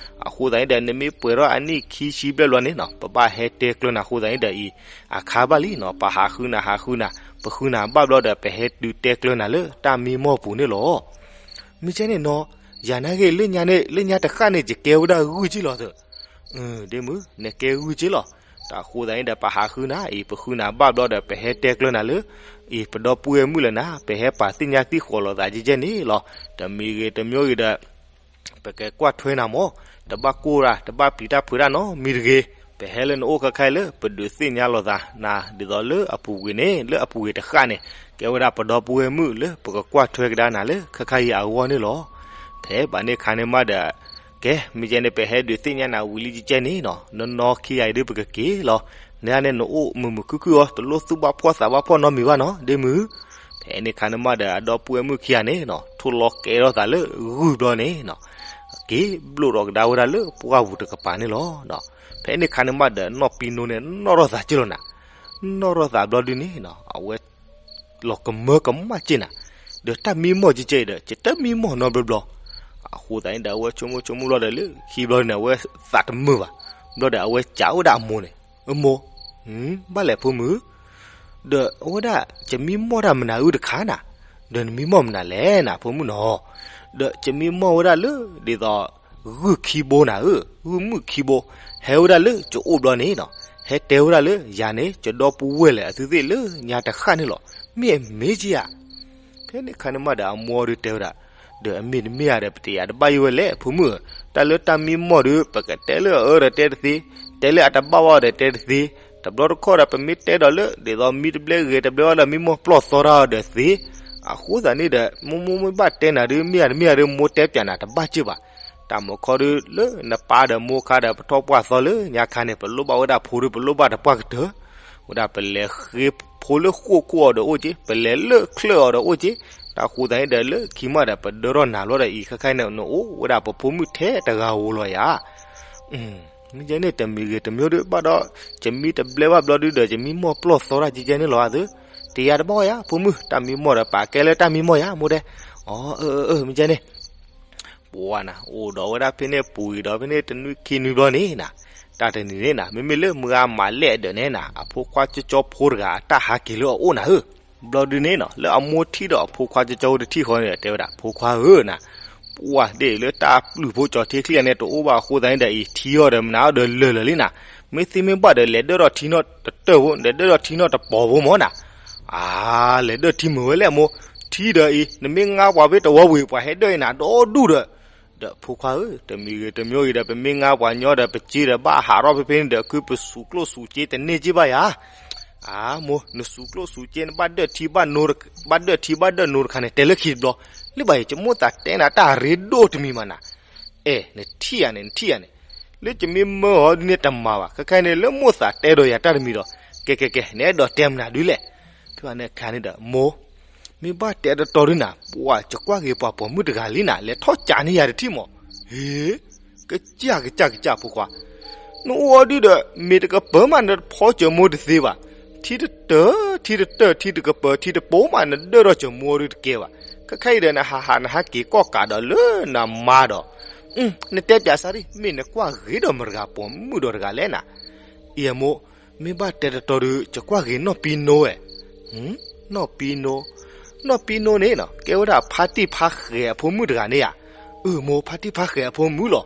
အဃိသတးန့ၣ်ဒီး နမ့ၢ်ပှဲၤထီၣ်အနံၣ်ခံဆံဘျဲၣ်ဘျီန့ၣ်နီၤ ပဘၣ်ဟဲတဲကျၢၤနၤအဃိသတးန့ၣ်ဒီးအံၤ အခါဘၣ်လံနီၤ ပဟးဃုနၤဟးဃုနၤ ပဃုနၤဘၣ်ဘျီဒီး ပဟဲတုၤတဲကျၢၤနၤလၢတၢ်မံမီၢ်ပူၤန့ၣ်လီၤ. မ့ၢ်ကဲန့ၣ်နီၤ, ယၤနာ်က့ လၢညါန့ၣ် လၢညါတဃၣ်န့ၣ် ယကဲဝဲဒၣ်ဂုၢ်က့လီၤသၢ ဒ့မုၣ် နကဲဂုၢ်က့လီၤ. တၢ်ဃိသတးန့ၣ်ဒီး ပဟးဃုနၤအံၤ ပဃုနၤဘၣ်ဘျီဒီး ပဟဲတဲကျၢၤနၤလၢ အံၤ ပဒီပုၢ်ဝဲၢ်မုၣ်လၢနၤ ပဟဲပာ်သ့ၣ်ညါသံဃိးလိာ်သးကဲကဲန့ၣ်လီၤ. တမံၤဂ့ၤတမံၤဂ့ၤဒီး ပကကွၢ်ထွဲနၤမး, တဘၣ်ကိၢ်တၢ် တဘၣ်ပျံၤတၢ်ဖုးတၢ်နီတမံၤတဂ့ၤ. ပဟဲလၢနအိၣ်ခဲခါအံၤလၢပဒုးသ့ၣ်ညါလိာ်သးနၤ ဒ်သိးလၢအပူၤကွံာ်န့ၣ် လၢအပူၤကွံာ်တဃၣ်န့ၣ် ကဲဝဲဒၣ်ပဒီပုၢ်ဝဲၢ်မုၣ်လၢပကကွၢ်ထွဲကဒါနၤလၢခဲခါအံၤအဂီၢ်န့ၣ်လီၤ. ဖဲဘၣ်န့ၣ်အခါန့ၣ်မးဒီး ကဲ မ့ၢ်ကဲန့ၣ် ပဟဲဒုးသ့ၣ်ညါနၤဝံၤလံကဲကဲန့ၣ်နီၤ နီၢ်နီၢ်ခံဂၤအံၤဒ်ပကက့ၤလီၤ. နဒၣ်န့ၣ်နအိၣ်မုာ်မုာ်ခုၣ်ခုၣ်အီၤ တလိၣ်သူၣ်ဘၣ်ဖှီၣ်သးဘၣ်ဖှီၣ်နီတမံၤဘၣ်နီၤ ဒ့မုၢ်. ဖဲန့ၣ်အခါန့ၣ်မးဒီး အဒီပုၢ်ဝဲၢ်မုၣ်ခံဂၤန့ၣ်နီၤ ထိၣ်လီၤကဲထီၣ်သးလၢဂုၢ်ဘျီန့ၣ်နီၤ က့ၤဘျိးထီၣ်ကဒါဝဲဒၣ်လၢပှၢ်ပူၤတကပၤန့ၣ်လီၤ. ဖဲန့ၣ်အခါန့ၣ်မးဒီး နီၢ်ပံနိန့ၣ် နီၣ်ထီၣ်သးက့ၢ်လီၤနၤ. နီၣ်ထီၣ်သးဘျီဒုန့ၣ်နီၤ အဝဲ လီၤကမၢကမၣ်က့ၢ်နၤ, ဒီးတၢ်မံမီၢ်ကဲကဲအံၤဒီး ကတမံမီၢ်နီတဘျီဘျီ. အဃိသတးန့ၣ်ဒီး အဝဲဆိကမိၣ်ဆိကမိၣ်ဘျီဒီး လၢခံဘျီန့ၣ် အဝဲသးတမုာ်ဘၣ်. ဘျီဒီးအဝဲစံးဝဲဒၣ်အမိၢ်န့ၣ်, အမိၢ်, ဘၣ်လဲၣ်ဖိမုၣ်, ဒီးအဝဲဒၣ် ကမံမီၢ်တၢ်မနုၤအုၣ်တခါနၤ, ဒီးနမံမီၢ်မနုၤလဲၣ်နၤ ဖိမုၣ်နီၤ. ဒီးကမံမီၢ်ဝဲဒၣ်လၢ ဒ်သိး ဂုၢ်ခံဘိနၤဧၢ, ဂုၢ်မုၣ်ခံဘိ, ဟဲဝဲဒၣ်လၢကအိၣ်ဘျီန့ၣ်နီၤ, ဟဲတဲဝဲဒၣ်လၢ ယၤန့ၣ် ကဒီပုၢ်ဝဲၢ်လဲၣ်အသုသ့ၣ်လၢညါတဃၣ်န့ၣ်လီၤ, မ့ၢ်အမ့ၢ်က့ဧါ. ဖဲန့ၣ်အခါန့ၣ်မးဒီး အမိၢ်ဒုတဲဝဲဒၣ်, ဒီးအမ့ၢ်တမ့ၢ်ဧါဒီး ပတယာ်တဘၣ်ယိၣ်ဝဲလဲၣ် ဖိမုၣ်ဧၢ, တၢ်လၢတၢ်မံမီၢ်ဒီး ပကတဲလၢအအၢဒီးတဲတသ့, တဲလၢအတဘၣ်ဘၣ်ဒီးတဲတသ့, တဘျီတခီၣ်ဒီး ပမ့ၢ်တဲဒီးလၢ ဒ်သိးမံတဘျဲဂဲၤတဘျဲဘၣ်ဒီး မံမီၢ်ပျီၢ်သီတၢ်အီၤဒီးသ့, အဃိသတးန့ၣ်ဒီး မိၢ်မိၢ်မ့ၢ်ဘၣ်တဲနၤဒုး မ့ၢ်ဧါတမ့ၢ်ဧါဒီး မိၢ်တဲပၠးနၤတဘၣ်က့ၢ်ဘၣ်. တၢ်မၤခီဒုး လၢနပၢ်ဒီးမိၢ်ခါဒီး ပထီၣ်ပှၢ်သီလၢညါခါန့ၣ် ပလိၣ်ဘၣ်ဝဲဒၣ်ဖိဒီး ပလိၣ်ဘၣ်တပှၢ်ကတၢၢ်, ဝဲဒၣ်ပလဲၤဃ့ဖိလၢဃိၣ်ခိၣ်အီၤဒီးအိၣ်က့ၢ်, ပလဲၤလၢချၢၣ်အီၤဒီးအိၣ်က့ၢ်, တၢ်ဃိသတးန့ၣ်ဒီး လၢခံမးဒီး ပဒၢထီၣ်နၤဘျီဒီးအံၤ ခဲခါအံၤန့ၣ် နအိၣ်ဝဲဒၣ်ပဖိမုၣ်ထဲတဂၤဧိၤလီၤယၤ. မ့ၢ်ကဲန့ၣ် တမံၤဂ့ၤတမံၤဒုး ဘၣ်ဒီး ကမံတဘျဲဘၣ်ဘျီဒုးဒီး ကမံမီၢ်ပျီၢ်သီတၢ်ကဲကဲန့ၣ်လီၤအသု, တယာ်တဘၣ်ယၤ ဖိမုၣ်, တၢ်မံမီၢ်ဒီး ပာ်ကဲလၢတၢ်မံမီၢ်ယၤ မိၢ်တဲ. အၢ အၢ အၢ မ့ၢ်ကဲန့ၣ် ပှၤနၤ အိၣ်ဒီးဝဲဒၣ်ဖဲန့ၣ် ပူၤအံၤဒီးဖဲန့ၣ် တနွံခံနွံဘျီန့ၣ်နၤ, တၢ်တနံၤန့ၣ်နၤ မ့မ့ၢ်လၢမုၢ်ဂၤမၤလဲၣ်အဒၢးန့ၣ်နၤ အဖိခွါကၠီကၠီဖိတဂၤ အတၢ်ဟးက့ၤလၢအအိၣ်နၤဧၢ. ဘျီဒုန့ၣ်နီၤ လၢအမိၢ်ထံၣ်ဒီးအဖိခွါကၠီကၠီဖိတထံၣ်ဃီန့ၣ်ဒီး တဲဝဲဒၣ် ဖိခွါဧၢနၤ, ပှၤဒ့ၣ်လၢတၢ်ပျုၢ်ဖိကၠီထံချံဂၤန့ၣ် တအိၣ်ဘၣ်အဃိသတးန့ၣ်ဒီး အံၤထံအီၤဒီးမနုၤအီၤဒီးလၢာ်လၢာ်လံနၤ, မ့ၢ်သ့မ့ၢ်ဘၣ်ဒီး လဲၤဒၢၣ်ထီၣ်ထံနီၣ်တတၢၢ်ဖိ လဲၤဒၢၣ်ထီၣ်ထံနီၣ်တပီၤဖိမၢ်နၤ. အါ လဲၤဒၢၣ်ထံမုာ်ဝဲလဲၣ်မိၢ်, ထံဒီးအံၤ နမ့ၢ်ငါပှၤဖဲတဝီဝံၤ ပှၤဟဲဒၢၣ်အံၤနၤဒီဒူၣ်ဒီး ဒီးဖိခွါဧၢ, တမံၤဂ့ၤတမံၤဂ့ၤဒီး ပမ့ၢ်ငါပှၤညီဒီး ပစ့ဒီးဘၣ်ဟးထီၣ်ဖဲဖဲန့ၣ်ဒီး အခုပစူးကျိၣ်စူးစ့တန့ၢ်က့ၢ်ဘၣ်ယၤ. အမိၢ်, နစူးကျိၣ်စူးစ့ နဘၣ်ဒၢၣ်ထံဘၣ်ဒၢၣ်ထံဘၣ်နိတခါန့ၣ် တဲလၢခံတဘျီ, လၢဘၣ်အံၤ ယမိၣ်သးတဲနၤတၢ်ရ့ဒိၣ်တမံၤမးနၤ. အဲ နထံၣ်ယၤန့ၣ် နထံၣ်ယၤန့ၣ်, လၢယမ့ၢ်မၢအီၤဒ်န့ၣ်တမၤဘၣ်, ခဲခါန့ၣ် လၢမိၣ်သးတဲဒီးယၤတၢ်တမံၤဒီး, ကဲ ကဲ ကဲ နအဲၣ်ဒိးတဲမနုၤဒ်လဲၣ်. ဖဲန့ၣ်အခါန့ၣ်ဒီး မိၢ် မ့ၢ်ဘၣ်တဲတတီၤဒုနၤ, ပှၤယကွၢ်ဂ့ၤပှၤပိာ်မုၣ်တဂၤလံနၤ, လဲၤထီၣ်ကးန့ၢ်ယၤတထံၣ်မး. ဟ့ ကစၢ် ကစၢ် ကစၢ် ဖိခွါ, နအိၣ်အီၤဒုဒီး မ့ၢ်တကပၢၤမး နဖီစၢၤမိၢ်တသ့ဘၣ်. ထံတတၢၢ် ထံတတၢၢ် ထံတကပၢၤ ထံတပိၤမး နဒၢၣ်ထီၣ်စၢၤမိၢ်အီၤဒုတကဲဘၣ်. ခဲခါအံၤဒီး နဟးဟးနဟးက့ၤကီၢ်ကးဒီးလၢနမါဒီး, နတဲပၠးစၢ်ဒ် မ့ၢ်နကွၢ်ဂ့ၤဒီးမတၤတဂၤ ပိာ်မုၣ်ဒီးတဂၤလဲၣ်နၤ. အံၤမိၢ်, မ့ၢ်ဘၣ်တဲတတီၤဒု ယကွၢ်ဂ့ၤနီၢ်ပံနိဝဲ. နီၢ်ပံနိ, နီၢ်ပံနိန့ၣ်နီၤ ကဲဝဲဒၣ်ဖါတံၢ်ဖါဃဲၤအဖိမုၣ်တဂၤန့ၣ်ဧါ. အၢ မိၢ်, ဖါတံၢ်ဖါဃဲၤအဖိမုၣ်လီၤ.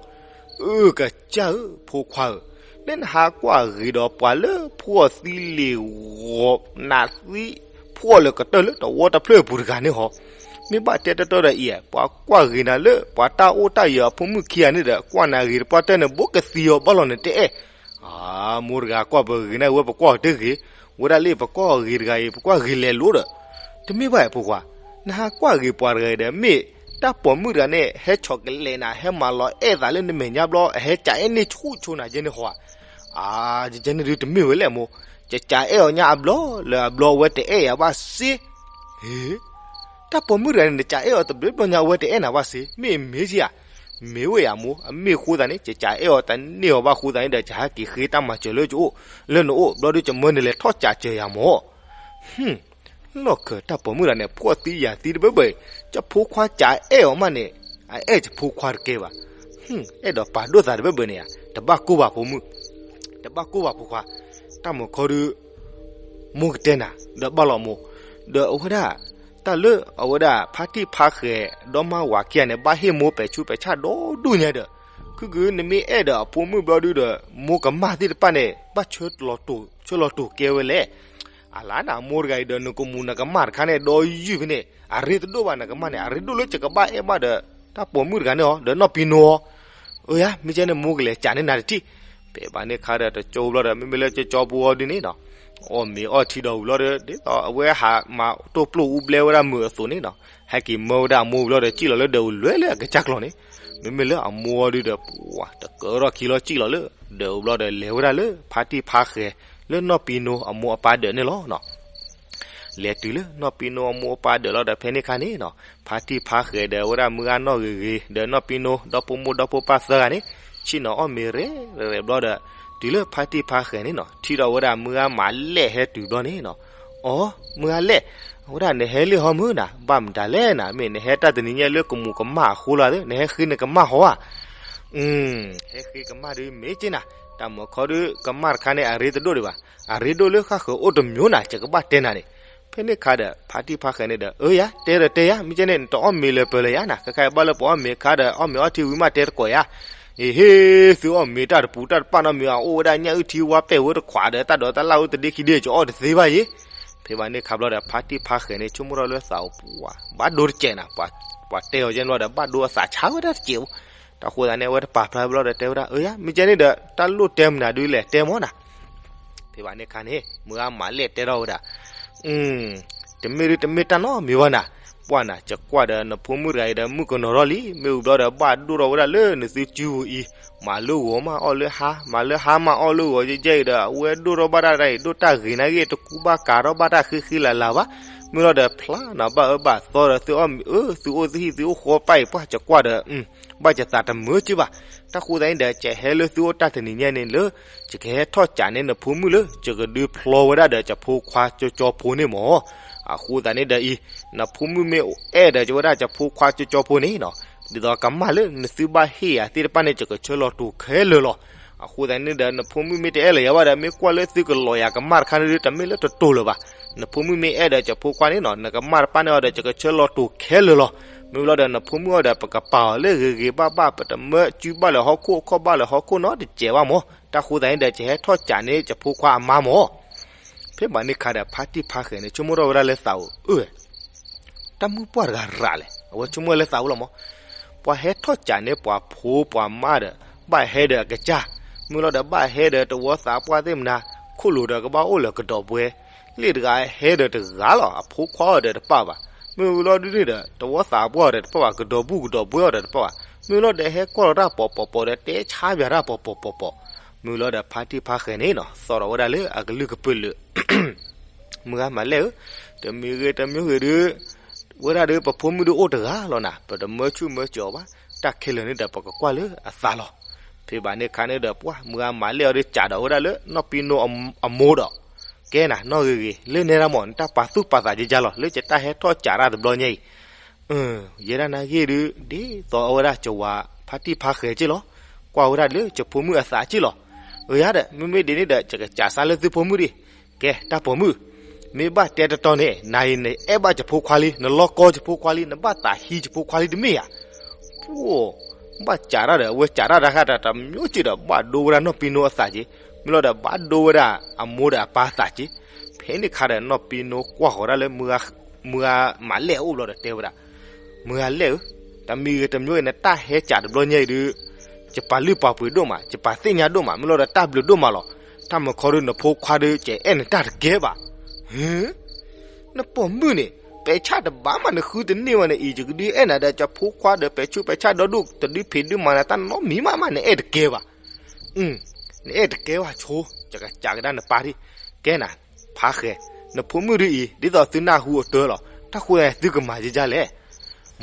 အၢ ကစၢ်ဧၢ ဖိခွါဧၢ, လၢနဟးကွၢ်ဂ့ၤဒီးပှၤလၢဖှီၣ်သံလ့ၤဂီၤနးသံ ဖှီၣ်လၢကတၢၢ်လၢတဝီတဖျၢၣ်အပူၤတဂၤန့ၣ်ဟီ, မ့ၢ်ဘၣ်တဲတတီၤဒီးအံၤ ပှၤကွၢ်ဂ့ၤနၤလၢ ပှၤတၢ်အိၣ်တၢ်ယၢၤအဖိမုၣ်ခံဂၤန့ၣ်ဒီး ကွၢ်နၤဂ့ၤတပှၢ်တၢၢ်န့ၣ် ဘိကသံအီၤဘၣ်လီၤနတဲအဲၣ်. အါ မိၢ်တဂၤကွၢ်ပဂ့ၤန့ၣ်ဝဲ ပကွၢ်အီၤတဂ့ၤ, ဝဲဒၣ်လၢပကွၢ်အီၤဂ့ၤတဂၤအံၤ ပကွၢ်ဂ့ၤလဲၤလိၤဒီး, တမ့ၢ်ဘၣ်အံၤဖိခွါ, နဟးကွၢ်ဂ့ၤပှၤတဂၤအံၤဒီး မ့ၢ်တၢ်ပိာ်မုၣ်တဂၤန့ၣ် ဟဲဆီၣ်ကလဲာ်နၤ ဟဲမၤလီၤအဲၣ်သးလၢနမဲာ်ညါဘျီ အဟဲကးအဲၣ်န့ၢ်ဆူၣ်ဆိနၤယဲန့ၣ်ဟီဧါ. အါ ယဲန့ၣ်ဒုတမ့ၢ်ဝဲလဲၣ်မိၢ်, ယကးအဲၣ်အီၤညါအဘျီလၢအဘျီ အဝဲတအဲၣ်ယၤဘၣ်စ့. ဟ့ တၢ်ပိာ်မုၣ်တဂၤန့ၣ် နကးအဲၣ်အီၤတဘျီဘျီညါ အဝဲတအဲၣ်နၤဘၣ်စ့ မ့ၢ်အမ့ၢ်က့ဧါ. မ့ၢ်ဝဲယၤမိၢ်, အမ့ၢ်အဃိသတးန့ၣ် ယကးအဲၣ်အီၤတန့ၢ်အီၤဘၣ်အဃိသတးန့ၣ်ဒီး ယဟဲက့ၤဃ့တၢ်မၤစၢၤလၢယအိၣ်, လၢနအိၣ်ဘျီဒု ယမၢနလဲၤထီၣ်ကးစၢၤယၤမၢ်. လီၢ်ခၢၣ်တၢ်ပိာ်မုၣ်တဂၤန့ၣ် ဖှီၣ်သံယာ်သံတဘၢဘၢအံၤ, ယဖိခွါကးအဲၣ်အီၤမးန့ၣ်, အအဲၣ်ယဖိခွါတကဲဘၣ်. အဲၣ်ဒိးပာ်ဒိၣ်သးတဘၢဘၢန့ၣ်ဧါ, တဘၣ်ကိၢ်ဘၣ်ဖိမုၣ်, တဘၣ်ကိၢ်ဘၣ်ဖိခွါ, တၢ်မုာ်ခီဒု မိၢ်ကတဲနၤ ဒီးဘၣ်လီၤမိၢ်, ဒီးအဝဲဒၣ် တၢ်လၢအဝဲဒၣ်ဖါတံၢ်ဖါဃဲၤ ဒီမါဝၤခံဂၤန့ၣ် ဘၣ်ဟ့ၣ်မိၢ်ပဲာ်ဆူးပဲာ်ဆၣ်ဒီဒူၣ်ညါဒီး, ခုၣ်ခုၣ် နမ့ၢ်အဲၣ်ဒီးအဖိမုၣ်ဘျီဒုဒီး မိၢ်ကမၣ်သ့ၣ်တဖၣ်န့ၣ် ဘၣ်ဆၢလီၤတိာ် ဆၢလီၤတိာ်ကဲဝဲလဲၣ်. အလါနၤ မိၢ်တဂၤအံၤဒီး နကမူၣ်နကမၣ်တခါန့ၣ် ဒီးယုၢ်ဖဲန့ၣ် အရ့တဒိၣ်ဘၣ် နကမၣ်န့ၣ် အရ့ဒိၣ်လၢယကဘၣ်အဲၣ်ဘၣ်ဒီး တၢ်ပိာ်မုၣ်တဂၤန့ၣ်ဧိၤ ဒီးနီၢ်ပံနိဧိၤ. အၢယၤ မ့ၢ်ကဲန့ၣ် မိၢ်ကလဲၤကးန့ၢ်နၤတထံၣ်, ဖဲဘၣ်န့ၣ်ခါဒီးတကၠိဘျီဒီး မ့မ့ၢ်လၢကၠီကၠီပူၤအီၤဒုန့ၣ်နီၤ, အီၣ်မ့ၤအီထံဒီးဝံၤဘျီဒီး ဒ်သိးအဝဲဟးမၤတိၢ်ပျိၢ်အူဘျဲဝဲဒၣ်မုာ်အသိးန့ၣ်နီၤ, ဟဲက့ၤမၢဝဲဒၣ်အမိၢ်ဘျီဒီး စံၣ်လီၤလၢဒၢးအူလွဲလၢအကစၢ်ကျီၢ်န့ၣ်, မ့မ့ၢ်လၢအမိၢ်အီၤဒုဒီး ပှၤတကၢထီၣ်ခံလီၤ စံၣ်လီၤလၢဒၢးအူဘျီဒီး လဲၤဝဲဒၣ်လၢဖါတံၢ်ဖါဃဲၤ လၢနီၢ်ပံနိအမိၢ်အပၢ်ဒၢးန့ၣ်လီၤနီၤ. လဲၤတုၤလၢနီၢ်ပံနိအမိၢ်အပၢ်ဒၢးလီၤဒီး ဖဲန့ၣ်ခါန့ၣ်နီၤ, ဖါတံၢ်ဖါဃဲၤဒီး အဝဲဒၣ်မုၢ်ဂၤနီၢ်ဂ့ၤဂ့ၤ ဒီးနီၢ်ပံနိ ဒီဖိမိၢ်ဒီဖိပၢ်သၢဂၤန့ၣ် ဆ့ၣ်နီၤအီၣ်မ့ၤရဲၣ်ရဲၣ်ဘျီဒီး တုၤလၢဖါတံၢ်ဖါဃဲၤန့ၣ်နီၤ ထံၣ်ဒီးဝဲဒၣ်မုၢ်ဂၤမးလဲၣ်ဟဲတုၤဘျီန့ၣ်နီၤ, အိ မုၢ်ဂၤလဲၣ်, အဝဲဒၣ်နဟဲလၢဟီမုၢ်နၤ ဘၣ်မတၤလဲၣ်နၤ မ့ၢ်နဟဲတၢ်တနံၤညါလၢကမူးကမၣ်အဃိလီၤသ့ နဟဲဃ့နကမၣ်ဟီဧါ. အ ဟဲဃ့ကမၣ်ဒုးမ့ၢ်က့နၤ, တၢ်မၤခီဒုးကမၣ်တခါန့ၣ် အရ့တဒိၣ်ဒံးဘၣ်, အရ့ဒိၣ်လၢဃၣ်ဃၢၤအိၣ်တမျိၤနၤ ယကဘၣ်တဲနၤန့ၣ်. ဖဲန့ၣ်ခါဒီး ဖါတံၢ်ဖါဃဲၤန့ၣ်ဒီး အၢယၤ တဲဒီးတဲယၤ မ့ၢ်ကဲန့ၣ် နတအီၣ်မ့ၤလၢပၢၤလၢၤယၤနၤ ခဲခါအံၤဘၣ်လၢပအီၣ်မ့ၤအခါဒီး အီၣ်မ့ၤအီထံဝံၤမးတဲတကိးယၤ, အ့ဟ့ သုအီၣ်မ့ၤတၢ်တပူၤတၢ်တပၣ်နီတမံၤ အအိၣ်ဝဲဒၣ်ညၣ်အုၣ်ထံဝါပဲာ်ဝဲတခွးဒီး တၢ်ဒိးတၢ်လၣ်အိၣ်တဒ့ခံဒ့ ယအီၣ်တသ့ဘၣ်ယဲ. ဖဲဘၣ်န့ၣ်ခါဘျီဒီး ဖါတံၢ်ဖါဃဲၤန့ၣ် ဆိကမိၣ်ထီၣ်လၢသးအိၣ်ပှၤ ဘၣ်ဒိတကဲးနၤ, ပှၤတဲအီၤကဲန့ၣ်ဘျီဒီး ဘၣ်ဒိအသးဆါဝဲဒၣ်တကဲးအိၣ်. တၢ်ဃိသတးန့ၣ် အဝဲတပာ်ဖျါဘျီဒီးတဲဝဲဒၣ် အၢယၤ မ့ၢ်ကဲန့ၣ်ဒီး တၢ်လိၣ်တဲမနုၤဒုးလဲၣ်တဲမီၤနၤ. ဖဲဘၣ်န့ၣ်ခါန့ၣ် မုၢ်ဂၤမးလဲၣ်တဲထီၣ်ဝဲဒၣ် တမ့ၢ်ဒုးတမ့ၢ်တၢ်နီတမံၤဘၣ်နၤ, ပှၢ်နၤ ယကွၢ်ဒီးနဖိမုၣ်တဂၤအံၤဒီး မုၣ်ကနီၤထီၣ်လံ မ့ၢ်ဝံၤဘျီဒီး ဘၣ်ဒိၣ်ထီၣ်ဝဲဒၣ်လၢနသုစုပူၤအံၤ, မၤလၢဂီၤမးအီၣ်လၢဟါ, မၤလၢဟါမးအီၣ်လၢဂီၤယဲၢ်ယဲၢ်အံၤဒီး အဝဲဒိၣ်ထီၣ်ဘၣ်တၢ်တၢ်အံၤ ဒိၣ်တၢ်ဂ့ၤနာ်ဂ့ၤ တကူဘၣ်ကၤထီၣ်ဘၣ်တၢ်ဃံဃံလၤလၤဘၣ်, မ့ၢ်လီၤဒီးဖျါနၤဘၣ်အၢဘၣ်သီဒီး သုအီၣ်မ့ၤအၢ သုအိၣ်သုဟံၣ်သုအိၣ်ဃီပၢ်အံၤ ပှၢ်ယကွၢ်ဒီး ဘၣ်ယသးတမုာ်က့ဘၣ်. တၢ်ဃိသတးန့ၣ်ဒီး ယဟဲလၢသုအိၣ်တၢ်တနံၤညါန့ၣ်လၢ ယကဟဲထီၣ်ကးန့ၢ်နဖိမုၣ်လၢ ယကဒုးဖျီဝဲဒၣ်ဒီးယဖိခွါကၠီကၠီဖိန့ၣ်မၢ်. အဃိသတးန့ၣ်ဒီးအံၤ နဖိမုၣ်မ့ၢ်အဲၣ်ဒီးဝဲဒၣ်ယဖိခွါကၠီကၠီဖိန့ၣ်နီၤ, ဒ်သိးကမၣ်လၢနသုဘၣ်ဟ့ၣ်ယၤသ့ၣ်တဖၣ်န့ၣ် ယကဆၢလီၤတူာ်ခဲလၢာ်လီၤ. အဃိသတးန့ၣ်ဒီး နဖိမုၣ်မ့ၢ်တအဲၣ်လၢၤယၤဘၣ်ဒီး မ့ၢ်ကွၢ်လၢသုကလီၤယၤကမၣ်တခါန့ၣ်ဒုး တမ့ၢ်လၢတတိၤလၢၤဘၣ်. နဖိမုၣ်မ့ၢ်အဲၣ်ဒီးယဖိခွါန့ၣ်နီၤ, နကမၣ်တဖၣ်န့ၣ်အီၤဒီး ယကဆၢလီၤတူာ်ခဲလၢာ်လီၤ. မ့ၢ်လီၤဒီး နဖိမုၣ်အီၤဒီး ပကပာ်အီၤလၢဂ့ၤဂ့ၤဘၣ်ဘၣ်, ပတမၢစုဘၣ်လၢၤဟီၣ်ခိၣ်အခီၣ်ဘၣ်လၢၤဟီၣ်ခိၣ်နီတစဲးဘၣ်မၢ်. တၢ်ဃိသတးန့ၣ်ဒီး ယဟဲထီၣ်ကးန့ၢ်ယဖိခွါအမါမၢ်. ဖဲဘၣ်န့ၣ်ခါဒီး ဖါတံၢ်ဖါဃဲၤန့ၣ် ဆိကမိၣ်ထီၣ်ဝဲဒၣ်လၢသးအိၣ် အၢ တၢ်မုၣ်ပှၢ်တဂၤရၤလဲၣ်, အဝဲဆိကမိၣ်လၢသးအိၣ်လီၤမၢ်. ပှၤဟဲထီၣ်ကးန့ၢ်ပှၤဖိပှၤမါဒီး ဘၣ်ဟဲဒီးအကစၢ်, မ့ၢ်လီၤဒီးဘၣ်ဟဲဒီးတဝီသးပှၢ်သ့ၣ်မနၤ, ခိၣ်လိၤဒီးကဘၣ်အိၣ်လၢကဒီးဘှဲ, လ့ၣ်တဂၤဟဲဒီးတဂၤလီၤ, အဖိခွါအီၤဒီးတပၣ်ဘၣ်, မ့ၢ်ဝံၤလီၤဒုန့ၣ်ဒီး တဝီသးပှၢ်အီၤဒီးတပၣ်ဘၣ်, ကဒီးဘူၣ်ကဒီးဘှဲအီၤဒီးတပၣ်ဘၣ်, မ့ၢ်လီၤဒီးဟဲကွၢ်လီၤတၢ်ပိာ်ပိာ်ပိာ်ဒီး တဲဆါပၠးတၢ်ပိာ်ပိာ်ပိာ်ပိာ်, မ့ၢ်လီၤဒီးဖါတံၢ်ဖါဃဲၤန့ၣ်နီၤ သီၣ်ထီၣ်ဝဲဒၣ်လၢအကလုၢ်ကပၢၢ်လၢာ် မုၢ်ဂၤမၤလဲၣ်ဧၢ, တမံၤဂ့ၤတမံၤဂ့ၤဒုး ဝဲဒၣ်ဒုး ပဖိမုၣ်ဒုးအိၣ်တဂၤလီၤနၤ, ပတမၢဆူၣ်မၢစၢၤအီၤဘၣ်, တၢ်ခဲလၢာ်န့ၣ်ဒီး ပကကွၢ်လၢအသးလီၤ. ဖဲဘၣ်န့ၣ်ခါန့ၣ်ဒီး ပှၢ်မုၢ်ဂၤမၤလဲၣ်အီၤဒုး ကးဒီးဝဲဒၣ်လၢနီၢ်ပံနိအမိၢ်ဒီး, ကဲနၤ နီၢ်ဂ့ၤဂ့ၤ လၢနဲဒၣ်မၢ် နတၢ်ပာ်သူၣ်ပာ်သးကကါလီၤ လၢယတၢ်ဟဲထီၣ်ကးတၢ်တဘျီညါအံၤ ယဲဒၣ်နာ်ဂ့ၢ်ဒုး ဒ်သိးအဝဲဒၣ်ကဝၤဖါတံၢ်ဖါဃဲၤက့လီၤ, ကွၢ်ဝဲဒၣ်လၢယဖိမုၣ်အသးက့လီၤ. အယါဒီး မ့မ့ၢ်ဒ်န့ၣ်ဒီး ယကစးစါလၢသုဖိမုၣ်ဒံး, ကဲတၢ်ပိာ်မုၣ်, မ့ၢ်ဘၣ်တဲတတီန့ၣ် နၤအံၤနအဲၣ်ဘၣ်ယဖိခွါလံ, နလီၢ်ကီယဖိခွါလံ, နဘၣ်သးဟံးယဖိခွါလံတမ့ၢ်ဧါ. ပှၢ် ဘၣ်ကးတၢ်ဒီး အဝဲကးတၢ်တၢ်ဃၣ်တၢ်တမံၤက့ဒီး ဘၣ်ဒိဝဲဒၣ်နီၢ်ပံနိအသးက့, မ့ၢ်လီၤဒီးဘၣ်ဒိဝဲဒၣ်အမိၢ်ဒီးအပၢ်အသးက့. ဖဲန့ၣ်ခါဒီး နီၢ်ပံနိကွၢ်ဃီၤဒၣ်လၢ မုၢ်ဂၤမၤလဲၣ်အအိၣ်ဘျီဒီးတဲဝဲဒၣ်, မုၢ်ဂၤလဲၣ်ဧၢ, တမံၤဂ့ၤတမံၤဂ့ၤ နတၢ်ဟဲကးတဘျီညါအံၤဒုး ယပာ်လုၢ်ပာ်ပှ့ၤဒိၣ်မး, ယပာ်သ့ၣ်ညါဒိၣ်မး, မ့ၢ်လီၤဒီးတၢ်ဘျုးဒိၣ်မးလီၤ. တၢ်မၤခီဒုး နဖိခွါဒုး ယအဲၣ်နတၢ်တကဲဘၣ်. ဟ့ နပိာ်မုၣ်န့ၣ် ပဲာ်ဆၣ်တဘၣ်မး နဃုတန့ၢ်ဝဲန့ၣ်အံၤ ယကဒုးအဲၣ်နၤဒီး ယဖိခွါဒီး ပဲာ်ဆူးပဲာ်ဆၣ်ဒီဒူၣ် တဒုးဖံးဒုးမၤနၤ တၢ်နီတမံၤမးမး နအဲၣ်တကဲဘၣ်. နအဲၣ်တကဲဘၣ်ဆိ, ယကစးကဒါနပၢ်ဒံး. ကဲနၤ ဖါဃဲၤ, နဖိမုၣ်ဒုးအံၤ ဒ်သိးသုနၢ်ဟူအတၢ်လီၤ. တၢ်ဃိသတးန့ၣ် သုကမၤယကလဲၣ်.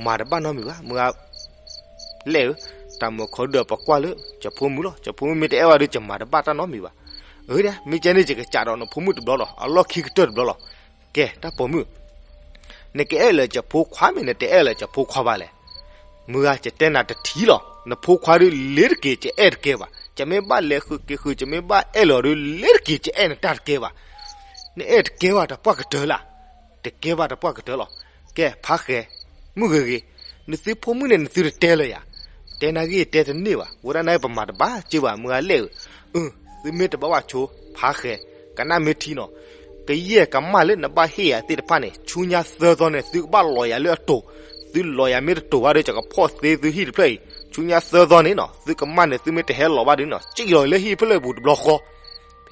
မၤတဘၣ်နီတမံၤဘၣ်, မုၢ်ဂၤလဲၣ်ဧၢ, တၢ်မၤခီဒုးဒီး ပကွၢ်လၢယဖိမုၣ်လီၤ. ယဖိမုၣ်မ့ၢ်တအဲၣ်ဘၣ်ဒုး ယမၤတဘၣ်တၢ်နီတမံၤဘၣ်. အၢ မ့ၢ်ကဲန့ၣ် ယကစးဒီးနဖိမုၣ်တဘျီလီၤ, အလီၢ်ခံကတၢၢ်တဘျီလီၤ. ကဲ တၢ်ပိာ်မုၣ်, နကအဲၣ်လၢယဖိခွါမ့ၢ် နတအဲၣ်လၢယဖိခွါဘၣ်လဲၣ်. မုၢ်ဂၤ ယတဲနၤတထံၣ်လီၤ. နဖိခွါဒုး လ့ၤတက့ၤ ယအဲၣ်တကဲဘၣ်. ယမ့ၢ်ဘၣ်လဲၤဃုာ်က့ၤဃုာ် ယမ့ၢ်ဘၣ်အဲၣ်လီၤဒုး လ့ၤတက့ၤ ယအဲၣ်နတၢ်တကဲဘၣ်. နအဲၣ်တကဲဘၣ်တပှၢ်ကတၢၢ်လၢ်. တကဲဘၣ်တပှၢ်ကတၢၢ်လီၤ. ကဲ ဖါဃဲၤ, မုၢ်ဂ့ၤဂ့ၤ, နသုဖိမုၣ်န့ၣ် နသုတတဲလၢၤယၤ. တဲနာ်ဂ့ၢ်တဲတန့ၢ်ဘၣ်, ဝဲဒၣ်နာ်ဂ့ၢ်ပမၤတဘၣ်စ့ဘၣ် မုၢ်ဂၤလဲၣ်ဧၢ. အၢ သုမ့ၢ်တဘၣ်ဘၣ်ဆိ, ဖါဃဲၤ, ကနၣ်မ့ၢ်ထံနီၤ, ကယဲၢ်ကမၣ်လၢနဘၣ်ဟ့ၣ်ယၤသ့ၣ်တဖၣ်န့ၣ် ဆူညါသၢသီန့ၣ် သုကဘၣ်လီၤယၤလၢအတိာ်, သု သုလီၤယၤမ့ၢ်တတိၤဘၣ်ဒီး ယကဖီၣ်သ့သုဟံၣ်တဖျၢၣ်အံၤ, ဆူညါသၢသီန့ၣ်နီၤ သုကမၣ်န့ၣ် သုမ့ၢ်တဟဲလီၤဘၣ်ဒီးနီၤ စံၣ်လီၤလၢဟံၣ်ဖျၢၣ်ပူၤတဘျီဃီ.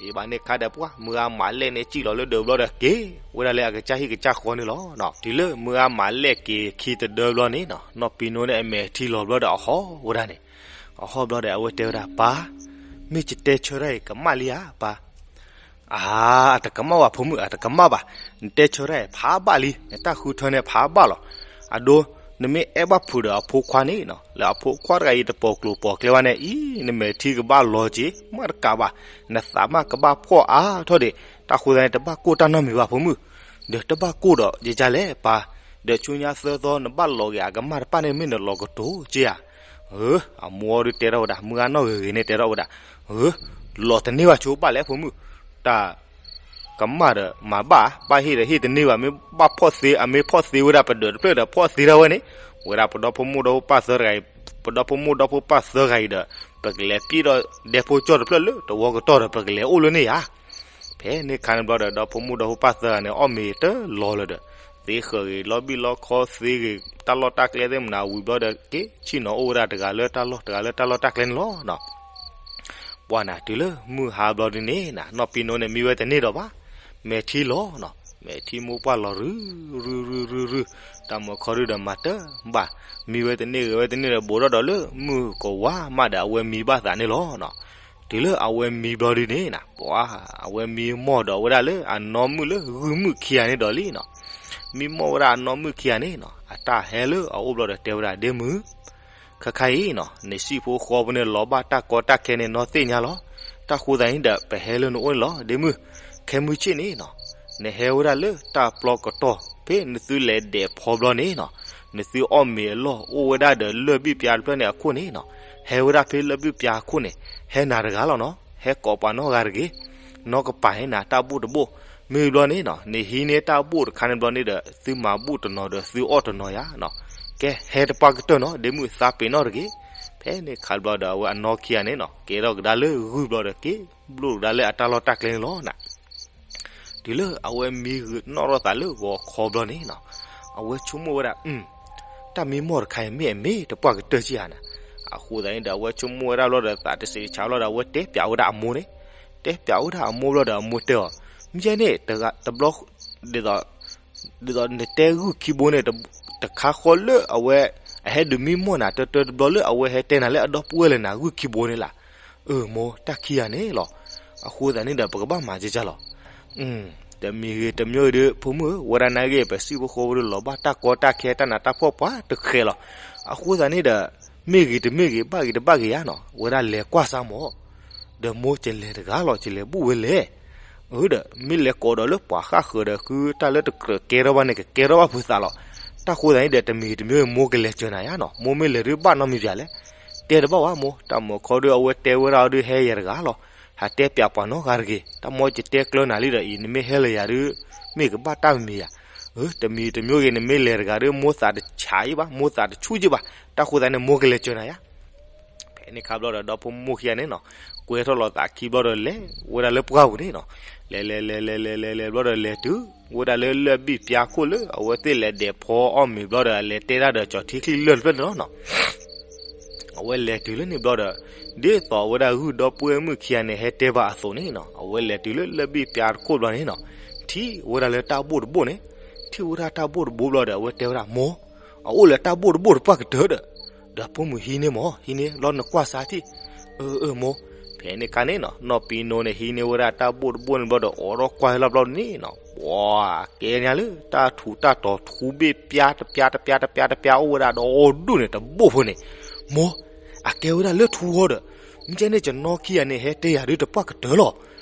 ဖဲဘၣ်န့ၣ်ခါဒီးပှၢ် မုၢ်ဂၤမၤလဲၣ်န့ၣ် စံၣ်လီၤလၢဒၢးဘျီဒီးက့ၤဝဲဒၣ်လၢအကစၢ်ဟံၣ်ကစၢ်ဃီန့ၣ်လီၤ. တုၤလၢမုၢ်ဂၤမၤလဲၣ်က့ၤခံတဒၢဘျီန့ၣ်နီၤ နီၢ်ပံနိန့ၣ်အမဲာ်ထံလီၤဘျီဒီးအဟီၣ်ဝဲဒၣ်န့ၣ်, အဟီၣ်ဘျီဒီး အဝဲတဲဝဲဒၣ် ပၢ်, မ့ၢ်ယတဲဆၢတၢ်အံၤ ကမၣ်လံဧါ ပၢ်. အါ, အတကမၣ်ဘၣ်ဖိမုၣ် အတကမၣ်ဘၣ်, နတဲဆၢတၢ်အံၤဖးဘၣ်လံ, နတၢ်ဃုထၢန့ၣ်ဖးဘၣ်လီၤ. အဒိ, နမ့ၢ်အဲၣ်ဘၣ်ဖုးဒီးအဖိခွါန့ၣ်နီၤ လၢအဖိခွါတဂၤအံၤတပိာ်ကျိၤပိာ်ကျဲဘၣ်န့ၣ်အံၤ နမဲာ်ထံကဘၣ်လီၤက့ၤ မ့ၢ်တကးဘၣ်, နသးမ့ၢ်ကဘၣ်ဖှီၣ်အါထီၣ်ဒံး, တၢ်ဃိသတးန့ၣ် တဘၣ်ကိၢ်တၢ်နီတမံၤဘၣ်ဖိမုၣ်, ဒီးတဘၣ်ကိၢ်ဒီးယကလဲၣ်ပၢ်, ဒီးဆူညါသၢသီနဘၣ်လီၤက့ၤအကမၢ်တဖၣ်န့ၣ် မ့ၢ်နလီၤကတိၤက့ဧါ. အမိၢ်ဒုးတဲထီၣ်ဝဲဒၣ် မုၢ်ဂၤနီၢ်ဂ့ၤဂ့ၤန့ၣ်တဲထီၣ်ဝဲဒၣ်, လီၤတန့ၢ်ဘၣ်ဆိဘၣ်လဲၣ်ဖိမုၣ်, တၢ် ကမၣ်ဒီးမၤဘၣ်, ဘၣ်ဟ့ၣ်ဒီးဟ့ၣ်တန့ၢ်ဘၣ်, မ့ၢ်ဘၣ်ဖီၣ်သ့ အမ့ၢ်ဖီၣ်သ့ဝဲဒၣ်ပဒၢးတဖျၢၣ်ဒီး ဖီၣ်သ့ဒၣ်ဝဲန့ၣ်, ဝဲဒၣ်ပဒီဖိမိၢ်ဒီဖိပၢ်သၢဂၤအံၤ, ပဒီဖိမိၢ်ဒီဖိပၢ်သၢဂၤအံၤဒီး ပကလဲၤပျံၢ်ဒီးဒဲဖိကၠီၣ်တဖျၢၣ်လၢတဝီကတီၢ်ဒီး ပကလဲၤအိၣ်လၢန့ၣ်ဧါ. ဖဲန့ၣ်ခါန့ၣ်ဘျီဒီး ဒီဖိမိၢ်ဒီဖိပၢ်သၢဂၤန့ၣ် အီၣ်မ့ၤတလီၤလၢၤဒီး သ့ဃၢၤဂ့ၤ လီၤဘံၣ်လီၤခီသ့ဂ့ၤ တၢ်လီၢ်တၢ်ကျဲသ့ၣ်မနၤဝံၤဘျီဒီး က့ၤဆ့ၣ်နီၤအိၣ်ဝဲဒၣ်တဂၤလၢတၢ်လီၢ် တဂၤလၢတၢ်လီၢ်တၢ်ကျဲန့ၣ်လီၤ. ပှၢ်နၤ တုၤလၢမုၢ်ဟါဘျီဒုန့ၣ်နၤ နီၢ်ပံနိန့ၣ် မံဝဲတန့ၢ်ဒီးဘၣ်, မဲာ်ထံလီၤနီၤ, မဲာ်ထံမိၢ်ပှၢ်လီၤရုၢ်ရုၢ်ရုၢ်ရုၢ်, တၢ်မုၢ်ခီဒုဒီးမၤတဘၣ်, မံဝဲတန့ၢ်ဂ့ၤဝဲတန့ၢ်ဒီး ဘူးထီၣ်ဒီးလၢမုၢ်ကဝါမးဒီး အဝဲမံဘၣ်သးန့ၣ်လီၤနီၤ. တုၤလၢအဝဲမံဘျီဒုန့ၣ်နၤ ပှၢ် အဝဲမံမီၢ်ဒီးဝဲဒၣ်လၢအနီၢ်မုၣ်လၢဂုၢ်မုၣ်ခံဂၤန့ၣ်ဒီးလံနီၤ. မံမီၢ်ဝဲဒၣ်အနီၢ်မုၣ်ခံဂၤန့ၣ်နီၤ အတၢ်ဟဲလၢအအိၣ်ဘျီဒီးတဲဝဲဒၣ် ဒ့မုၣ် ခါခါအံၤနီၤ နစံၣ်ဖိဃီဖိန့ၣ် လီၤဘၣ်တၢ်ကီတၢ်ခဲန့ၣ် နီၢ်သ့ၣ်ညါလီၤ. တၢ်ဃိသတးန့ၣ်ဒီး ပဟဲလၢနအိၣ်န့ၣ်လီၤ ဒ့မုၣ်. ခဲမုၢ်ဆ့ၣ်န့ၣ်နီၤ နဟဲဝဲဒၣ်လၢတၢ်ပျီကတီၢ် ဖဲနသုလဲၤဒဲးဖီဘျီန့ၣ်နီၤ နသုအီၣ်မ့ၤအလီၢ်အိၣ်ဝဲဒၣ်ဒီးလၢၢ်ဘံၣ်ပျါတဖျၢၣ်န့ၣ်အခိၣ်န့ၣ်နီၤ ဟဲဝဲဒၣ်ဖဲလၢၢ်ဘံၣ်ပျါအခိၣ်န့ၣ် ဟဲနၤတဂၤလီၤနီၤ ဟဲကိးပှၤနီတဂၤတဂ့ၤ. နီၢ်ကပၤန့ၣ်နၤတၢ်ဘူၣ်တဘိၣ် မ့ၢ်ဘျီန့ၣ်နီၤ နဟံးန့ၢ်တၢ်ဘူၣ်တခါန့ၣ်ဘျီန့ၣ်ဒီး သုမၤဘူၣ်တနီၤဒီးသုအီၣ်တနီၤယါနီၤ. ကဲဟဲတပှၢ်ကတၢၢ်နီၤ ဒ့မုၣ်သးပ့ၤနီၣ်တဂ့ၤ. ဖဲန့ၣ်ခါဘျီဒီးအဝဲအနီၢ်ခံဂၤန့ၣ်နီၤ ကဲထီၣ်ကဒါလၢဂုၢ်ဘျီဒီးက့ၤဘျိၣ်ကဒါလၢအတၢ်လီၢ်တၢ်ကျဲန့ၣ်လီၤနၤ. တုၤလၢအဝဲမံဂ့ၤနီၣ်ထီၣ်သးလၢဂီၤခီဘျီန့ၣ်နီၤ အဝဲဆိကမိၣ်ဝဲဒၣ် တၢ်မံမီၢ်တခါအံၤမ့ၢ်အမ့ၢ်တပှၢ်ကတၢၢ်က့ဧါနၤ. အဃိသတးန့ၣ်ဒီး အဝဲဆိကမိၣ်ဝဲဒၣ်ဘျီဒီး သးတစဲးဆါဘျီဒီး အဝဲတဲပျးဝဲဒၣ်အမိၢ်န့ၣ်, တဲပျးဝဲဒၣ်အမိၢ်ဘျီဒီး အမိၢ်တဲအီၤ, မ့ၢ်န့ၣ် တဘျီ ဒ်သိး ဒ်သိးနတဲဂုၢ်ခံဘိန့ၣ် တခါဃီလၢအဝဲ အဟဲဒုးမံမီၢ်နၤ တၢတၢတဘျီလၢအဝဲဟဲတဲနၤလၢအဒီပုၢ်ဝဲၢ်လၢနၤ ဂုၢ်ခံဘိန့ၣ်လၢ်. အၢ မိၢ် တၢ်ခံဂၤန့ၣ်လီၤ. အဃိသတးန့ၣ်ဒီး ပကဘၣ်မၤကကၢ်လီၤ. တမံၤဂ့ၤတမံၤဂ့ၤဒီး ဖိမုၣ်ဧၢ, ဝဲဒၣ်နာ်က့ ပစံၣ်ဖိဃီဖိဒီး လီၤဘၣ်တၢ်ကီတၢ်ခဲတၢ်နးတၢ်ဖှီၣ်ပှၤတဃဲးလီၤ. အဃိသတးန့ၣ်ဒီး မ့ၢ်ဂ့ၤတမ့ၢ်ဂ့ၤ ဘၣ်ဂ့ၤတဘၣ်ဂ့ၤဧါနီၤ, ဝဲဒၣ်လဲၤကွၢ်စၢ်မၢ်. ဒီးမိၢ် ယလဲၤတဂၤလီၤ, ယလဲၤဘူၣ်ဝဲလဲၣ်. အၢ ဒီး မ့ၢ်လဲၤကိးဒီးလၢပှၤဃၣ်ဃၢၤဒီး ဃုတၢ်လၢတကြၢးကဲထီၣ်ဘၣ်န့ၣ် ကကဲထီၣ်ဘၣ်ဖုးသးလီၤ. တၢ်ဃိသတးန့ၣ်ဒီး တမံၤဂ့ၤတမံၤဂ့ၤ မိၢ်ကလဲၤစၢၤနၤယါနီၤ, မိၢ်မ့ၢ်လဲၤဒုးဘၣ်နီတမံၤပၠးလဲၣ်. တဲတဘၣ်ဝဲမိၢ်, တၢ်မုၢ်ခီဒုး အဝဲတဲဝဲဒၣ်အီၤဒုး ဟဲယၤတဂၤလီၤ. ဟးတဲပၠးပှၤနီတဂၤတဂ့ၤ, တၢ်မိၢ် ယတဲကျၢၤနၤလံဒီးအံၤ နမ့ၢ်ဟဲလၢယၤဒုး မ့ၢ်ကဘၣ်တၢ်မံၤဧါ. အၢ တမံၤတမံၤဂ့ၤ နမ့ၢ်လဲၤတဂၤဒီး မိၢ်သးတဆးယံဘၣ်, မိၢ်သးတဆူၣ်ယံဘၣ်. တၢ်ဃိသတးန့ၣ် မိၢ်ကလဲၤစၢၤနၤယါ. ဖဲန့ၣ်ခါဘျီဒီး ဒီဖိမိၢ်ခံဂၤန့ၣ်နီၤ, ကွဲထီၣ်လီၤသးခံဘျီဒီး လဲၤဝဲဒၣ်လၢပှၢ်ပူၤန့ၣ်နီၤ. လဲၤလဲၤလဲၤလဲၤလဲၤလဲၤလဲၤဘျီဒီး လဲၤတုၤဝဲဒၣ်လၢလၢၢ်ဘံၣ်ပျါခိၣ်လၢ အဝဲသ့ၣ်လဲၤဒဲးဖီအီၣ်မ့ၤဘျီဒီး လဲၤတဲတၢ်ဒီးကၠီၤထံချံလၢၢ်တဖျၢၣ်န့ၣ်လီၤနီၤ. အဝဲလဲၤတုၤလၢန့ၣ်ဘျီဒီး ဒ်သိးဝဲဒၣ်ဂုၢ်ဒီပုၢ်ဝဲၢ်မုၣ်ခံဂၤန့ၣ် ဟဲတဲဘၣ်အသိးန့ၣ်နီၤ, အဝဲလဲၤတုၤလၢလၢၢ်ဘံၣ်ပျါတခိၣ်ဘျီန့ၣ်နီၤ, ထံၣ်ဝဲဒၣ်လၢတၢ်ဘိၣ်တဘိၣ်န့ၣ်. ထံၣ်ဝဲဒၣ်တၢ်ဘိၣ်တဘိၣ်ဘျီဒီး အဝဲတဲဝဲဒၣ် မိၢ်, အအိၣ်လၢတၢ်ဘိၣ်တဘိၣ်တပှၢ်ကတၢၢ်ဒီး, ဒီးဖိမုၣ်ဟံးန့ၢ်မၢ်, ဟံးန့ၢ်လီၤနကွၢ်စၢ်ထံၣ်. အၢ အၢ မိၢ်. ဖဲန့ၣ်ခါန့ၣ်နီၤ, နီၢ်ပံနိန့ၣ် ဟံးန့ၢ်ဝဲဒၣ်တၢ်ဘိၣ်တဘိၣ်န့ၣ်ဘျီဒီး အိးထီၣ်ကွၢ်လီၤဘျီန့ၣ်နီၤ, ပှၤကဲညါလၢတၢ်ထူးတၢ်တီၤ ထူဘ့ၣ်ပျါတပျါတပျါတပျါတပျါ အိၣ်ဝဲဒၣ်ဒီးဒူၣ်န့ၣ် တဘိၣ်ဖိန့ၣ်. မိၢ်, အကဲဝဲဒၣ်လၢထူဃီဒီး, မ့ၢ်ကဲန့ၣ် ယနီၢ်ခံဂၤန့ၣ် ဟဲတဲယၤဒုးတပှၢ်ကတၢၢ်လီၤ.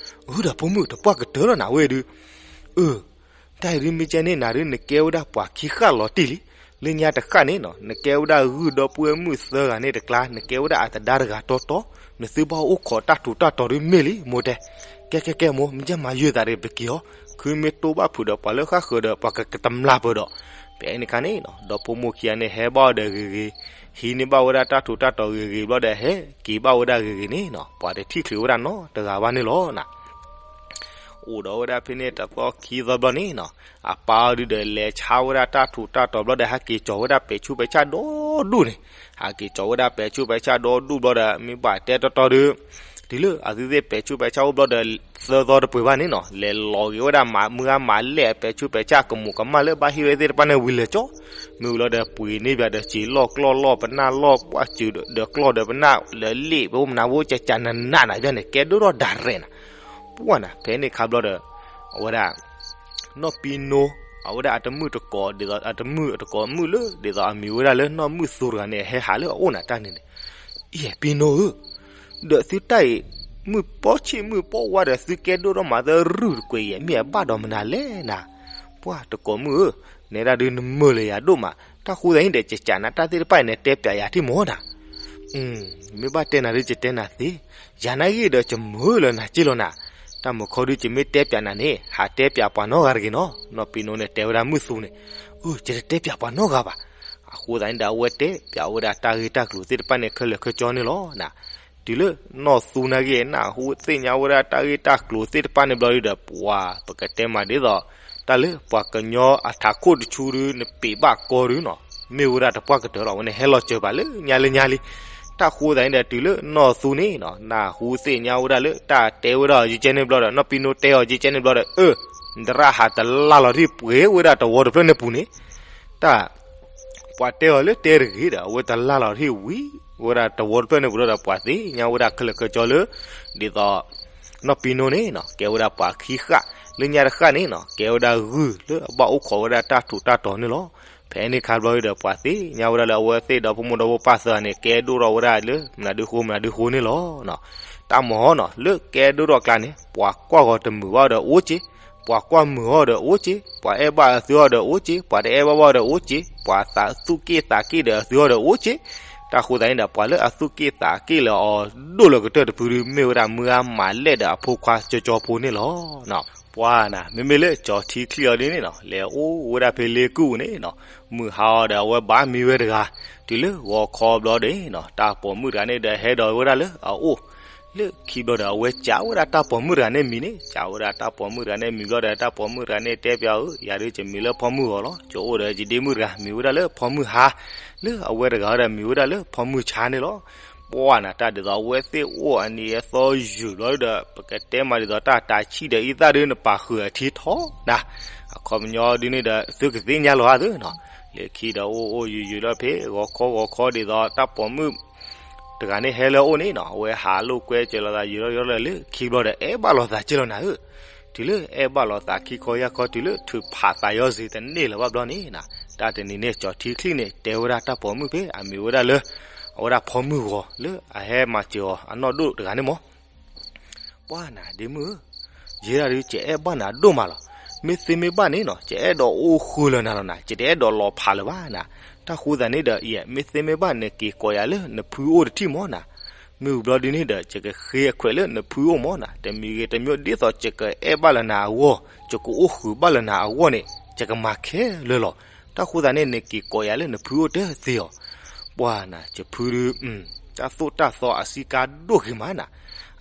အၢ ဒီးဖိမုၣ် တပှၢ်ကတၢၢ်လီၤနၤဝဲဒုး. အၢ တၢ်အံၤဒုး မ့ၢ်ကဲန့ၣ် နၤဒုး နကဲဝဲဒၣ်ပှၤခံဃၣ်လီၤတံၢ်လံ. လၢညါတဃၣ်န့ၣ်နီၤ, နကဲဝဲဒၣ်ဂုၢ်ဒီပုၢ်ဝဲၢ်မုၣ်သၢဂၤန့ၣ်တကျါ, နကဲဝဲဒၣ်အသဒါတဂၤတီတီ, နသုဘၣ်အိၣ်ခိးတၢ်ထူးတၢ်တီၤဒုးမ့ၢ်လံ မိၢ်တဲ. ကဲ ကဲ ကဲ မိၢ်, မ့ၢ်ကဲမၤယုာ်သးတဂ့ၤ ပက့ၤအီၤ, ခုမ့ၢ်တိၢ်ဘၣ်ဖုးဒီးပှၤလၢဃၣ်ဃၢၤဒီး ပှၤကကတမျၢ်ပၢၢ်ဒီး. ဖဲန့ၣ်ခါန့ၣ်နီၤ, ဒီဖိမိၢ်ခံဂၤန့ၣ် ဟဲဘၣ်အီၤဒီးဂ့ၤဂ့ၤ, ဟံးန့ၢ်ဘၣ်ဝဲဒၣ်တၢ်ထူးတၢ်တီၤဂ့ၤဂ့ၤဘျီဒီး ဟဲက့ၤဘၣ်ဝဲဒၣ်ဂ့ၤဂ့ၤန့ၣ်နီၤ, ပှၤတထံၣ်ချုးဝဲဒၣ်နီတဂၤဘၣ်န့ၣ်လီၤနၤ. အိၣ်ဒီးဝဲဒၣ်ဖဲန့ၣ်တသီခံသီဘျီန့ၣ်နီၤ, အပၢ်အီၤဒုဒီးလဲၤဆါဝဲဒၣ်တၢ်ထူးတၢ်တီၤဘျီဒီး ဟးက့ၤကၠီၤဝဲဒၣ်ပဲာ်ဆူးပဲာ်ဆၣ်ဒီဒူၣ်န့ၣ်, ဟးက့ၤကၠီၤဝဲဒၣ်ပဲာ်ဆူးပဲာ်ဆၣ်ဒီဒူၣ်ဘျီဒီး မ့ၢ်ဘၣ်တဲတီတီဒီး တုၤလၢအသုသ့ၣ်ပဲာ်ဆူးပဲာ်ဆၣ်အိၣ်ဘျီဒီး သၢသီတပှဲၤဘၣ်န့ၣ်နီၤ, လဲၤလီၤက့ၤဝဲဒၣ်မၤမုၢ်အါမၤလဲၢ်အပဲာ်ဆူးပဲာ်ဆၣ် ကမူးကမၣ်လၢဘၣ်ဟ့ၣ်ဝဲသ့ၣ်တဖၣ်န့ၣ်ဝံၤလဲၤကၠီ, မ့ၢ်ဝံၤလီၤဒီးပှ့ၤန့ၢ်ဘၣ်ဒီး စံာ်လီၢ်ကျီၢ်လီၢ်ပနၢ်လီၢ် ပှၢ်စူၤဒီးကျီၢ်ဒီးပနၢ်လၢလ့ၣ် ပအိၣ်မနုၤဝဲ ကကနးနးနၤဘၣ်န့ၣ် ကဲဒိၣ်ထီၣ်ဒၣ်ရဲၣ်နၤ, ပှၢ်နၤ ဖဲန့ၣ်ခါဘျီဒီး အဝဲဒၣ် နီၢ်ပံနိ အဝဲဒၣ်အတမုၣ်တကိး ဒ်သိးအတမုၣ်တကိးမုၣ်လၢ ဒ်သိးအမံၤဝဲဒၣ်လၢနီၢ်မုၢ်သူတဂၤန့ၣ် ဟဲဟးလၢအအိၣ်နၤတၢ်န့ၣ်န့ၣ်, ယဲၢ်ပံနိဧၢ, ဒီးသုတၢ်အံၤ မုၢ်ပီဆံးမုၢ်ပီဝါဒီး သုကဲဒိၣ်ထီၣ်မးသရုၢ်တကွဲးအံၤ မ့ၢ်အဘၣ်ဒီးမနုၤလဲၣ်နၤ, ပှၢ်တကိးမုၣ်ဧၢ, နဲဒၣ်ဒုနမုာ်လၢယၤဒိၣ်မး, တၢ်ဃိသတးန့ၣ်ဒီး ကကနးတၢ်သ့ၣ်တဖၣ်အံၤန့ၣ် တဲပျးယၤထံၣ်မးနၤ မ့ၢ်ဘၣ်တဲနၤဒု ကတဲနၤသ့, ယၤနာ်ဂ့ၤဒီး ကမုာ်လၢနၤက့လီၤနၤ, တၢ်မုာ်ခီဒု ကမ့ၢ်တဲပျးနၤန့ၣ် ဟးတဲပျးပှၤနီတဂၤတဂ့ၤနီၤ, နီၢ်ပံနိန့ၣ် တဲဝဲဒၣ်မုၢ်သူန့ၣ်, အၢ ယတတဲပျးပှၤနီတဂၤဘၣ်, အဃိသတးန့ၣ်ဒီး အဝဲတဲပျးဝဲဒၣ်တၢ်ဂ့ၢ်တၢ်ကျိၤသ့ၣ်တဖၣ်န့ၣ်ခဲလၢာ်ခဲဆ့န့ၣ်လီၤနၤ, တုၤလၢနီၢ်သူနာ်ဂ့ၤ နၢ်ဟူသ့ၣ်ညါဝဲဒၣ်တၢ်ဂ့ၢ်တၢ်ကျိၤသ့ၣ်တဖၣ်န့ၣ်ဘျီဒုဒီး ပှၤပကတဲမးဒ်သိး တၢ်လၢပှၤကညီအထးခိၣ်တဆူဒု နပံးဘၣ်ကီဒုနီၤ, မ့ၢ်ဝဲဒၣ်တပှၢ်ကတၢၢ်လီၤ, အဝဲန့ၣ်ဟဲလီၤစၢၤပာ်လၢညါလၢညါလံ, တၢ်ဃိသတးန့ၣ်ဒီး တုၤလၢနီၢ်သူန့ၣ်နီၤ နၢ်ဟူသ့ၣ်ညါဝဲဒၣ်လၢတၢ်တဲဝဲဒၣ်အီၤကကဲန့ၣ်ဘျီဒီး နီၢ်ပံနိတဲအီၤကကဲန့ၣ်ဘျီဒီး အၢ နသရၣ်ဟးတလၢ်လီၤတံၢ်ပှဲၤဝဲဒၣ်တဝီတဖျၢၣ်န့ၣ်ပူၤန့ၣ်, တၢ် ပှၤတဲအီၤလၢတဲတဂ့ၤဒီး အဝဲတလၢ်လီၤတံၢ်ဝံၤ ဝဲဒၣ်တဝီတဖျၢၣ်န့ၣ်ပူၤဒီး ပှၤသ့ၣ်ညါဝဲဒၣ်ခဲလၢာ်ခဲဆ့လၢ ဒ်သိး နီၢ်ပံနိန့ၣ်နီၤ ကဲဝဲဒၣ်ပှၤခံဃၣ်, လၢညါတဃၣ်န့ၣ်နီၤ ကဲဝဲဒၣ်ဂုၢ်လၢအဘၣ်အိၣ်ခိးဝဲဒၣ်တၢ်ထူးတၢ်တီၤန့ၣ်လီၤ. ဖဲန့ၣ်ခါဘျီဒီး ပှၤသ့ၣ်ညါဝဲဒၣ်လၢအဝဲသ့ၣ်ဒီဖိမိၢ်ဒီဖိပၢ်သၢဂၤန့ၣ် ကဲဒိၣ်ထီၣ်ဝဲဒၣ်လၢ မနုၤဒုဃိမနုၤဒုဃိန့ၣ်လီၤ. တၢ်မၤဟီနီၤ လၢကဲဒိၣ်ထီၣ်ကျါန့ၣ် ပှၤကွၢ်ဂီၤတမုာ်ဘၣ်ဒီးအိၣ်က့, ပှၤကွၢ်မုာ်အီၤဒီးအိၣ်က့, ပှၤအဲၣ်ဘၣ်အသုအီၤဒီးအိၣ်က့, ပှၤတအဲၣ်ဘၣ်ဘၣ်ဒီးအိၣ်က့, ပှၤသူၣ်က့ၣ်သးက့ၣ်ဒီးအသုအီၤဒီးအိၣ်က့, တၢ်ဃိသတးန့ၣ်ဒီး ပှၤလၢအသူၣ်က့ၣ်သးက့ၣ်လၢအီၤဒိၣ်လၢကတၢၢ်တဖုဒု မ့ၢ်ဝဲဒၣ်မုၢ်ဂၤမၤလဲၢ်ဒီးအဖိခွါကၠီကၠီဖိန့ၣ်လီၤ. ပှၤနၤ မ့မ့ၢ်လၢကၠီထံချံၣ်အီၤဒ်န့ၣ်နီၤ လဲၤအိၣ်ဝဲဒၣ်ဖဲလ့ကုၢ်ပူၤန့ၣ်နီၤ မုၢ်ဟါအီၤဒီးအဝဲဘၣ်မံဝဲတဂၤ, တုၤလၢဂီၤခီဘျီဒီးနီၤ တၢ်ပိာ်မုၣ်တဂၤန့ၣ်ဒီးဟဲဒီးဝဲဒၣ်လၢအအိၣ်, လၢခံဘျီဒီးအဝဲစံးဝဲဒၣ်တၢ်ပိာ်မုၣ်တဂၤန့ၣ်မံၤန့ၣ် စံးဝဲဒၣ်တၢ်ပိာ်မုၣ်တဂၤန့ၣ်မံၤဘျီဒီး တၢ်ပိာ်မုၣ်တဂၤန့ၣ်တဲပျးအီၤ ယၤဒုးယမံၤလၢဖီမုၢ်ဂီၤလီၤ, ယအိၣ်ဒီးယဒ့မုၣ်တဂၤ မံၤဝဲဒၣ်လၢဖီမုၢ်ဟါ, လၢအဝဲတဂၤဒီးမံၤဝဲဒၣ်လၢဖီမုၢ်ဆါန့ၣ်လီၤ. ပှၤနၤ တၢ်ဒ်သိးအဝဲသ့ၣ်အိၣ်အနံၤအသီယုာ်ဘျီဒီး ပကတဲမးဒ်သိးတၢ်တၤဆံၣ်ဒီးအံသၣ်ဒုး နပာ်ဃုာ်အထံထီၣ်နၤ, အခီပညီဒုးန့ၣ်ဒီး သုကသ့ၣ်ညါလီၤဧါသုနီၤ, လၢခံဒီးအိၣ်အိၣ်ယုာ်ယုာ်လီၤဖဲ ဂီၤခီဂီၤခီဒ်သိးတၢ်ပိာ်မုၣ် တဂၤန့ၣ်ဟဲလၢအအိၣ်န့ၣ်နီၤ အဝဲဟးလိာ်ကွဲစၢၤလိာ်သးယုာ်လီၤယုာ်လီၤလၢခံဘျီဒီး အဲၣ်ဘၣ်လိာ်သးက့လီၤနၤဧၢ, တုၤလၢအဲၣ်ဘၣ်လိာ်သးခံခီယၢ်ခီ တုၤလၢထုးဖးသးယီၤစ့ၤတန့ၢ်လၢၤဘၣ်ဘျီန့ၣ်နၤ, တၢ်တနံၤန့ၣ် ကၠီထံချံၣ်န့ၣ် တဲဝဲဒၣ်တၢ်ပိာ်မုၣ်ဖဲအမံၤဝဲဒၣ်လၢ အဝဲဒၣ်ဖီမုၢ်ဂီၤလၢအဟဲမၤစၢၤအီၤအနီၢ်ဒိၣ်တဂၤန့ၣ်မး ပှၤနၤဒ့မုၣ်ဧၢ, ယဲဒၣ်ဒုး ယအဲၣ်ဘၣ်နၤဒိၣ်မးလီၤ. မ့ၢ်သ့မ့ၢ်ဘၣ်န့ၣ်နီၤ ယအဲၣ်ဒိးအိၣ်ဃုာ်လၢနၤလီၤနၤ, ယတအဲၣ်ဒိးလီၤဖးလၢၤဘၣ်နၤ. တၢ်ဃိသတးန့ၣ်ဒီး ယဲ မ့ၢ်သ့မ့ၢ်ဘၣ်နက့ၤကိးယၤလၢနဖုအိၣ်တထံၣ်မးနၤ. မ့ၢ်ဝံၤဘျီဒုးန့ၣ်ဒီး ယကဃ့အခွဲးလၢနဖုအိၣ်မးနၤ. တမံၤဂ့ၤတမံၤ ဒ်သိးယကအဲၣ်ဘၣ်လၢနၤအဂီၢ် ယကအိၣ်ဃုာ်ဘၣ်လၢနၤအဂီၢ်န့ၣ် ယကမၤခဲလၢာ်လီၤ. တၢ်ဃိသတးန့ၣ် နက့ၤကိးယၤလၢနဖုအိၣ်တသ့အီၤ ပှၤနၤ ယဖုဒုး တၢ်သိၣ်တၢ်သီအစည်းကါဒိၣ်ဂ့ၤမးနၤ,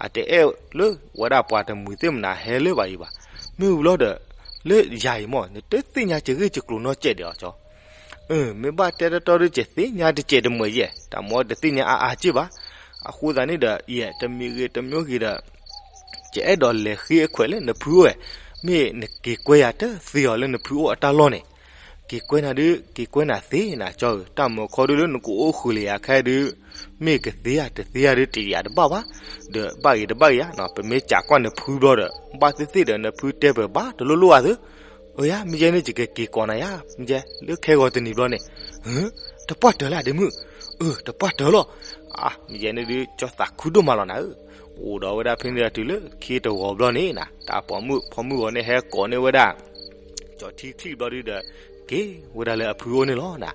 အတအဲၣ်လၢဝဲဒၣ်ပှၤတမှံၤသ့ၣ်မနၤဟဲလၢၤဘၣ်အံၤဘၣ်. မ့ၢ်ဝံၤလီၤဒီး လၢယၤအံၤမး နတသ့ၣ်ညါကဂ့ၢ်ကကျိၤနီတစဲးဒံးအီၤကၠီ, မ့ၢ်ဘၣ်တဲတတီဒုး ယသ့ၣ်ညါတစဲးတမှဲၤယဲၢ် တၢ်မ့ၢ်တသ့ၣ်ညါအါအါက့ၢ်ဘၣ်. အဃိသတးန့ၣ်ဒီး ယဲတမံၤဂ့ၤတမံၤဂ့ၤဒီး ယအဲၣ်ဒိးလဲၤဃ့အခွဲးလၢနဖုအိၣ်ဝဲ, မ့ၢ်နက့ၤကွဲယၤတသ့အီၤလၢနဖုအိၣ်အတၢ်လီၢ်န့ၣ် က့ၤကွဲနၤဒုး က့ၤကွဲနၤသ့နၤကၠီဧၢ, တၢ်မ့ၢ်ခီဒုးလၢနကအိၣ်ဃုာ်လၢယၤခဲဒုး မ့ၢ်ကသ့ဧါတသ့ဧါဒုး တယာ်တဘၣ်ဘၣ်, ဒီးဘၣ်ဂ့ၤတဘၣ်ဂ့ၤဧါ, ပမ့ၢ်စံးကွၢ်နဖုဘျီဒီး ဘၣ်သ့ၣ်သ့ၣ်ဒီးနဖုတဲပၢၤဘၣ်တလိၣ်လိၣ်ဧါသု, အၢယါ မ့ၢ်ယဲန့ၣ် ယကက့ၤကိးနၤယါ, မ့ၢ်ယဲလၢခဲဂီၤတနံၤဘျီန့ၣ်, တပှၢ်တၢၢ်လၢဒ့မုၣ်, အၢ တပှၢ်တၢၢ်လီၤ, မ့ၢ်ယဲန့ၣ်ဒုး ကၠီသးခုဒိၣ်မးလီၤနၤဧၢ. အိၣ်ဒီးဝဲဒၣ်ဖဲန့ၣ်ဒီးတုၤလၢခံတဂီၤဘျီန့ၣ်နၤ တၢ်ပိာ်မုၣ်ဖီမုၢ်ဂီၤန့ၣ်ဟဲကိးန့ၢ်ဝဲဒၣ် ကၠီထံချံၣ်ဘျီဒုးဒီး က့ၤဝဲဒၣ်လၢအဖုအိၣ်န့ၣ်လီၤနၤ.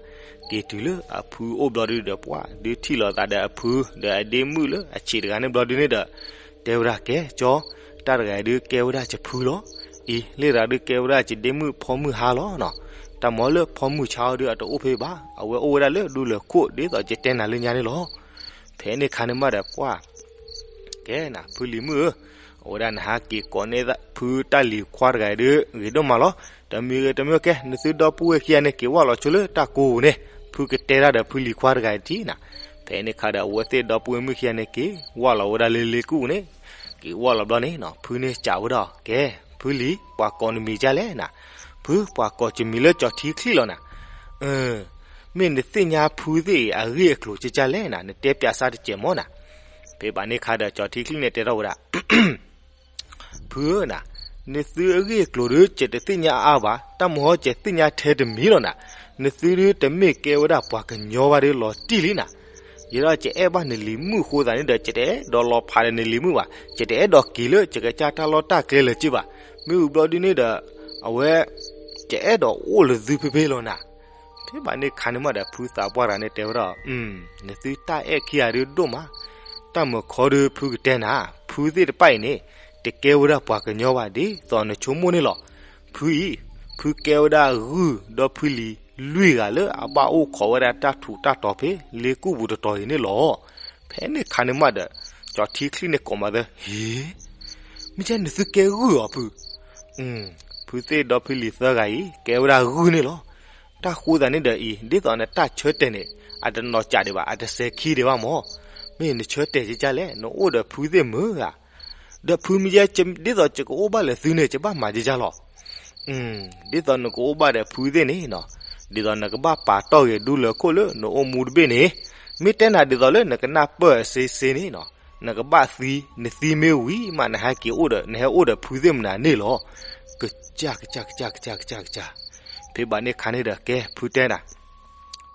က့ၤတုၤလၢအဖုအိၣ်ဘျီဒုးဒီး ပှၤဒုးထံၣ်လိာ်သးဒီးအဖု ဒီးအဒ့မုၣ်လၢအဆံးတဂၤန့ၣ်ဘျီဒုးန့ၣ်ဒီး တဲဝဲဒၣ်ကဲကၠီ, တၢ်တဂၤအံၤဒုးကဲဝဲဒၣ်ယဖုလီၤ. အံၤ လၢတဂၤဒုးကဲဝဲဒၣ်ယဒ့မုၣ်ဖီမုၢ်ဟါလီၤနီၤ. တၢ်မ့ၢ်လၢဖီမုၢ်ဆါအီၤဒုးအတအိၣ်ဖဲဘၣ်, အဝဲအိၣ်ဝဲဒၣ်လၢဒူလၢၢ်ခိၣ်ဒ်သိးယတဲနၤလၢညါန့ၣ်လီၤ. ဖဲန့ၣ်ခါန့ၣ်မးဒီးပှၤ ကဲနၤ ဖုလံၤမုၣ်ဧၢ, အဝဲဒၣ်နဟဲက့ၤကိးန့ၢ်ဖုတၢ်လံၤခွါတဂၤအံၤဒုး ဂ့ၤဒိၣ်မးလီၤ. တမံၤဂ့ၤတမံၤကဲ နသုဒီပုၢ်ဝဲၢ်ခံဂၤန့ၣ် က့ၤဝၢ်လီၤဆိလၢတၢ်ကိးပူၤန့ၣ် ဖုကတဲတၢ်ဒီးဖုလံၤခွါတဂၤအံၤတထံၣ်နၤ. ဖဲန့ၣ်ခါဒီး အဝဲသ့ၣ်ဒီပုၢ်ဝဲၢ်မုၣ်ခံဂၤန့ၣ် က့ၤဝၢ်လီၤဝဲဒၣ်လၢလ့ကူၣ်န့ၣ်, က့ၤဝၢ်လီၤဘျီန့ၣ်နီၤ ဖုန့ၣ်စံးဝဲဒၣ်, ကဲ ဖုလံၤ ပှၤကိးနမံၤဒ်လဲၣ်နၤ. ဖု ပှၤကိးယမံၤလၢကၠီၤထံချံလီၤနၤ. မ့ၢ်နသ့ၣ်ညါဖုသ့ၣ်အဂ့ၢ်အကျိၤဒ်လဲၣ်နၤ, နတဲပျးစၢ်တစဲးမၢ်နၤ. ဖဲဘၣ်န့ၣ်ခါဒီး ကၠီၤထံချံန့ၣ်တဲထီၣ်ဝဲဒၣ် ဖုဧၢနၤ, နသုအဂ့ၢ်အကျိၤဒီး ယတသ့ၣ်ညါအါအါဘၣ်, တၢ်မဟီယသ့ၣ်ညါထဲတမံၤလီၤနၤ. နသုဒုးတမ့ၢ်ကဲဝဲဒၣ်ပှၤကညီဘၣ်ဒီးလီၤတံၢ်လံနၤ. ယဲဒၣ်ယအဲၣ်ဘၣ်နလံၤမုၣ်အဃိသတးန့ၣ်ဒီး ယတအဲၣ်ဒိးလီၤဖးဒီးနလံၤမုၣ်ဘၣ်, ယတအဲၣ်ဒိးက့ၤလၢယကစၢ်တၢ်လီၢ်တၢ်ကျဲလၢၤက့ၤဘၣ်. မ့ၢ်ဝံၤဘျီဒုန့ၣ်ဒီး အဝဲ ယအဲၣ်ဒိးအိၣ်လၢသုဖဲဖဲလီၤနၤ. ဖဲဘၣ်န့ၣ်ခါန့ၣ်မးဒီး ဖုသးပှၢ်တဂၤန့ၣ်တဲဝဲဒၣ်, နသုတၢ်အဲၣ်ခံဂၤဒုးဒိၣ်မး, တၢ်မုာ်ခီဒုးဖုကတဲနၤ, ဖုသ့ၣ်တဖၣ်အံၤန့ၣ် တကဲဝဲဒၣ်ပှၤကညီဘၣ် ဒ်သိးနဆိကမိၣ်န့ၣ်လီၤ. ဖုအံၤ ဖုကဲဝဲဒၣ်ဂုၢ်ဒီးဖုလံၤလွံၢ်ဂၤလၢအဘၣ်အိၣ်ခိးဝဲဒၣ်တၢ်ထူးတၢ်တီၤဖဲ လ့ကူၣ်ပူၤတတီၤအံၤန့ၣ်လီၤ. ဖဲန့ၣ်ခါန့ၣ်မးဒီး ကၠီၤထံချံန့ၣ်ကိးမးသၢ, ဟ့, မ့ၢ်ကဲနသုကဲဂုၢ်အီၤဖု, ဖုသ့ၣ်ဒီးဖုလံၤသၢဂၤအံၤ ကဲဝဲဒၣ်ဂုၢ်န့ၣ်လီၤ. တၢ်ဃိသတးန့ၣ်ဒီးအံၤ ဒ်သိးနတၢ်ဆၢတဲာ်န့ၣ် အတနီၤကးဒံးဘၣ်, အတစဲၤခံဒံးဘၣ်မၢ်. မ့ၢ်နဆၢတဲာ်ကကလဲၣ်, နအိၣ်ဒီးဖုသ့ၣ်မုာ်ဧါ. ဒီးဖုမ့ၢ်ယဲ ဒ်သိးယကအိၣ်ဘၣ်လၢသုန့ၣ် ယဘၣ်မၤကကလီၤ. ဒ်သိးနကအိၣ်ဘၣ်ဒီးဖုသ့ၣ်န့ၣ်နီၤ, ဒ်သိးနကဘၣ်ပာ်တီၢ်ဂ့ၤဒူလၢာ်ခိၣ်လၢနအိၣ်မူတဘ့ၣ်န့ၣ်, မ့ၢ်တဲနၤဒ်သိးလၢနကနၢ်ပၢၢ်အစ့စ့န့ၣ်နီၤ, နကဘၣ်သံ, နသံမ့ၢ်ဝံၤမး နဟဲက့ၤအိၣ်ဒီး နဟဲအိၣ်ဒီးဖုသ့ၣ်မနုၤန့ၣ်လီၤ. ကစၢ်ကစၢ်ကစၢ်ကစၢ်ကစၢ်ကစၢ်, ဖဲဘၣ်န့ၣ်ခါန့ၣ်ဒီး ကဲဖုတဲနၤ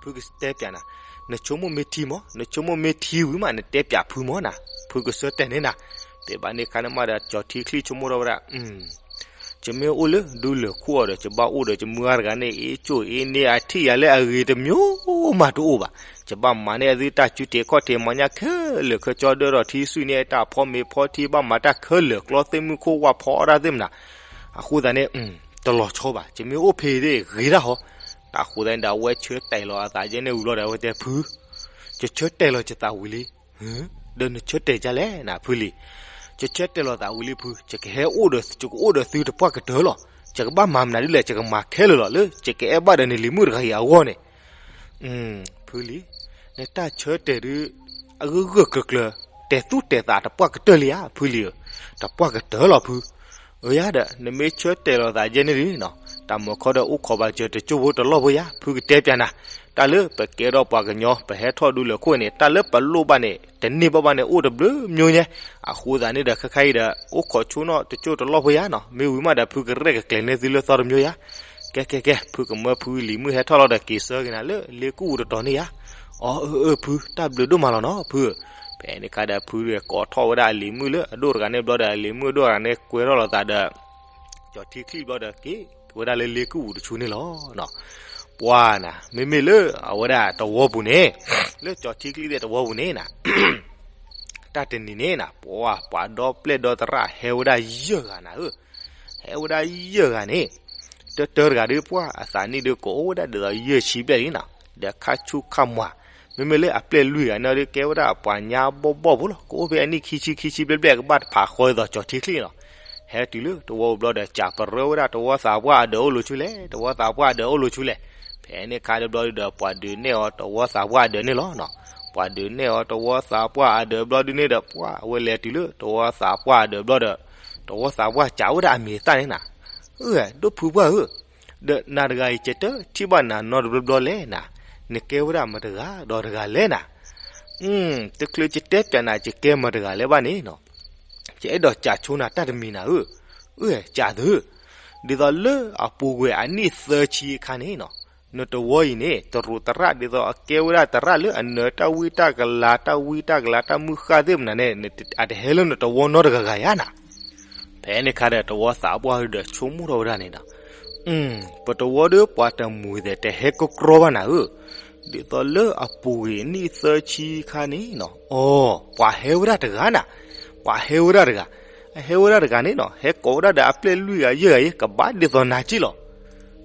ဖုကတဲပျးနၤ, နဆိကမိၣ်မ့ၢ်ထံမၢ်, နဆိကမိၣ်မ့ၢ်ထံဝံၤမး နတဲပျးဖုမၢ်နၤ, ဖုကဆၢတဲာ်န့ၢ်နၤ. ဖဲဘၣ်န့ၣ်ခါန့ၣ်မးဒီး ကၠီၤထံချံဆိကမိၣ်ထီၣ်ဝဲဒၣ်, ယမ့ၢ်အိၣ်လၢဒူလၢာ်ခိၣ်အီၤဒီး ယဘၣ်အိၣ်ဒီးယမုၢ်ဂၤတဂၤန့ၣ် အ့ၣ်ကၠိၣ်အ့ၣ်န့ၢ် အထံၣ်ယၤလၢအဂ့ၤတမျိုးမးတအိၣ်ဘၣ်. ယဘၣ်မၤန့ၢ်အသုတၢ်စုတ့ၢ်ခီၣ်ထံးမၤညါခဲလၢာ် ခဲကၠီဒၢထီၣ်ထံစုန့ၣ် တၢ်ဖီမ့ၤဖီထံ ဘၣ်မၤတၢ်ခဲလၢာ် ကျီသ့ၣ်မုၢ်ခိၣ်ဝါဖီအီၣ်တၢ်သ့ၣ်မနၤ, အဃိသတးန့ၣ် တလီၤဆီဘၣ်. ယမ့ၢ်အိၣ်ဖဲအံၤသ့ၣ်ဂ့ၤဒၣ်ဟီ. တၢ်ဃိသတးန့ၣ်ဒီး အဝဲဆၢတဲာ်လီၤအသးယဲန့ၣ်ဝံၤဘျီဒီး အဝဲတဲဖု, ယဆၢတဲာ်လီၤယသးဝံၤလံ. ဒီးနဆၢတဲာ်ဒ်လဲၣ်နၤဖုလံၤ, ယဆၢတဲာ်လီၤသးဝံၤလံဖု, ယကဟဲအိၣ်ဒီး ယကအိၣ်ဒီးသုတပှၢ်ကတၢၢ်လီၤ. ယကဘၣ်မၤမနုၤဒ်လဲၣ် ယကမၤခဲလၢာ်လီၤ လၢယကအဲၣ်ဘၣ်ဒီးနလံၤမုၣ်တဂၤအံၤအဂီၢ်န့ၣ် ဖုလံၤ, နတၢ်ဆၢတဲာ်ဒုး အဂၢၢ်ဂၢၢ်ကျၢၤကျၢၤ တဲာ်သူၣ်တဲာ်သးတပှၢ်ကတၢၢ်လံဧါ ဖုလံၤဧၢ, တပှၢ်ကတၢၢ်လီၤဖု. အၢယၤဒီး နမ့ၢ်ဆၢတဲာ်လီၤသးယဲန့ၣ်ဒုးနီၤ, တၢ်မုာ်ခီဒီးအိၣ်ခိးဘၣ်စၢၤတကၠိဖိတလီၢ်ဖိယါ, ဖုကတဲပျးနၤ, တၢ်လၢပကဲထီၣ်ပှၤကညီ ပဟဲထီၣ်ဒူလၢာ်ခိၣ်န့ၣ် တၢ်လၢပလိၣ်ဘၣ်န့ၣ် တန့ၢ်ဘၣ်ဘၣ်န့ၣ် အိၣ်တဘျုးမျိုးညါ, အဃိသတးန့ၣ်ဒီး ခဲခါအံၤဒီး အိၣ်ခိးဆိနီၣ်တကၠိတလီၢ်ဖိယါနီၤ, မ့ၢ်ဝံၤမးဒီး ဖုကရဲၣ်ကကျဲၤန့ၢ်သုလၢသီတမျိုးယါ. ကဲကဲကဲ ဖုကမၢဖုလံၤမုၣ်ဟဲထီၣ်လီၤဒီးက့ၤဆၢက့ၤနၤလၢလ့ကူၣ်ပူၤတတီၤန့ၣ်ယါ. အီ အၢ အၢ ဖု တၢ်ဘျုးဒိၣ်မးလီၤနီၤ ဖု. ဖဲန့ၣ်ခါဒီးဖုဒီးကိးထီၣ်ဝဲဒၣ်အလံၤမုၣ်လၢအဒိၣ်တဂၤန့ၣ်ဘျီဒီး အလံၤမုၣ်အဒိၣ်တဂၤန့ၣ် ကွဲထီၣ်လိာ်သးဒီး ကၠီၤထံချံဘျီဒီး က့ၤဝဲဒၣ်လၢလ့ကူၣ်ပူၤတဆူန့ၣ်လီၤ. ပှၤနၤ မ့မ့ၢ်လၢအဝဲဒၣ်တဝီပူၤန့ၣ်, လၢကၠီၤထံချံသ့ၣ်တဝီပူၤန့ၣ်နၤ တၢ်တနံၤန့ၣ်နၤ ပှၤ ပှၤဒီပျဲၢ်ဒီသရၣ်ဟဲဝဲဒၣ်ယဲၢ်ဂၤနၤဧၢ, ဟဲဝဲဒၣ်ယဲၢ်ဂၤန့ၣ်, တၢတၢတဂၤဒီးပှၤအသးနံၣ်ဒီးကအိၣ်ဝဲဒၣ်ဒ်သိးယဲၢ်ဆံဘျဲၣ်လံနၤ, ဒီးခါဆူၣ်ခါမွၤ, မ့မ့ၢ်လၢအပျဲၢ်လွံၢ်ဂၤန့ၣ်ဒီးကဲဝဲဒၣ်ပှၤညါဘီၣ်ဘီၣ်ဖိလီၤ, ကအိၣ်ဖဲအနံၣ်ခံဆံခံဆံဘျဲၣ်ဘျဲၣ် ကဘၣ်တဖးဃီဒ်သိးကၠီၤထံချံလီၤ. ဟဲတုၤလၢတဝီပူၤဘျီဒီး ကးပရၢဝဲဒၣ်တဝီသးပှၢ်အဒၢးအိၣ်လီၤဆူလဲၣ်, တဝီသးပှၢ်အဒၢးအိၣ်လီၤဆူလဲၣ်. ဖဲန့ၣ်ခါဒီးဘျီဒုဒီး ပှၤဒုးနဲၣ်အီၤတဝီသးပှၢ်အဒၢးန့ၣ်လီၤ. ပှၤဒုးနဲၣ်အီၤတဝီသးပှၢ်အဒၢးဘျီဒုန့ၣ်ဒီး ပှၤအဝဲလဲၤတုၤလၢတဝီသးပှၢ်အဒၢးဘျီဒီး တဝီသးပှၢ်ကးဝဲဒၣ်အမံၤအသၣ်န့ၣ်နၤ, အၢ ဒိၣ်ဖုပှၢ်ဧၢ, ဒီးနၤတဂၤအံၤ ယတထံၣ်ဘၣ်နၤနီတဘျီဘျီလဲၣ်နၤ, နကဲဝဲဒၣ်မတၤတဂၤဒီးတဂၤလဲၣ်နၤ. တချုးယတဲပျးနၤ ယကဲမတၤတဂၤလဲၣ်ဘၣ်န့ၣ်နီၤ, ယအဲၣ်ဒိးကးဆိနၤတၢ်တမံၤနၤဧၢ, အၢ ကးသု, ဒ်သိးလၢအပူၤကွံာ်အနံၣ်သၢဆံအခါန့ၣ်နီၤ, နတဝီအံၤန့ၣ် တရူးသရၣ်ဒ်သိးအကဲဝဲဒၣ်သရၣ်လၢအနၢၤတၢ်ဝံတၢ်ကလၤ တၢ်ဝံတၢ်ကလၤ တၢ်မုၢ်ဃၢ်သ့ၣ်မနုၤန့ၣ် အတဟဲလၢနတဝီနီတဂၤဂၤယါနၤ. ဖဲန့ၣ်ခါဒီး တဝီသးပှၢ်ဒီးဆိကမိၣ်ထီၣ်ဝဲဒၣ်န့ၣ်ဒီး, ပတဝီဒီးပှၤတမှံၤသဲးတဟဲကကြီဘၣ်နၤဧၢ, ဒ်သိးလၢအပူၤကွံာ်နံၣ်သၢဆံခါန့ၣ်နီၤ, အိ ပှၤဟဲဝဲဒၣ်တဂၤနၤ, ပှၤဟဲဝဲဒၣ်တဂၤ, အဟဲဝဲဒၣ်တဂၤန့ၣ်နီၤ ဟဲကိးဝဲဒၣ်ဒီးအပျဲၢ်လွံၢ်ဂၤယဲၢ်ဂၤအံၤ ကဘၣ်ဒ်သိးနၤက့လီၤ.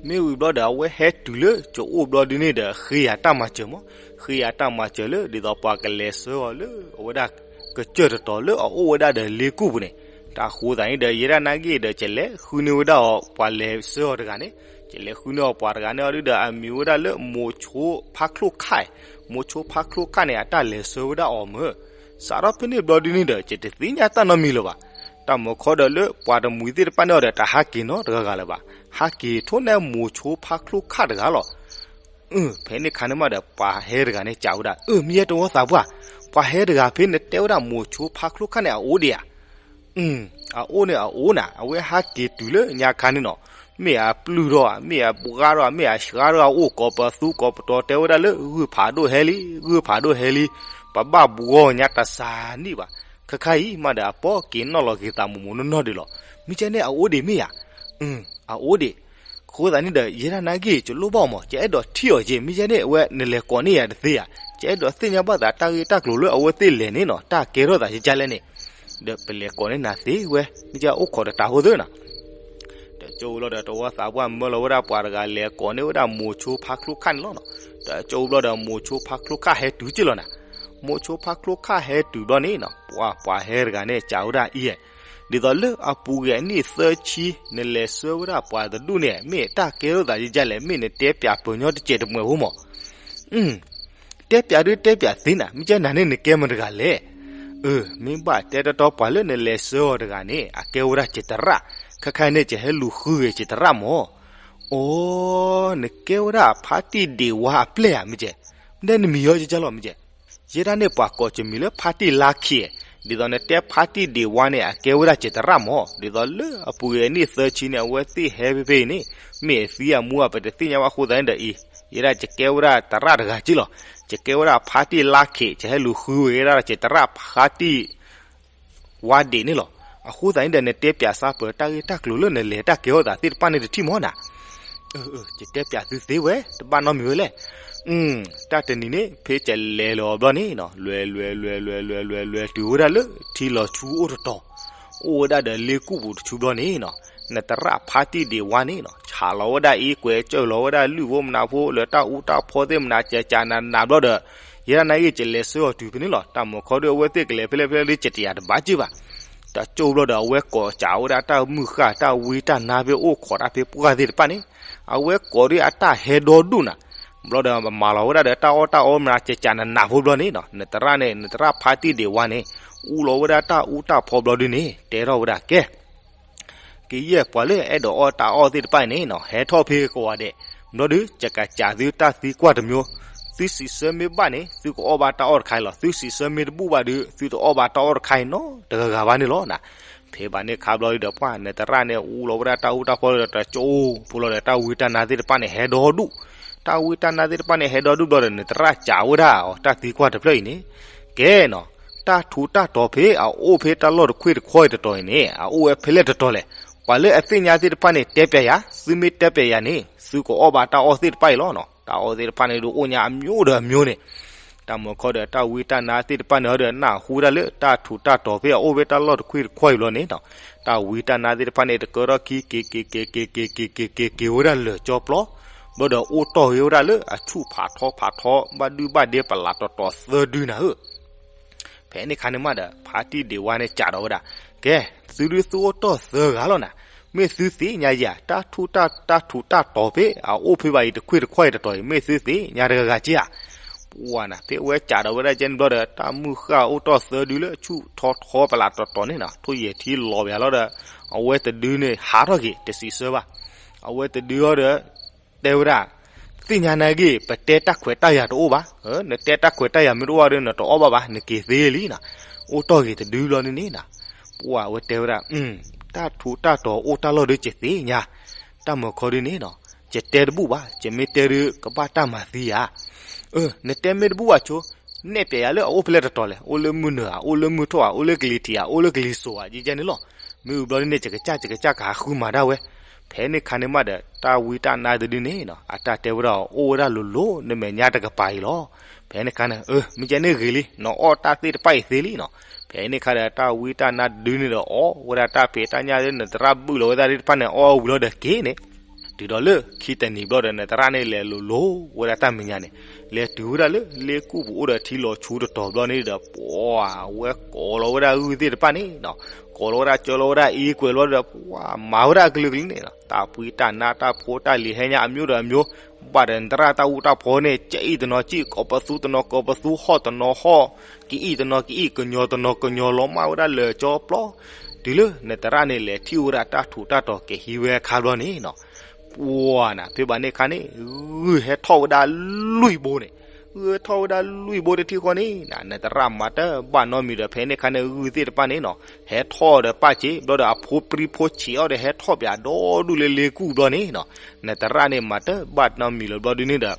မ့ၢ်ဝံၤဘျီဒီး အဝဲဟဲတုၤလၢကအိၣ်ဘျီဒုန့ၣ်ဒီး ဃ့ယၤတၢ်မၤစၢၤမး, ဃ့ယၤတၢ်မၤစၢၤလၢ ဒ်သိးပှၤကလဲၤဆှၢအီၤလၢ အဝဲဒၣ်ကစၢၢ်တတီၤလၢအအိၣ်ဝဲဒၣ်ဒီးလ့ကူၣ်ပူၤန့ၣ်, တၢ်ဃိသးန့ၣ်ဒီး ယဲဒၣ်နာ်က့ဒီး ကလဲၤဃုန့ၢ်ဝဲဒၣ်အီၤ ပှၤလဲၤဆှၢအီၤတဂၤန့ၣ်, ကလဲၤဃုန့ၢ်အီၤပှၤတဂၤန့ၣ်အီၤဒုဒီး အမံၤဝဲဒၣ်လၢမိၤဆိဖါချိၣ်ခၣ်, မိၤဆိဖါချိၣ်ခၣ်န့ၣ် အတၢ်လဲၤဆှၢဝဲဒၣ်အီၤမ့ၢ် စးထီၣ်ဖဲန့ၣ်ဘျီဒုန့ၣ်ဒီး ယတသ့ၣ်ညါတၢ်နီတမံၤလၢၤဘၣ်. တၢ်မၤခီဒီးလၢပှၤတမှံၤသ့ၣ်တဖၣ်န့ၣ်အီၤဒီး တဟးက့ၤနီတဂၤဂၤလၢၤဘၣ်. ဟးက့ၤထိၣ်န့ၢ်မိၤဆိဖါချိၣ်ခၣ်တဂၤလီၤ. ဖဲန့ၣ်ခါန့ၣ်မးဒီး ပှၤဟဲတဂၤန့ၣ် စံးဝဲဒၣ်, အၢ မ့ၢ်ယဲတဝီသးပှၢ်, ပှၤဟဲတဂၤဖဲနတဲဝဲဒၣ်မိၤဆိဖါချိၣ်ခၣ်န့ၣ် အအိၣ်ဒံးဧါ. အအိၣ်န့ၣ်အအိၣ်နၤ, အဝဲဟးက့ၤတုၤလၢညါခါန့ၣ်နီၤ, မ့ၢ်အပျုၢ်ထီၣ်ဧါ, မ့ၢ်အဘှါထီၣ်ဧါ, မ့ၢ်အဆှါထီၣ်ဧါ, အိၣ်ကိးပသူကိးပတီၤ တဲဝဲဒၣ်လၢ ဂုၢ်ဖးဒိၣ်ဟဲလံ, ဂုၢ်ဖးဒိၣ်ဟဲလံ, ပဘၣ်ဘှီညါတစးနံၣ်ဘၣ်. ခဲခါအံၤမးဒီး အပိာ်က့ၤနီၣ်လီၤက့ၤသးမိၢ်မိၢ်နီၢ်နီၢ်ဒံးလီၤ. မ့ၢ်ကဲန့ၣ် အအိၣ်ဒံးမ့ၢ်ဧါ. အအိၣ်ဒံး. အဃိသတးန့ၣ်ဒီး ယဲဒၣ်နာ်က့ ယလိၣ်ဘၣ်အီၤမး, ယအဲၣ်ဒိးထံၣ်အီၤက့ၤ, မ့ၢ်ကဲန့ၣ် အဝဲနလဲၤကိးန့ၢ်ယၤတသ့ဧါ. ယအဲၣ်ဒိးသ့ၣ်ညါဘၣ်သးတၢ်ဂ့ၢ်တၢ်ကျိၤလၢအဝဲသ့ၣ်လဲၤန့ၣ်နီၤ, တၢ်ကဲထီၣ်သးယကလဲၣ်န့ၣ် ဒီးပလဲၤကိးန့ၢ်နၤသ့ဝဲ, မ့ၢ်ကဲအိၣ်ခိးဒီးတၢ်ဖိသ့နီၤ. ဒီးကၠိဘျီဒီး တဝီသးပှၢ်မၢလီၤဝဲဒၣ်ပှၤတဂၤလဲၤကိးန့ၢ်ဝဲဒၣ်မိၤဆိဖါချိၣ်ခၣ်န့ၣ်လီၤနီၤ. ဒီးကၠိဘျီဒီး မိၤဆိဖါချိၣ်ခၣ်ဟဲတုၤက့ၢ်လီၤနၤ. မိၤဆိဖါချိၣ်ခၣ်ဟဲတုၤဘျီန့ၣ်နီၤ, ပှၤ ပှၤဟဲတဂၤန့ၣ် စံးဝဲဒၣ်အံၤ, ဒ်သိးလၢအပူၤကွံာ်အနံၣ်သၢဆံ နလဲၤဆှၢဝဲဒၣ်ပှၤတဒူၣ်န့ၣ် မ့ၢ်တၢ်ကဲထီၣ်သးယကလဲၣ်, မ့ၢ်နတဲပၠးပၢၤညီတစဲးတမှဲးဖိမး. တဲပၠးဒုတဲပၠးသ့နၤ, မ့ၢ်ကဲနၤန့ၣ် နကဲမတၤတဂၤလဲၣ်. အၢ မ့ၢ်ဘၣ်တဲတီတီပှၤလၢနလဲၤဆှၢအီၤတဂၤန့ၣ် အကဲဝဲဒၣ်ကတရၣ်, ခဲခါန့ၣ် ကဟဲလူၤဃုဂ့ၤကတရၣ်မး. အိ နကဲဝဲဒၣ်ဖါတံၢ်ဒ့ၣ်ဝါအပျဲၢ်ဧါ မ့ၢ်ကဲ, မ့ၢ်နမံၤအီၤကကလီၤ မ့ၢ်ကဲ. ယဲဒၣ်န့ၣ် ပှၤကိးကမံၤလၢဖါတံၢ်လါခံ, ဒ်သိးနတဲဖါတံၢ်ဒ့ၣ်ဝါန့ၣ် အကဲဝဲဒၣ်ကတရၣ်မး, ဒ်သိးလၢအပူၤကွံာ်အနံၣ်သၢဆံန့ၣ် အဝဲသ့ၣ်ဟဲဖဲဖဲအံၤန့ၣ် မ့ၢ်အသံအမူအပတသ့ၣ်ညါဘၣ်အဃိသတးန့ၣ်ဒီးအံၤ, ယဲဒၣ်ကကဲဝဲဒၣ်တရၣ်တဂၤက့ၢ်လီၤ. ကကဲဝဲဒၣ်ဖါတံၢ်လါခံ, ကဟဲလူၤဃုဝဲဒၣ်ကတရၣ်ဖါတံၢ် ဝါဒ့ၣ်န့ၣ်လီၤ. အဃိသတးန့ၣ်ဒီး နတဲပၠးစၢ်ပၢၤတၢ်ဂ့ၢ်တၢ်ကျိၤလၢနလဲၤတၢ်ကဲထီၣ်သးသ့ၣ်တဖၣ်န့ၣ်တထံၣ်မးနၤ. အၢ အၢ ယတဲပၠးသုသ့ဝဲ, တဘၣ်နီတမံၤဝဲလဲၣ်. တၢ်တနံၤန့ၣ် ဖဲကလဲၤလီၤဘျီန့ၣ်နီၤ, လဲၤ လဲၤ လဲၤ လဲၤ လဲၤ လဲၤ လဲၤတုၤဝဲဒၣ်လၢထံလီၤဆူအိၣ်တတီၤ, အိၣ်ဝဲဒၣ်ဒီးလ့ကူၣ်ပူၤတဆူဘျီန့ၣ်နီၤ, နတရၣ်ဖါတံၢ်ဒ့ၣ်ဝါန့ၣ်နီၤ ဆးလီၤဝဲဒၣ်အံၤ ကွဲးစၢၢ်လီၤဝဲဒၣ်လုၢ်ဖိမနၤဖိလၢတၢ်အူတၢ်ဖီသ့ၣ်မနၤ ကကးနးနးဘျီဒီး ယဲဒၣ်နာ်က့ ကလဲၤဆှၢအီၤတုၤဖဲန့ၣ်လီၤ. တၢ်မၤခီဒုး အဝဲသ့ၣ်ကလဲၤဖဲလဲၣ်ဖဲလဲၣ်ဒုး ကတယၤတဘၣ်က့ၢ်ဘၣ်. တၢ်ကၠိဘျီဒီး အဝဲကိးစးဝဲဒၣ်တၢ်မုၢ်ဃၢ် တၢ်ဝံတၢ်နါဖဲအိၣ်ခိးတၢ်ဖဲပှၢ်သ့ၣ်တဖၣ်န့ၣ်, အဝဲကိးဒုးအတၢ်ဟဲဒီဒူၣ်နၤ. ဘျီဒီး မၤလီၤဝဲဒၣ်ဒီးတၢ်အီၣ်တၢ်အီမနၤ ကကးနးနးဖိဘျီန့ၣ်နီၤ, နတရၣ်န့ၣ် နတရၣ်ဖါတံၢ်ဒ့ၣ်ဝါန့ၣ် အူလီၤဝဲဒၣ်တၢ်အူတၢ်ဖီဘျီဒုးန့ၣ် တဲထီၣ်ဝဲဒၣ်ကဲ ကယဲၢ်ပှၤလၢအဲၣ်ဒိးအီၣ်တၢ်အီၣ်သ့ၣ်တဖၣ်အံၤန့ၣ်နီၤ, ဟဲထီၣ်ဖဲကိးဂၤဒဲး, ဘျီဒုး ယကစးသုတၢ်သံကွၢ်တမံၤ, သုစံးဆၢမ့ၢ်ဘၣ်န့ၣ် သုကအီၣ်ဘၣ်တၢ်အီၣ်တခါအံၤလီၤ. သုစံးဆၢမ့ၢ်တဘူၣ်ဘၣ်ဒုး သုတအီၣ်ဘၣ်တၢ်အီၣ်တခါအံၤနီတဂၤဂၤဘၣ်န့ၣ်လီၤနၤ. ဖဲဘၣ်န့ၣ်ခါဘျီဒုးဒီး ပှၢ်နတရၣ်န့ၣ် အူလီၤဝဲဒၣ်တၢ်အူတၢ်ဖီဒီး တၢ်ကၠိဖိလီၤဒီး တၢ်ဝံတၢ်နါသ့ၣ်တဖၣ်န့ၣ် ဟဲဒီဒူၣ်, တၢ်ဝံတၢ်နါသ့ၣ်တဖၣ်န့ၣ် ဟဲဒီဒူၣ်ဘျီဒီး နတရၣ်စးဝဲဒၣ်အီၤ တၢ်သံကွၢ်တဖျၢၣ်အံၤန့ၣ်, ကဲနီၤ တၢ်ထူးတၢ်တီၤဖဲအအိၣ်ဖဲတၢ်လီၢ်တခွ့ၣ်တခွီအံၤတတီၤအံၤန့ၣ် အအိၣ်ဝဲဖဲလဲၣ်တတီၤလဲၣ်. ပှၤလၢအသ့ၣ်ညါသ့ၣ်တဖၣ်န့ၣ် တဲပၠးယၤ, သုမ့ၢ်တဲပၠးယၤန့ၣ် သုကအီၣ်ဘၣ်တၢ်အီၣ်သ့ၣ်တဖၣ်အံၤလီၤနီၤ. တၢ်အီၣ်သ့ၣ်တဖၣ်န့ၣ်ဒုး အိၣ်ညါအမျိုးဒီးအမျိုးန့ၣ်, တၢ်မၤခီဒီး တၢ်ဝံတၢ်နါသ့ၣ်တဖၣ်န့ၣ်ဒီး နၢ်ဟူဒၣ်လၢတၢ်ထူးတၢ်တီၤဖဲအအိၣ်ဖဲတၢ်လီၢ်တခွ့ၣ်တခွီအံၤဘျီန့ၣ်နီၤ, တၢ်ဝံတၢ်နါသ့ၣ်တဖၣ်န့ၣ် တကၢထီၣ်ခံ က့ၤ က့ၤ က့ၤ က့ၤ က့ၤ က့ၤ က့ၤ က့ၤဝဲဒၣ်လၢာ်ကၠီပျီ, ဘျီဒီးအိၣ်တီၢ်ဂ့ၤဝဲဒၣ်လၢအဆူၣ်ဖးထီဖးထီ ဘၣ်ဒုဘၣ်ဒဲပလးတီၤတီၤသၢဒုနၤဧၢ. ဖဲန့ၣ်ခါန့ၣ်မးဒီး ဖါတံၢ်ဒ့ၣ်ဝါန့ၣ် စးထီၣ်ဝဲဒၣ်, ကဲ, သုဒုးသုအိၣ်တီၢ်သၢဂၤလီၤနၤ, မ့ၢ်သုသ့ၣ်ညါယၤ တၢ်ထူးတၢ်, တၢ်ထူးတၢ်တီၤဖဲအအိၣ်ဖဲဘၣ်အံၤ တခွ့ၣ်တခွီအံၤတတီၤအံၤ မ့ၢ်သုသ့ၣ်ညါတဂၤဂၤက့ဧါ. ပှၢ်နၤ ဖဲအဝဲစးထီၣ်ဝဲဒၣ်ကဲန့ၣ်ဘျီဒီး တၢ်မုၢ်ဃၢ်အိၣ်တီၢ်သၢဒုလၢအဆူၣ်ထီထီပလးတီၤတီၤန့ၣ်နီၤ, ထိၣ်ယဲၢ်ထံလီၤပယၤလီၤဒီး အဝဲတဒုန့ၣ် ဟးထီၣ်က့ၤ တစံးဆၢဘၣ်. အဝဲတဒုအီၤဒီး တဲဝဲဒၣ်, သ့ၣ်ညါနာ်က့ ပတဲတၢ်ခွဲးတၢ်ယာ်တအိၣ်ဘၣ်. နတဲတၢ်ခွဲးတၢ်ယာ်မ့ၢ်တအိၣ်ဘၣ်ဒီး နတအီၣ်ဘၣ်ဘၣ်, နက့ၤသ့လံနီၤ. အိၣ်တီၢ်ဂ့ၤတဒုဘျီန့ၣ်န့ၣ်နီၤ, ပှၢ်ဝဲတဲဝဲဒၣ်, တၢ်ထူးတၢ်တီၤအိၣ်တၢ်လီၢ်ဒုး ကသ့ၣ်ညါ, တၢ်မၤခီဒုးန့ၣ်နီၤ, ယတဲတဘူၣ်ဘၣ်, ယမ့ၢ်တဲဒုး ကဘၣ်တၢ်မၤသံဧါ. အၢ နတဲမ့ၢ်တဘူၣ်ဘၣ်ဆိ, နဲၣ်ပျဲယၤလၢအအိၣ်ဖဲလဲၣ်တတီၤလဲၣ်, အိၣ်လၢမုၢ်နုာ်ဧါ, အိၣ်လၢမုၢ်ထီၣ်ဧါ, အိၣ်လၢကလံၤထံးဧါ, အိၣ်လၢကလံၤစိးဧါ, ယကဲန့ၣ်လီၤ. မ့ၢ်ဝံၤဘျီဒုးန့ၣ် ယကစၢ်ယကစၢ်ကဟးဃုမၤဒၣ်ဝဲ. ဖဲန့ၣ်ခါန့ၣ်မးဒီး တၢ်ဝံတၢ်နါတဒုန့ၣ်နီၤ, အတၢ်တဲဝဲဒၣ် အိၣ်ဝဲဒၣ်လိၤလိၤ နမဲာ်ညါတကပၤအံၤလီၤ. ဖဲန့ၣ်ခါန့ၣ် အၢ မ့ၢ်ကဲန့ၣ်ဂ့ၤလံ, နအီၣ်တၢ်သ့ၣ်တဖၣ်အံၤသ့လံနီၤ. ဖဲန့ၣ်ခါဒီး တၢ်ဝံတၢ်နါတဒုန့ၣ်ဒီး အီၣ်ဝဲဒၣ်တၢ်ဖံးတၢ်ညၣ်လၢနတရၣ်ဘုၣ်လီၤဝဲဒၣ်သ့ၣ်တဖၣ်န့ၣ် အီၣ်ဝံၤလီၤဒီးက့ၤန့ၣ် တုၤဒီးလၢခံတနံၤဘျီဒီး နသရၣ်န့ၣ်လဲၤလိၤလိၤဝဲဒၣ်တၢ်မဲာ်ညါန့ၣ်, လဲၤတုၤဝဲဒၣ်လၢလ့ကူၣ်ပူၤအိၣ်ဒီးထံလီၤဆူတတီၤဘျီန့ၣ်ဒီး ပှၤဝဲကိးလီၤဝဲဒၣ်ဂုၢ်သ့ၣ်တဖၣ်န့ၣ်နီၤ, ကိးလီၤဝဲဒၣ်ကၢလီၤဝဲဒၣ်အ့ကွဲးလီၤဒီး ပှၤမၤဝဲဒၣ်အကလုာ်ကလုာ်န့ၣ်နီၤ, တၢ်ဖှံတၢ်နါတၢ်ဖိတၢ်လံၤဟဲညါအမျိုးဒီးအမျိုး, ဘၣ်ဒီးနသရၣ်တၢ်အူတၢ်ဖီန့ၣ် ကၠံၣ်တနီၤကၠံၣ် ကိးပသူတနီၤကိးပသူ ဟီၣ်တနီၤဟီၣ် ကအံၣ်တနီၤကအံၣ် ကညီၤတနီၤကညီၤ လီၤမၢ်ဝဲဒၣ်လၢာ်ကၠီပျီ, တုၤလၢနသရၣ်န့ၣ်လဲၤထံၣ်ဝဲဒၣ်တၢ်ထူးတၢ်တီၤကဟံးဝဲအခါဘျီန့ၣ်နီၤ, ပှၤနၤ ဖဲဘၣ်န့ၣ်အခါန့ၣ် ဂုၢ်ဟဲထီၣ်ဝဲဒၣ်လွံၢ်ဘိန့ၣ်, ဂုၢ်ဟဲထီၣ်ဝဲဒၣ်လွံၢ်ဘိတထံၣ်ဃီန့ၣ်နၤ နသရၣ်မၤတဘၣ်နီတမံၤဒီး ဖဲန့ၣ်အခါန့ၣ် ဂုၢ်သ့ၣ်တဖၣ်န့ၣ်နီၤ ဟဲထီၣ်ဒီးပၣ်စ့ဘျီဒီး အဖိပြံဖိဆံးအီၤဒီး ဟဲထီၣ်ပၠးဒီဒူၣ်လၢလ့ကူၣ်ဘျီန့ၣ်နီၤ, နသရၣ်န့ၣ်မၤတဘၣ်နီတမံၤလၢၤဘျီဒုန့ၣ်ဒီး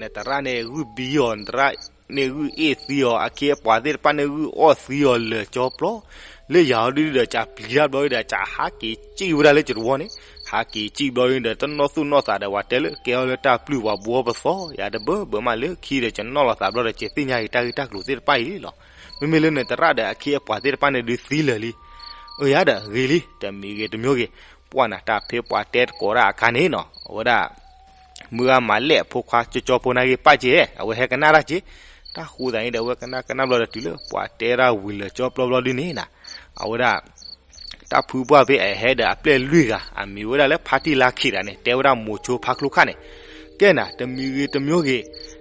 နသရၣ်န့ၣ်ဂုၢ်ဘံအီၤ နသရၣ်န့ၣ်ဂုၢ်အ့ၣ်သံအီၤ အခ့အပှၤသ့ၣ်တဖၣ်န့ၣ်ဂုၢ်အီၣ်သံအီၤလၢာ်ကၠီပျီ, လၢယၤအီၤဒုဒီး ကၠးပျံၤတၢ်ဘျီဒီး ကၠးဟးက့ၤကၠံၣ်ဝဲဒၣ်လၢကတဝီန့ၣ်, ဟးက့ၤကၠံၣ်ဘျီဒီး တနီၣ်သူၣ်နီၣ်သးဒီး ပှၤတဲလၢကဲအီၤလၢတၢ်ပျုၢ် ပှၤဘှီပသီ ယၤတဘၣ်ဘၣ်မးလၢခံဒီး ကနီၣ်လီၤသးဘျီဒီး ကသ့ၣ်ညါက့ၤတၢ်ဂ့ၢ်တၢ်ကျိၤသ့ၣ်တဖၣ်အံၤလီၤ. မ့မ့ၢ်လၢနသရၣ်ဒီး အခ့အပှၤသ့ၣ်တဖၣ်န့ၣ်ဒုးသံလၢာ်လံ အၢ ယၤဒီးဂ့ၤလံ တမံၤဂ့ၤတမံၤဂ့ၤ, ပှၤနၤတၢ်ဖဲပှၤတဲတကိးတၢ်အခါန့ၣ်နီၤ အဝဲဒၣ် မုၢ်ဂၤမၤလဲၣ်အဖိခွါကၠီကၠီဖိန့ၣ်ဂ့ၤ ပၣ်က့ၤ အဝဲဟဲကနၣ်တၢ်က့ၤ, တၢ်ဃိသးန့ၣ်ဒီး အဝဲကနၣ်ကနၣ်ဘျီဒီး တုၤလၢပှၤတဲဒၣ်ဝံၤလၢာ်ကၠီပျီဘျီဒုန့ၣ်နၤ, အဝဲဒၣ် တၢ်ဖုပှၢ်ဖဲအဟဲဒီးအပျဲၢ်လွံၢ်ဂၤ အမံၤဝဲဒၣ်လၢဖါတံၢ်လါခ့းတဂၤန့ၣ် တဲဝဲဒၣ်မိၤဆိဖါချိၣ်ခၣ်န့ၣ်, ကဲနၤ တမံၤဂ့ၤတမံၤဂ့ၤ,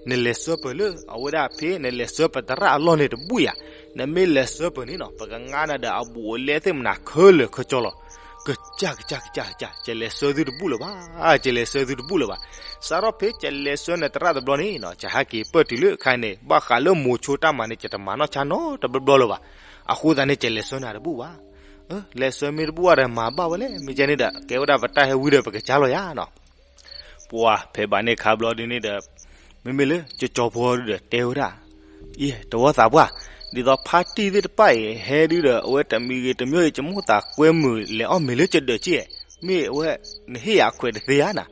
နလဲၤဆှၢပၢၢ်လၢအဝဲဒၣ်ဖဲနလဲၤဆှၢပၢၢ်သရၣ်အလီၢ်န့ၣ်တဘူၣ်ယၤ, နမ့ၢ်လဲၤဆှၢပၢၢ်န့ၣ်နီၤ ပကငါနၤဒီးအဘူးအလဲသ့ၣ်မနၤခဲလၢာ်ခဲဆ့လီၤ. ကစၢ်ကစၢ်ကစၢ်ကစၢ် ကလဲၤဆှၢသုတဘူၣ်လၢၤဘၣ်, ကလဲၤဆှၢသုတဘူၣ်လၢၤဘၣ်. စးထီၣ်ဖဲကလဲၤဆှၢနသရၣ်တဘျီန့ၣ်နီၤ ကဟဲက့ၤပၢၢ်တုၤလၢအခါန့ၣ် ဘၣ်ဃးလၢမိၤဆိတၢ်မၤန့ၣ် ကတမၤနီၣ်ဆါနီတဘျီဘျီလၢၤဘၣ်. အဃိသတးန့ၣ် ကလဲၤဆှၢနၤတဘူၣ်ဘၣ်. လဲၤဆှၢမ့ၢ်တဘူၣ်ဘၣ်ဒီးမၤဘၣ်ဝဲလဲၣ် မ့ၢ်ကဲန့ၣ်ဒီး ကဲဝဲဒၣ်ပတၢ်ဟဲဝံဒီးပကစၢ်လီၤယၤနီၤ ပှၤဖဲဘၣ်န့ၣ်အခါဘျီဒုန့ၣ်ဒီး မ့မ့ၢ်လၢကၠီကၠီဖိဒုဒီးတဲဝဲဒၣ်, အံၤ တဝီသးပှၢ်, ဒ်သိးဖါတံၢ်သ့ၣ်တဖၣ်အံၤ ဟဲဒုဒီး အဝဲတမံၤဂ့ၤတမံၤဂ့ၤ ကမိၣ်သးကွဲမုာ်လဲၤအီၣ်မ့ၤလၢကဒၢးက့ၣ်, မ့ၢ်အဝဲ နဟ့ၣ်ယၤအခွဲးတသ့ဧါနၤ,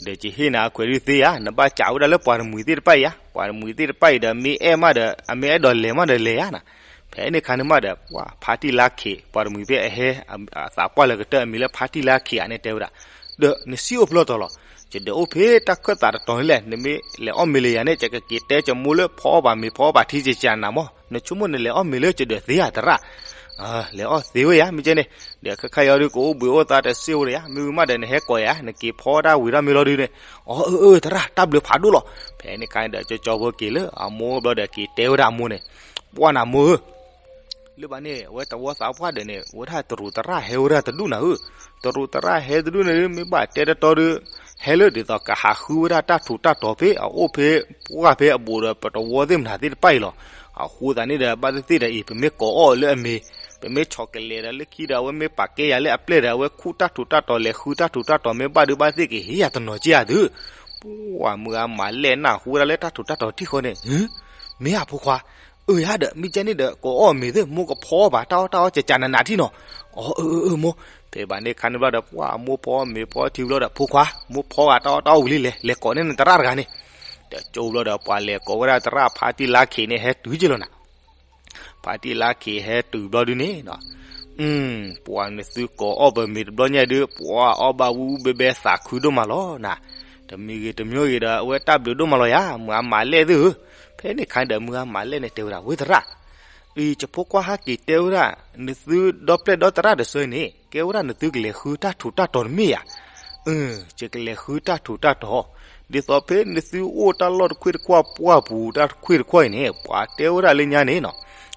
ဒီးကဟ့ၣ်နၤအခွဲးဒုသ့ဧါ, နဘၣ်ကးဝဲဒၣ်လၢပှၤတမှံၤသ့ၣ်တဖၣ်အံၤဧါ, ပှၤတမှံၤသ့ၣ်တဖၣ်အံၤဒီး မ့ၢ်အဲၣ်မးဒီး အမ့ၢ်အဲၣ်ဒိးလဲၤမးဒီးလဲၤဧါနၤ, ဖဲန့ၣ်အခါန့ၣ်မးဒီး ပှၤဖါတံၢ်လါခ့း ပှၤတမှံၤဖဲအဟဲ အသးပှၢ်လၢကတၢၢ်အမံၤလၢဖါတံၢ်လါခ့းဧါန့ၣ်တဲဝဲဒၣ်, ဒီးနစံၣ်အိၣ်ဖျီတီၤလီၤ, ကဒၢးအိၣ်ဖဲတၢ်ခၢၣ်သးတတီၤန့ၣ်လဲၣ်, နမ့ၢ်လဲၤအီၣ်မ့ၤလၢယၤန့ၣ် ကက့ၤတဲကမိၣ်လၢဖီအီၣ်ဘၣ်မ့ၤဖီအီၣ်ဘၣ်ထံကကနၤမး, နဆိကမိၣ်နလဲၤအီၣ်မ့ၤလၢကဒၢးသ့ဧါသရၣ်, လဲၤအီၣ်သ့ဝဲယၤ မ့ၢ်ကဲန့ၣ်, ဒီးခဲခါအံၤဒုးကအိၣ်ဘှံးအိၣ်သါတစ့ၢ်ဝဲဒီးယၤ, မ့ၢ်ဝံၤမးဒီးနဟဲကိးယၤ နက့ၤဖီတၢ်ဝံၤထီၣ်မ့ၤလီၤဒုန့ၣ်, အၢ အၢ အၢ သရၣ် တၢ်ဘျုးဖးဒိၣ်လီၤ, ဖဲန့ၣ်အခါဒီး ကၠီကၠီဖိက့ၤလၢအမိၢ်ဘျီဒီးက့ၤတဲဝဲဒၣ်အမိၢ်န့ၣ်, ပှၢ်နၤမိၢ်ဧၢ လၢဘၣ်န့ၣ် အဝဲတဝီသးပှၢ်ဒီးန့ၣ် ဝဲဒၣ်တရူးသရၣ်ဟဲဝဲဒၣ်တဒူၣ်နၤဧၢ, တရူးသရၣ်ဟဲတဒူၣ်န့ၣ် မ့ၢ်ဘၣ်တဲတတီဒီး ဟဲလၢဒ်သိးကဟးဃုဝဲဒၣ်တၢ်ထူးတၢ်တီၤဖဲအအိၣ်ဖဲပှၢ်ဖဲအဘူးဒီးပတဝီသ့ၣ်မနၤသ့ၣ်တဖၣ်အံၤလီၤ. အဃိသတးန့ၣ်ဒီး ဘၣ်သ့ၣ်သ့ၣ်ဒီးအံၤ ပမ့ၢ်ကိးအီၣ်လၢအမ့ၤ, ပမ့ၢ်ဆီၣ်ကလဲၤဒီးလၢခံဒီး အဝဲမ့ၢ်ပာ်ကဲယၤလၢအပျဲၢ်ဒီး အဝဲခူၣ်တၢ်ထူးတၢ်တီၤ လဲၤဃုတၢ်ထူးတၢ်တီၤ မ့ၢ်ဘၣ်ဒုးဘၣ်သ့ၣ်ကဟ့ၣ်ယၤတနီၤက့ဧါသု, ပှၢ်မုၢ်ဂၤမၤလဲၣ်နၢ်ဟူဝဲဒၣ်လၢတၢ်ထူးတၢ်တီၤထံၣ်ဃီန့ၣ်, မ့ၢ်ဧါဖိခွါ, အၢ ယၤဒီး မ့ၢ်ကဲန့ၣ်ဒီး ကိးအီၣ်မ့ၤသ့ၣ် မိၢ်ကဖီအီၣ်ဘၣ်တၢ်အီၣ်တၢ်အီကကနးနးထံၣ်နီၤ, အၢ အၢ အၢ မိၢ်, ဖဲဘၣ်န့ၣ်အခါန့ၣ်ဘျီဒီး ပှၢ်မိၢ်ဖီမ့ၤဖီထံဘျီဒီး ဖိခွါ, မိၢ်ဖီဂၤတၢ်အီၣ်တၢ်အီဝံၤလံ လဲၤလဲၤကိးန့ၢ်နသရၣ်တဂၤန့ၣ်, ဒီးကၠိဘျီဒီး ပှၤလဲၤကိးဝဲဒၣ်သရၣ်ဖါတံၢ်လါခ့းန့ၣ် ဟဲတုၤက့ၤလီၤနၤ ဖါတံၢ်လါခ့းဟဲတုၤဘျီဒုန့ၣ်, ပှၤနသုကိးအီၣ်ပမ့ၤတဘျီညါဒုး ပှၤအီၣ်ဘၣ်ဝံၤဘဲဘဲသးခုဒိၣ်မးလီၤနၤ, တမံၤဂ့ၤတမံၤဂ့ၤဒီး အဝဲတၢ်ဘျုးဒိၣ်မးလီၤယၤ မုၢ်ဂၤမၤလဲၣ်သ့ၣ်ဧၢ, ဖဲန့ၣ်အခါဒီး မုၢ်ဂၤမၤလဲၣ်န့ၣ်တဲဝဲဒၣ် ဝ့ၢ်သရၣ် အံၤ ယဖိခွါဟဲက့ၤတဲဝဲဒၣ် နသုဒီပျဲၢ်ဒီသရၣ်တဆၢန့ၣ် ကဲဝဲဒၣ်နသုကလဲၤဃုတၢ်ထူးတၢ်တီၤတမ့ၢ်ဧါ, အၢ ယကလဲၤဃုတၢ်ထူးတၢ်တီၤ, ဒ်သိးဖဲနသုအိၣ်တၢ်လီၢ်တခွ့ၣ်တခွါပှၢ်ပူၤတၢ်တခွ့ၣ်တခွါအံၤန့ၣ် ပှၤတဲဝဲဒၣ်လၢညါန့ၣ်နီၤ,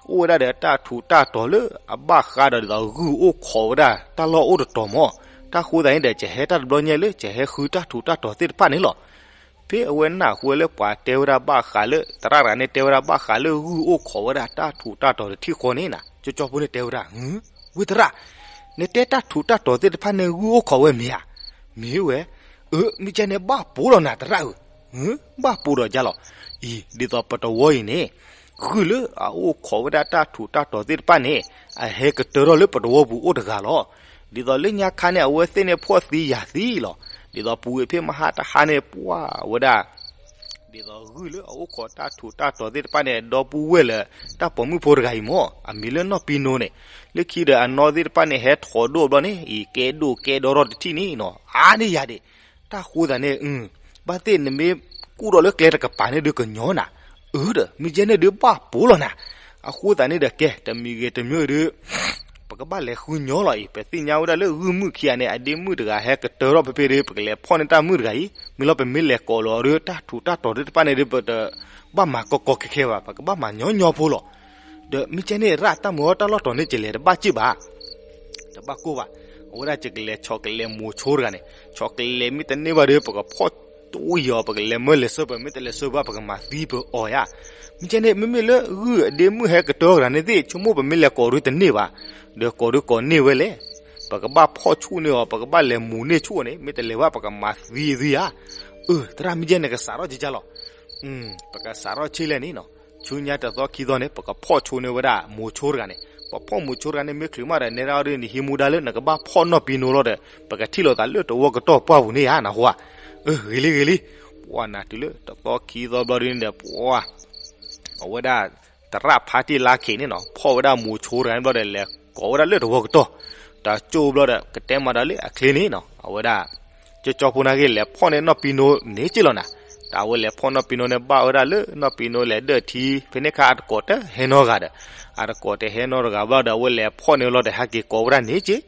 အိၣ်ဝဲဒၣ်ဒီးတၢ်ထူးတၢ်တီၤလၢအဘၣ်ဃးဒီးဒ်သိးဂုၢ်အိၣ်ခိးဝဲဒၣ်တၢ်လီၢ်အိၣ်တတီၤမး, တၢ်ဃိသတးန့ၣ်ဒီး ယဟဲတၢ်တဘျီညါလၢယဟဲဃုတၢ်ထူးတၢ်တီၤသ့ၣ်တဖၣ်န့ၣ်လီၤ. ဖဲအဝဲနၢ်ဟူဝဲလၢပှၤတဲဝဲဒၣ်ဘၣ်ဃးလၢ သရၣ်တဂၤန့ၣ်တဲဝဲဒၣ်ဘၣ်ဃးလၢဂုၢ်အိၣ်ခိးဝဲဒၣ်တၢ်ထူးတၢ်တီၤတထံၣ်ဃီန့ၣ်နၤ, ကၠီကၠီဖိန့ၣ်တဲဝဲဒၣ်, ဝ့ၢ်သရၣ်, နတဲတၢ်ထူးတၢ်တီၤသ့ၣ်တဖၣ်န့ၣ်ဂုၢ်အိၣ်ခိးဝဲမ့ၢ်ဧါ, မ့ၢ်ဝဲ, အၢ မ့ၢ်ကဲန့ၣ်ဘၣ်ပိာ်ဒီးနၤသရၣ်ဧၢ, ဘၣ်ပိာ်ဒီးယၤလီၤ, အံၤ ဒ်သိးပတဝီအံၤန့ၣ် ဂုၢ်လၢအအိၣ်ခိးဝဲဒၣ်တၢ်ထူးတၢ်တီၤသ့ၣ်တဖၣ်န့ၣ် အဟဲကတၢၢ်ထီၣ်လၢပတဝီပူၤအိၣ်တဂၤလီၤ. ဒ်သိးလၢညါခါန့ၣ် အဝဲသ့ၣ်န့ၣ်ဖှီၣ်သံယာ်သံလီၤ. ဒ်သိးပူၤဝဲဖဲမဟါတဟါန့ၣ် ပှၢ်ဝဲဒၣ် ဒ်သိးဂုၢ်လၢအအိၣ်ခိးတၢ်ထူးတၢ်တီၤသ့ၣ်တဖၣ်န့ၣ် ဒီပုၢ်ဝဲၢ်လၢ တၢ်ပိာ်မုၣ်ဖိတဂၤအံၤမ့ၢ် အမံၤလၢနီၢ်ပံနိန့ၣ်, လၢခံဒီးအနီၢ်သ့ၣ်တဖၣ်န့ၣ် ဟဲထီၣ်ဒိၣ်ဘျီန့ၣ် အံၤကဲဒိၣ်ကဲဒီထီၣ်တထံၣ်န့ၣ်နီၤ အါန့ၢ်ယၤဒံး, တၢ်ဃိသးန့ၣ် ဘၣ်သ့ၣ်နမ့ၢ်ကူၣ်ထီၣ်လၢကျဲတကပၤန့ၣ်ဒုးကညီနၤ, အၢဒီး မ့ၢ်ကဲန့ၣ်ဒုးဘၣ်ပိာ်လီၤနၤ, အဃိသးန့ၣ်ဒီးကဲ တမံၤဂ့ၤတမံၤဒုး ပကဘၣ်လဲၤဃုညီလီၤအံၤ ပသ့ၣ်ညါဝဲဒၣ်လၢဂုၢ်မုၢ်ခံဂၤန့ၣ် အဒ့မုၣ်တဂၤဟဲကတၢၢ်ထီၣ်ဖဲဖဲဒီး ပကလဲၤဖီၣ်န့ၢ်တၢ်မုၣ်တဂၤအံၤ မ့ၢ်လီၤပမ့ၢ်လဲၤကိးလီၤဒီး တၢ်ထူးတၢ်တီၤသ့ၣ်တဖၣ်န့ၣ်ဒီး ပတဘၣ်မၤကီကီခဲခဲဘၣ် ပကဘၣ်မၤညီညီဖိလီၤ. ဒီးမ့ၢ်ကဲန့ၣ်ရၣ်တၢ်မုာ်အီၣ်တၢ်လီၢ်တီၤန့ၣ် ကလဲၤတဘၣ်စ့ၢ်ဘၣ် တဘၣ်ကိၢ်ဘၣ်, အဝဲဒၣ်ကလဲၤဆီးကလဲၤမိၤဆိတဂၤန့ၣ် ဆီးကလဲၤမ့ၢ်တန့ၢ်ဘၣ်ဒီး ပကဖီၣ်တဝံၤအီၤ ပကလဲၤမၢလဲၤဆၢပၢၤ မ့ၢ်တလဲၤဆၢဘၣ် ပကမၤသံပအီၤယါ. မ့ၢ်ကဲန့ၣ် မ့မ့ၢ်လၢဂုၢ်အဒ့မုၣ်ဟဲကတၢၢ်တဂၤန့ၣ်သ့ၣ် ဆိကမိၣ်ပမ့ၢ်လဲၤကိးဒီးတန့ၢ်ဘၣ်, ဒီးကိးဒီးကိးန့ၢ်ဝဲလဲၣ်, ပကဘၣ်ဖီၣ်ဆူၣ်န့ၢ်အီၤ ပကဘၣ်လဲၤမိၤန့ၢ်ဆူၣ်န့ၣ် မ့ၢ်တလဲၤဘၣ် ပကမၤသံသံယါ. အၢ သရၣ်မ့ၢ်ကဲန့ၣ်ကစးထီၣ်ကကလီၤ ပကစးထီၣ်ဆ့လဲၣ်န့ၣ်နီၤ, ဆူညါတသီခံသီန့ၣ် ပကဖီၣ်ဆိန့ၢ်ဝဲဒၣ်မိၤဆိတဂၤန့ၣ်, ပဖီၣ်မိၤဆိတဂၤန့ၣ် မ့ၢ်ချုးမးဒီး နဲဒၣ်အီၤဒ်န့ၣ် ဟံးမူဒါလၢ နကဘၣ်ဖီၣ်နီၢ်ပံနိလီၤဒီး ပကထံၣ်လိာ်သးလၢတဝီကတီၢ်ပှၢ်ပူၤန့ၣ်ဧါ နၢ်ဟူဧါ. အၢ ဂ့ၤလံဂ့ၤလံ, ပှၤနၤတုၤလၢတသီခံသီဘျီဒ်န့ၣ်ဒီး ပှၤ အဝဲဒၣ် သရၣ်ဖါတံၢ်လါခ့န့ၣ်နီၤ ဖီၣ်ဝဲဒၣ်မိၤဆိတဂၤန့ၣ်ဘျီဒီး လဲၤကိးဝဲဒၣ်လၢတဝီကတီၢ်, တၢ်ကၠိဘျီဒီး ကတဲမၤဒီးလၢအချ့န့ၣ်နီၤ အဝဲဒၣ် ကၠီကၠီဖိနာ်က့ လဲၤဖီၣ်န့ၢ်နီၢ်ပံနိန့ၣ်က့လီၤနၤ, တၢ်ဝဲလဲၤဖီၣ်နီၢ်ပံနိန့ၣ် ဘၣ်ဝဲဒၣ်လၢနီၢ်ပံနိလဲၤဒၢၣ်ထံ ဖဲန့ၣ်ခါအတကိးတဟဲနီတဂၤဒီး, အတကိးတဟဲနီတဂၤဘျီဒီး အဝဲလဲၤဖီၣ်န့ၢ်လီၤဒီး ဟဲက့ၤကိးဝဲဒၣ်န့ၣ်က့,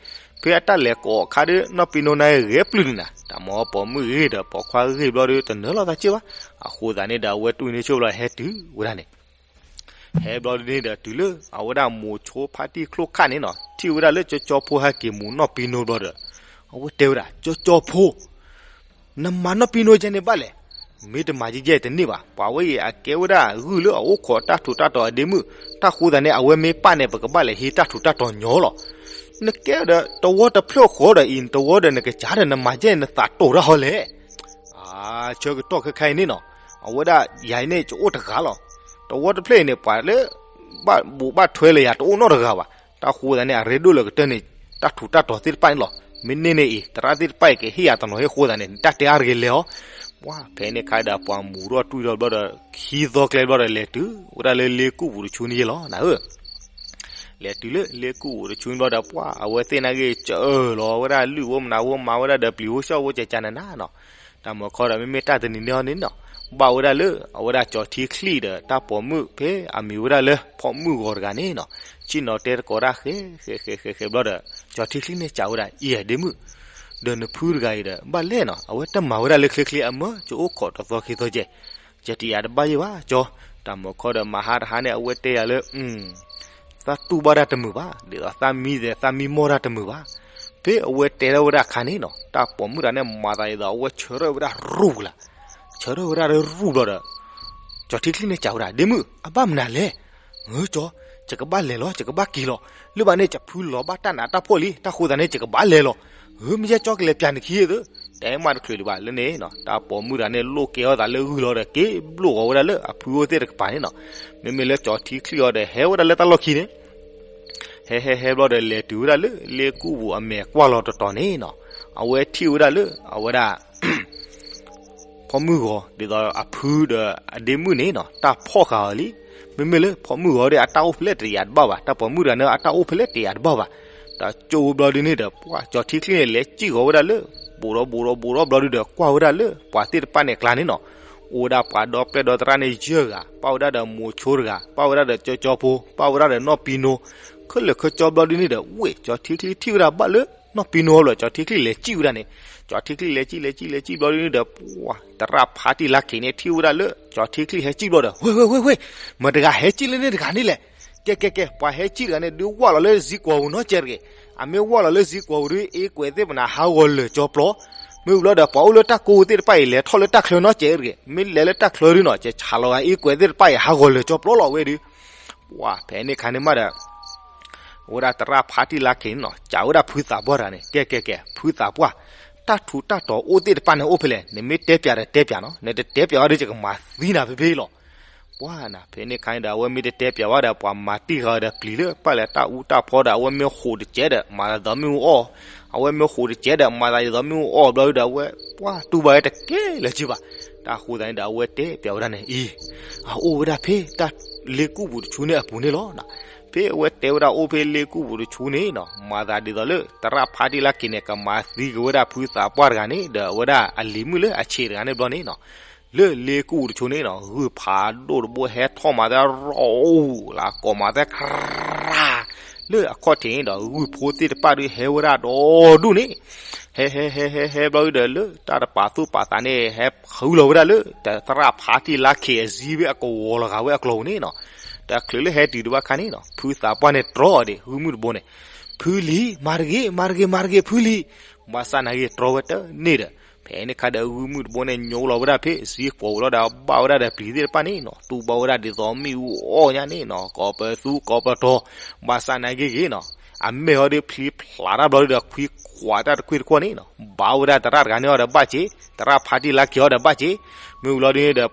ဖဲအတၢ်လဲၤကိးအခါဒီး နီၢ်ပံနိန့ၣ်ဂဲၤပျုၢ်န့ၣ်နၤ, တၢ်မၤပိာ်မုၣ်ဂ့ၤဒီးပိာ်ခွါဂ့ၤဘျီဒီး တနၢၤလီၤသးက့ဘၣ်, အဃိသတးန့ၣ်ဒီး အဝဲတူၢ်န့ၢ်ဆိဘျီဟဲတုၤဝဲဒၣ်န့ၣ် ဟဲဘျီဒ်န့ၣ်ဒီးတုၤလၢ အဝဲဒၣ်မိၤဆိဖါတံၢ်ချိၣ်ခၣ်န့ၣ်နီၤ ထံၣ်ဝဲဒၣ်လၢကၠီကၠီဖိဟဲက့ၤမိၤနီၢ်ပံနိဘျီဒီး အဝဲတဲဝဲဒၣ် ကၠီကၠီဖိ နမၤနီၢ်ပံနိကဲန့ၣ်ဘၣ်လဲၣ်, မ့ၢ်တမၤယဲၢ်ယဲၢ်တန့ၢ်ဘၣ်, ပှၤဝဲအံၤအကဲဝဲဒၣ်ဂုၢ်လၢအအိၣ်ခိးတၢ်ထူးတၢ်တီၤအဒ့မုၣ်, တၢ်ဃိသတးန့ၣ် အဝဲမ့ၢ်ပၢ်န့ၣ် ပကဘၣ်လဲၤဟံးတၢ်ထူးတၢ်တီၤညီလီၤ. နကဲဒီးတဝီတဖျၢၣ်ဃီဒီးအံၤ နတဝီဒီးနကစၢ်ဒီးနမၤယဲၢ်နသးတိာ်တၢ်ဟီလဲၣ် အၢ ဆၢကတီၢ်ခဲခါအံၤန့ၣ်နီၤ, အဝဲဒၣ်ယၤအံၤန့ၣ် ကအိၣ်တဂၤလီၤ. တဝီတဖျၢၣ်အံၤန့ၣ် ပှၤလၢ ဘၣ်ဘိးဘၣ်ထွဲလၢယၤတအိၣ်နီတဂၤဘၣ်. တၢ်ဃိသတးန့ၣ် အရ့ဒိၣ်လၢကတၢၢ်န့ၣ် တၢ်ထူးတၢ်တီၤသ့ၣ်တဖၣ်န့ၣ်လီၤ. မ့ၢ်န့ၢ်န့ၣ်အံၤ သရၣ်သ့ၣ်တဖၣ်အံၤကဟ့ၣ်ယၤတနီၤဟ့ၣ်ဃိသတးန့ၣ် နတၢ်တဲအါတဂ့ၤလဲၤအီၤ. ပှၤဖဲန့ၣ်ခါဒီး ပှၤမူၤထီၣ်တွံၢ်ထီၣ်ဘျီဒီး ခံသီကျဲဘျီဒီး လဲၤတုၤဝဲဒၣ်လၢလ့ကူၣ်ပူၤတဆူန့ၣ်ယဲလီၤ နၤဧၢ လဲၤတုၤလၢလ့ကူၣ်ပူၤတဆူန့ၣ်ဘျီဒီး ပှၤအဝဲသ့ၣ်နာ်က့ ကၢလီၤဝဲဒၣ်လုၢ်ဝဲမနၤဝဲမၤဝဲဒၣ်ဒီးပျံၤဝဲဆှီဝဲကကနနၤနီၤ. တၢ်မၤခီဒီး မ့မ့ၢ်တၢ်တနံၤန့ၣ်အီၤန့ၣ်နီၤ, ဘၣ်ဝဲဒၣ်လၢ အဝဲဒၣ်ကၠီၤထံချံၣ်ဒီး တၢ်ပိာ်မုၣ်ဖဲအမံၤဝဲဒၣ်လၢ ဖီၣ်မုၢ်ဂီၤတဂၤန့ၣ်နီၤ, ဆ့ၣ်နီၤတဲတကိးဒၣ်ဃဲဃဲဃဲဃဲဃဲဘျီဒီး ကၠီၤထံချံၣ်န့ၣ်စံးဝဲဒၣ် အံၤဒ့မုၣ်, ဒီးနဖုတဂၤအံၤဒီး ဘၣ်လဲၣ်နီၤ, အဝဲတမၤဝဲဒၣ်လၢချ့ချ့အမၢ ကအိၣ်ခိးတသီခံသီကဲ ကတယၤတဘၣ်ယဲၢ်ဘၣ်ကၠီ, တၢ်မၤခီဒီးမဟါတဟါန့ၣ် အဝဲတဲယၤလၢ သးတူၢ်ဘၣ်တၢ်တမုာ်ဘၣ်, ဒ်သိးသးမံဒီးသးမံမီၢ်တၢ်တမုာ်ဘၣ်. ဖဲအဝဲတဲထီၣ်ဝဲဒၣ်အခါန့ၣ်နီၤ, တၢ်ပိာ်မုၣ်တဂၤန့ၣ် မၤသးဒ်သိးအဝဲဆၢထၢၣ်ဝဲဒၣ်ရူၢ်ပူၤလီၤ. ဆၢထၢၣ်ဝဲဒၣ်ရူၢ်ဘျီဒီး ကၠီၤထံချံၣ်န့ၣ်စံးဝဲဒၣ် ဒ့မုၣ် အဘၣ်မနုၤလဲၣ်. ဧၢကၠီ, ယကဘၣ်လဲၤလီၤ, ယကဘၣ်က့ၤလီၤ. လၢဘၣ်န့ၣ် ယဖုလီၤဘၣ်တၢ်နးတၢ်ဖှီၣ်လံ, တၢ်ဃိသတးန့ၣ် ယကဘၣ်လဲၤလီၤ. ဧၢ မ့ၢ်ယဲကၠီကလဲၤပျးနခံဧၢ, တဲမးတချုးဒံးဘၣ်လၢန့ၣ်, တၢ်ပိာ်မုၣ်တဂၤန့ၣ် လိၣ်ကဲအီၣ်သးလၢဂုၢ်လီၤဒီး က့ၤဘျိၣ်ဂီၤဝဲဒၣ်လၢအဖုအိၣ်သ့ၣ်တကပၤန့ၣ်နီၤ. မ့မ့ၢ်လၢကၠီၤထံချံၣ်အီၤဒီး ဟဲဝဲဒၣ်လၢတၢ်လီၢ်ခံန့ၣ် ဟဲဟဲဟဲဘျီဒီး လဲၤတုၤဝဲဒၣ်လၢလ့ကူၣ်ပူၤအမဲာ်ကွၢ်လီၤတတီၤန့ၣ်နီၤ, အဝဲထံၣ်ဝဲဒၣ်လၢ အဝဲဒၣ် ဖီၣ်မုၢ်ဂီၤ ဒ်သိးအဖုဒီးအဒ့မုၣ်န့ၣ်နီၤ တၢ်ဖီၣ်ဃာ်အီၤလံ. မ့မ့ၢ်လၢဖီၣ်မုၢ်ဂီၤဒီးအတၢ်အိၣ်ဖဲလဲၣ်တယၤတဘၣ်ဘၣ်, တၢ်ပိာ်မုၣ်တဂၤန့ၣ် အတၢ်အိၣ်ဖဲလဲၣ်တယၤတဘၣ်ဘၣ်. တၢ်ကၠိဝဲဘျီဒ်န့ၣ်ဒီး ပှၤကၠီၤထံချံၣ်န့ၣ် လဲၤစံၣ်ဂီၤဝဲဒၣ်လၢ ဘူးဒီးဘူးဒီးဘူးဒီးဘျီဒ်ဒီး ကွၢ်ဝဲဒၣ်လၢပှၤသ့ၣ်တဖၣ်န့ၣ်အကျါန့ၣ်နီၤ, အိၣ်ဝဲဒၣ်ပှၤဒီပျဲၢ်ဒီသရၣ်န့ၣ်ယဲၢ်ဂၤ, ပၣ်ဝဲဒၣ်ဒီးမိၤဆိတဂၤ, ပၣ်ဝဲဒၣ်ဒီးကၠီကၠီဖိ, ပၣ်ဝဲဒၣ်ဒီးနီၢ်ပံနိ, ခဲလၢာ်ခဲဆ့ဘျီဒ်န့ၣ်ဒီး ဝ့ၢ်ကၠီၤထံချံၣ်ထံၣ်ဝဲဒၣ်ဘၣ်လၢ နီၢ်ပံနိအဘျီ ကၠီၤထံချံၣ်လဲၤစံၣ်ဝဲဒၣ်န့ၣ်, ကၠီၤထံချံၣ်လဲၤစံၣ်လဲၤစံၣ်လဲၤစံၣ်ဘျီဒ်န့ၣ်ဒီး ပှၤသရၣ်ဖါတံၢ်လါခ့န့ၣ် ထံၣ်ဝဲဒၣ်လၢ ကၠီၤထံချံၣ်ဟဲစံၣ်ဘျီဒီး ဝ့ၢ်ဝ့ၢ်ဝ့ၢ်ဝ့ၢ်, မတၤတဂၤဟဲစံၣ်လၢန့ၣ်တဂၤန့ၣ်လဲၣ်. ကဲကဲကဲ ပှၤဟဲစံၣ်တဂၤန့ၣ် ဒုးဝၢ်လီၤလၢစံကွီၤပူၤနီတစဲးတဂ့ၤ, အမ့ၢ်ဝၢ်လီၤလၢစံကွီၤပူၤဒီး အ့ကွဲးသ့ၣ်ပနၤဟးဂီၤလၢာ်ကၠီပျီ, မ့ၢ်ဘျီဒီး ပှၤအိၣ်လၢတၢ်ကိးသ့ၣ်တဖၣ်အံၤ လဲၤထီၣ်လၢတၢ်ချၢနီတစဲးတဂ့ၤ, မ့ၢ်လဲၤလၢတၢ်ချၢဒုးနီၤ ကဆးလီၤဂၤ အ့ကွဲးသ့ၣ်တဖၣ်အံၤ ဟးဂီၤလၢာ်ကၠီပျီလီၤဝဲဒုး ပှၤဖဲန့ၣ်ခါန့ၣ်မးဒီး အဝဲဒၣ်သရၣ်ဖါတံၢ်လါခ့န့ၣ်နီၤ စံးဝဲဒၣ်ဖုသးပှၢ်တဂၤန့ၣ် ကဲကဲကဲ ဖုသးပှၢ်, တၢ်ထူးတၢ်တီၤအိၣ်သ့ၣ်တဖၣ်န့ၣ်အိၣ်ဖဲလဲၣ်, နမ့ၢ်တဲပျးဒီးတဲပျးနီၤ, နတတဲပျးဘၣ်ဒီးယကမၤသံနၤဖဲဖဲလီၤ. ပှၤနၤ ဖဲန့ၣ်ခါန့ၣ်ဒီး အဝဲမ့ၢ်တတဲပျးဘၣ်ဒီး ပှၤမၤတံၢ်ဃာ်ဒီးပျံၤလၢပၢ်လဲၣ်တၢ်အူတၢ်ဖီဒီး အဝဲမ့ၢ်ဟူးတစဲးဒီး မၤသးဒ်သိးမ့ၣ်အူအီၣ်, အဝဲမ့ၢ်ဟူးတစဲးဒီး မၤသးဒ်သိးမ့ၣ်အူအီၣ်ဘျီဒုးဒီး အဝဲပှၤတူၢ်ဘၣ်ဝဲတကဲလၢၤက့ဘၣ်. တၢ်ဃိသတးန့ၣ်ဒီး အဝဲတဲပျးဝဲဒၣ်န့ၣ် အံၤ အအိၣ်ဝဲဒၣ်ဖဲတၢ်လ့ကူၣ်ပူၤတဆူန့ၣ်အပူၤန့ၣ်လီၤ. ဖဲအဝဲတဲဝဲဒၣ်အိၣ်ဖဲလ့ကူၣ်ပူၤတဆူန့ၣ်နီၤ မၤသးဒ်သိးလၢ သရၣ်ဖါတံၢ်လါက့ၤန့ၣ် ကမၤသံက့ၤဝဲဒၣ်ဖုသးပှၢ်တဂၤန့ၣ် ဒီးအဝဲဒၣ်အလံၤမုၣ်လၢအဆံးတဂၤန့ၣ်ဘျီန့ၣ်နီၤ လၢလ့ကူၣ်ပူၤတဆူန့ၣ်နီၤ ဂုၢ်ဖးဒိၣ်တဘိဟဲထီၣ်မၤသဲရီၣ်အူလၢကိးမၤသဲခရၣ် လၢအခီၣ်ထံးန့ၣ်ဒီး ဂုၢ်ဖိသ့ၣ်တဖၣ်ဒုးဟဲဝဲဒၣ်ဒီဒူၣ်န့ၣ် ဟဲဟဲဟဲဟဲဟဲဘျီဒုဒီး လၢတၢ်တပာ်သူၣ်ပာ်သးန့ၣ် ဟဲဃုလီၤဝဲဒၣ်လၢ သရၣ်ဖါတံၢ်လါခ့ၤအစံဝဲအကဝီၤလီၤဂာ်ဝဲအကျိၤပူၤန့ၣ်နီၤ. တချုးလၢဟဲတုၤတဘၣ်ခါန့ၣ်နီၤ ဖုသးပှၢ်န့ၣ်တြီအီၤဒံး ဂုၢ်မုၣ်တဘိန့ၣ် ဖုလံၤ မၤတဂ့ၤ မၤတဂ့ၤ မၤတဂ့ၤ ဖုလံၤ ဘၣ်ဆၣ်နာ်က့တြီဝဲတန့ၢ်ဒီး ဖဲန့ၣ်ခါဒီးဂုၢ်မုၣ်တဘိန့ၣ် ညိလီၤဝဲဒၣ်ဖဲစံကွီၤပူၤလီၤဒီး ဘၣ်ဝဲဒၣ်ဒီးပျံၤသ့ၣ်တဖၣ်န့ၣ်နီၤ တူၢ်ဘၣ်ဝဲဒၣ်ဒ်သိးမ့ၣ်အူအီၣ်ညါန့ၣ်နီၤ ကိးပသူကိးပတီၤ ဘၣ်ဆၣ်နာ်က့ဂ့ၤနီၤ အမဲာ်ဟီဒုးဖျံဖျးတၢ်ဘျီဒုဒီး ခွံခွးတၢ်တကွ့ၢ်တကွီၢ်န့ၣ်နီၤ ဘၣ်ဝဲဒၣ်သရၣ်တဂၤန့ၣ်အီၤဒီးဘၣ်စ့ၢ် သရၣ်ဖါတံၢ်လါခ့ၤအီၤဒီးဘၣ်စ့ၢ် မ့ၣ်အူလီၤဒုန့ၣ်ဒီး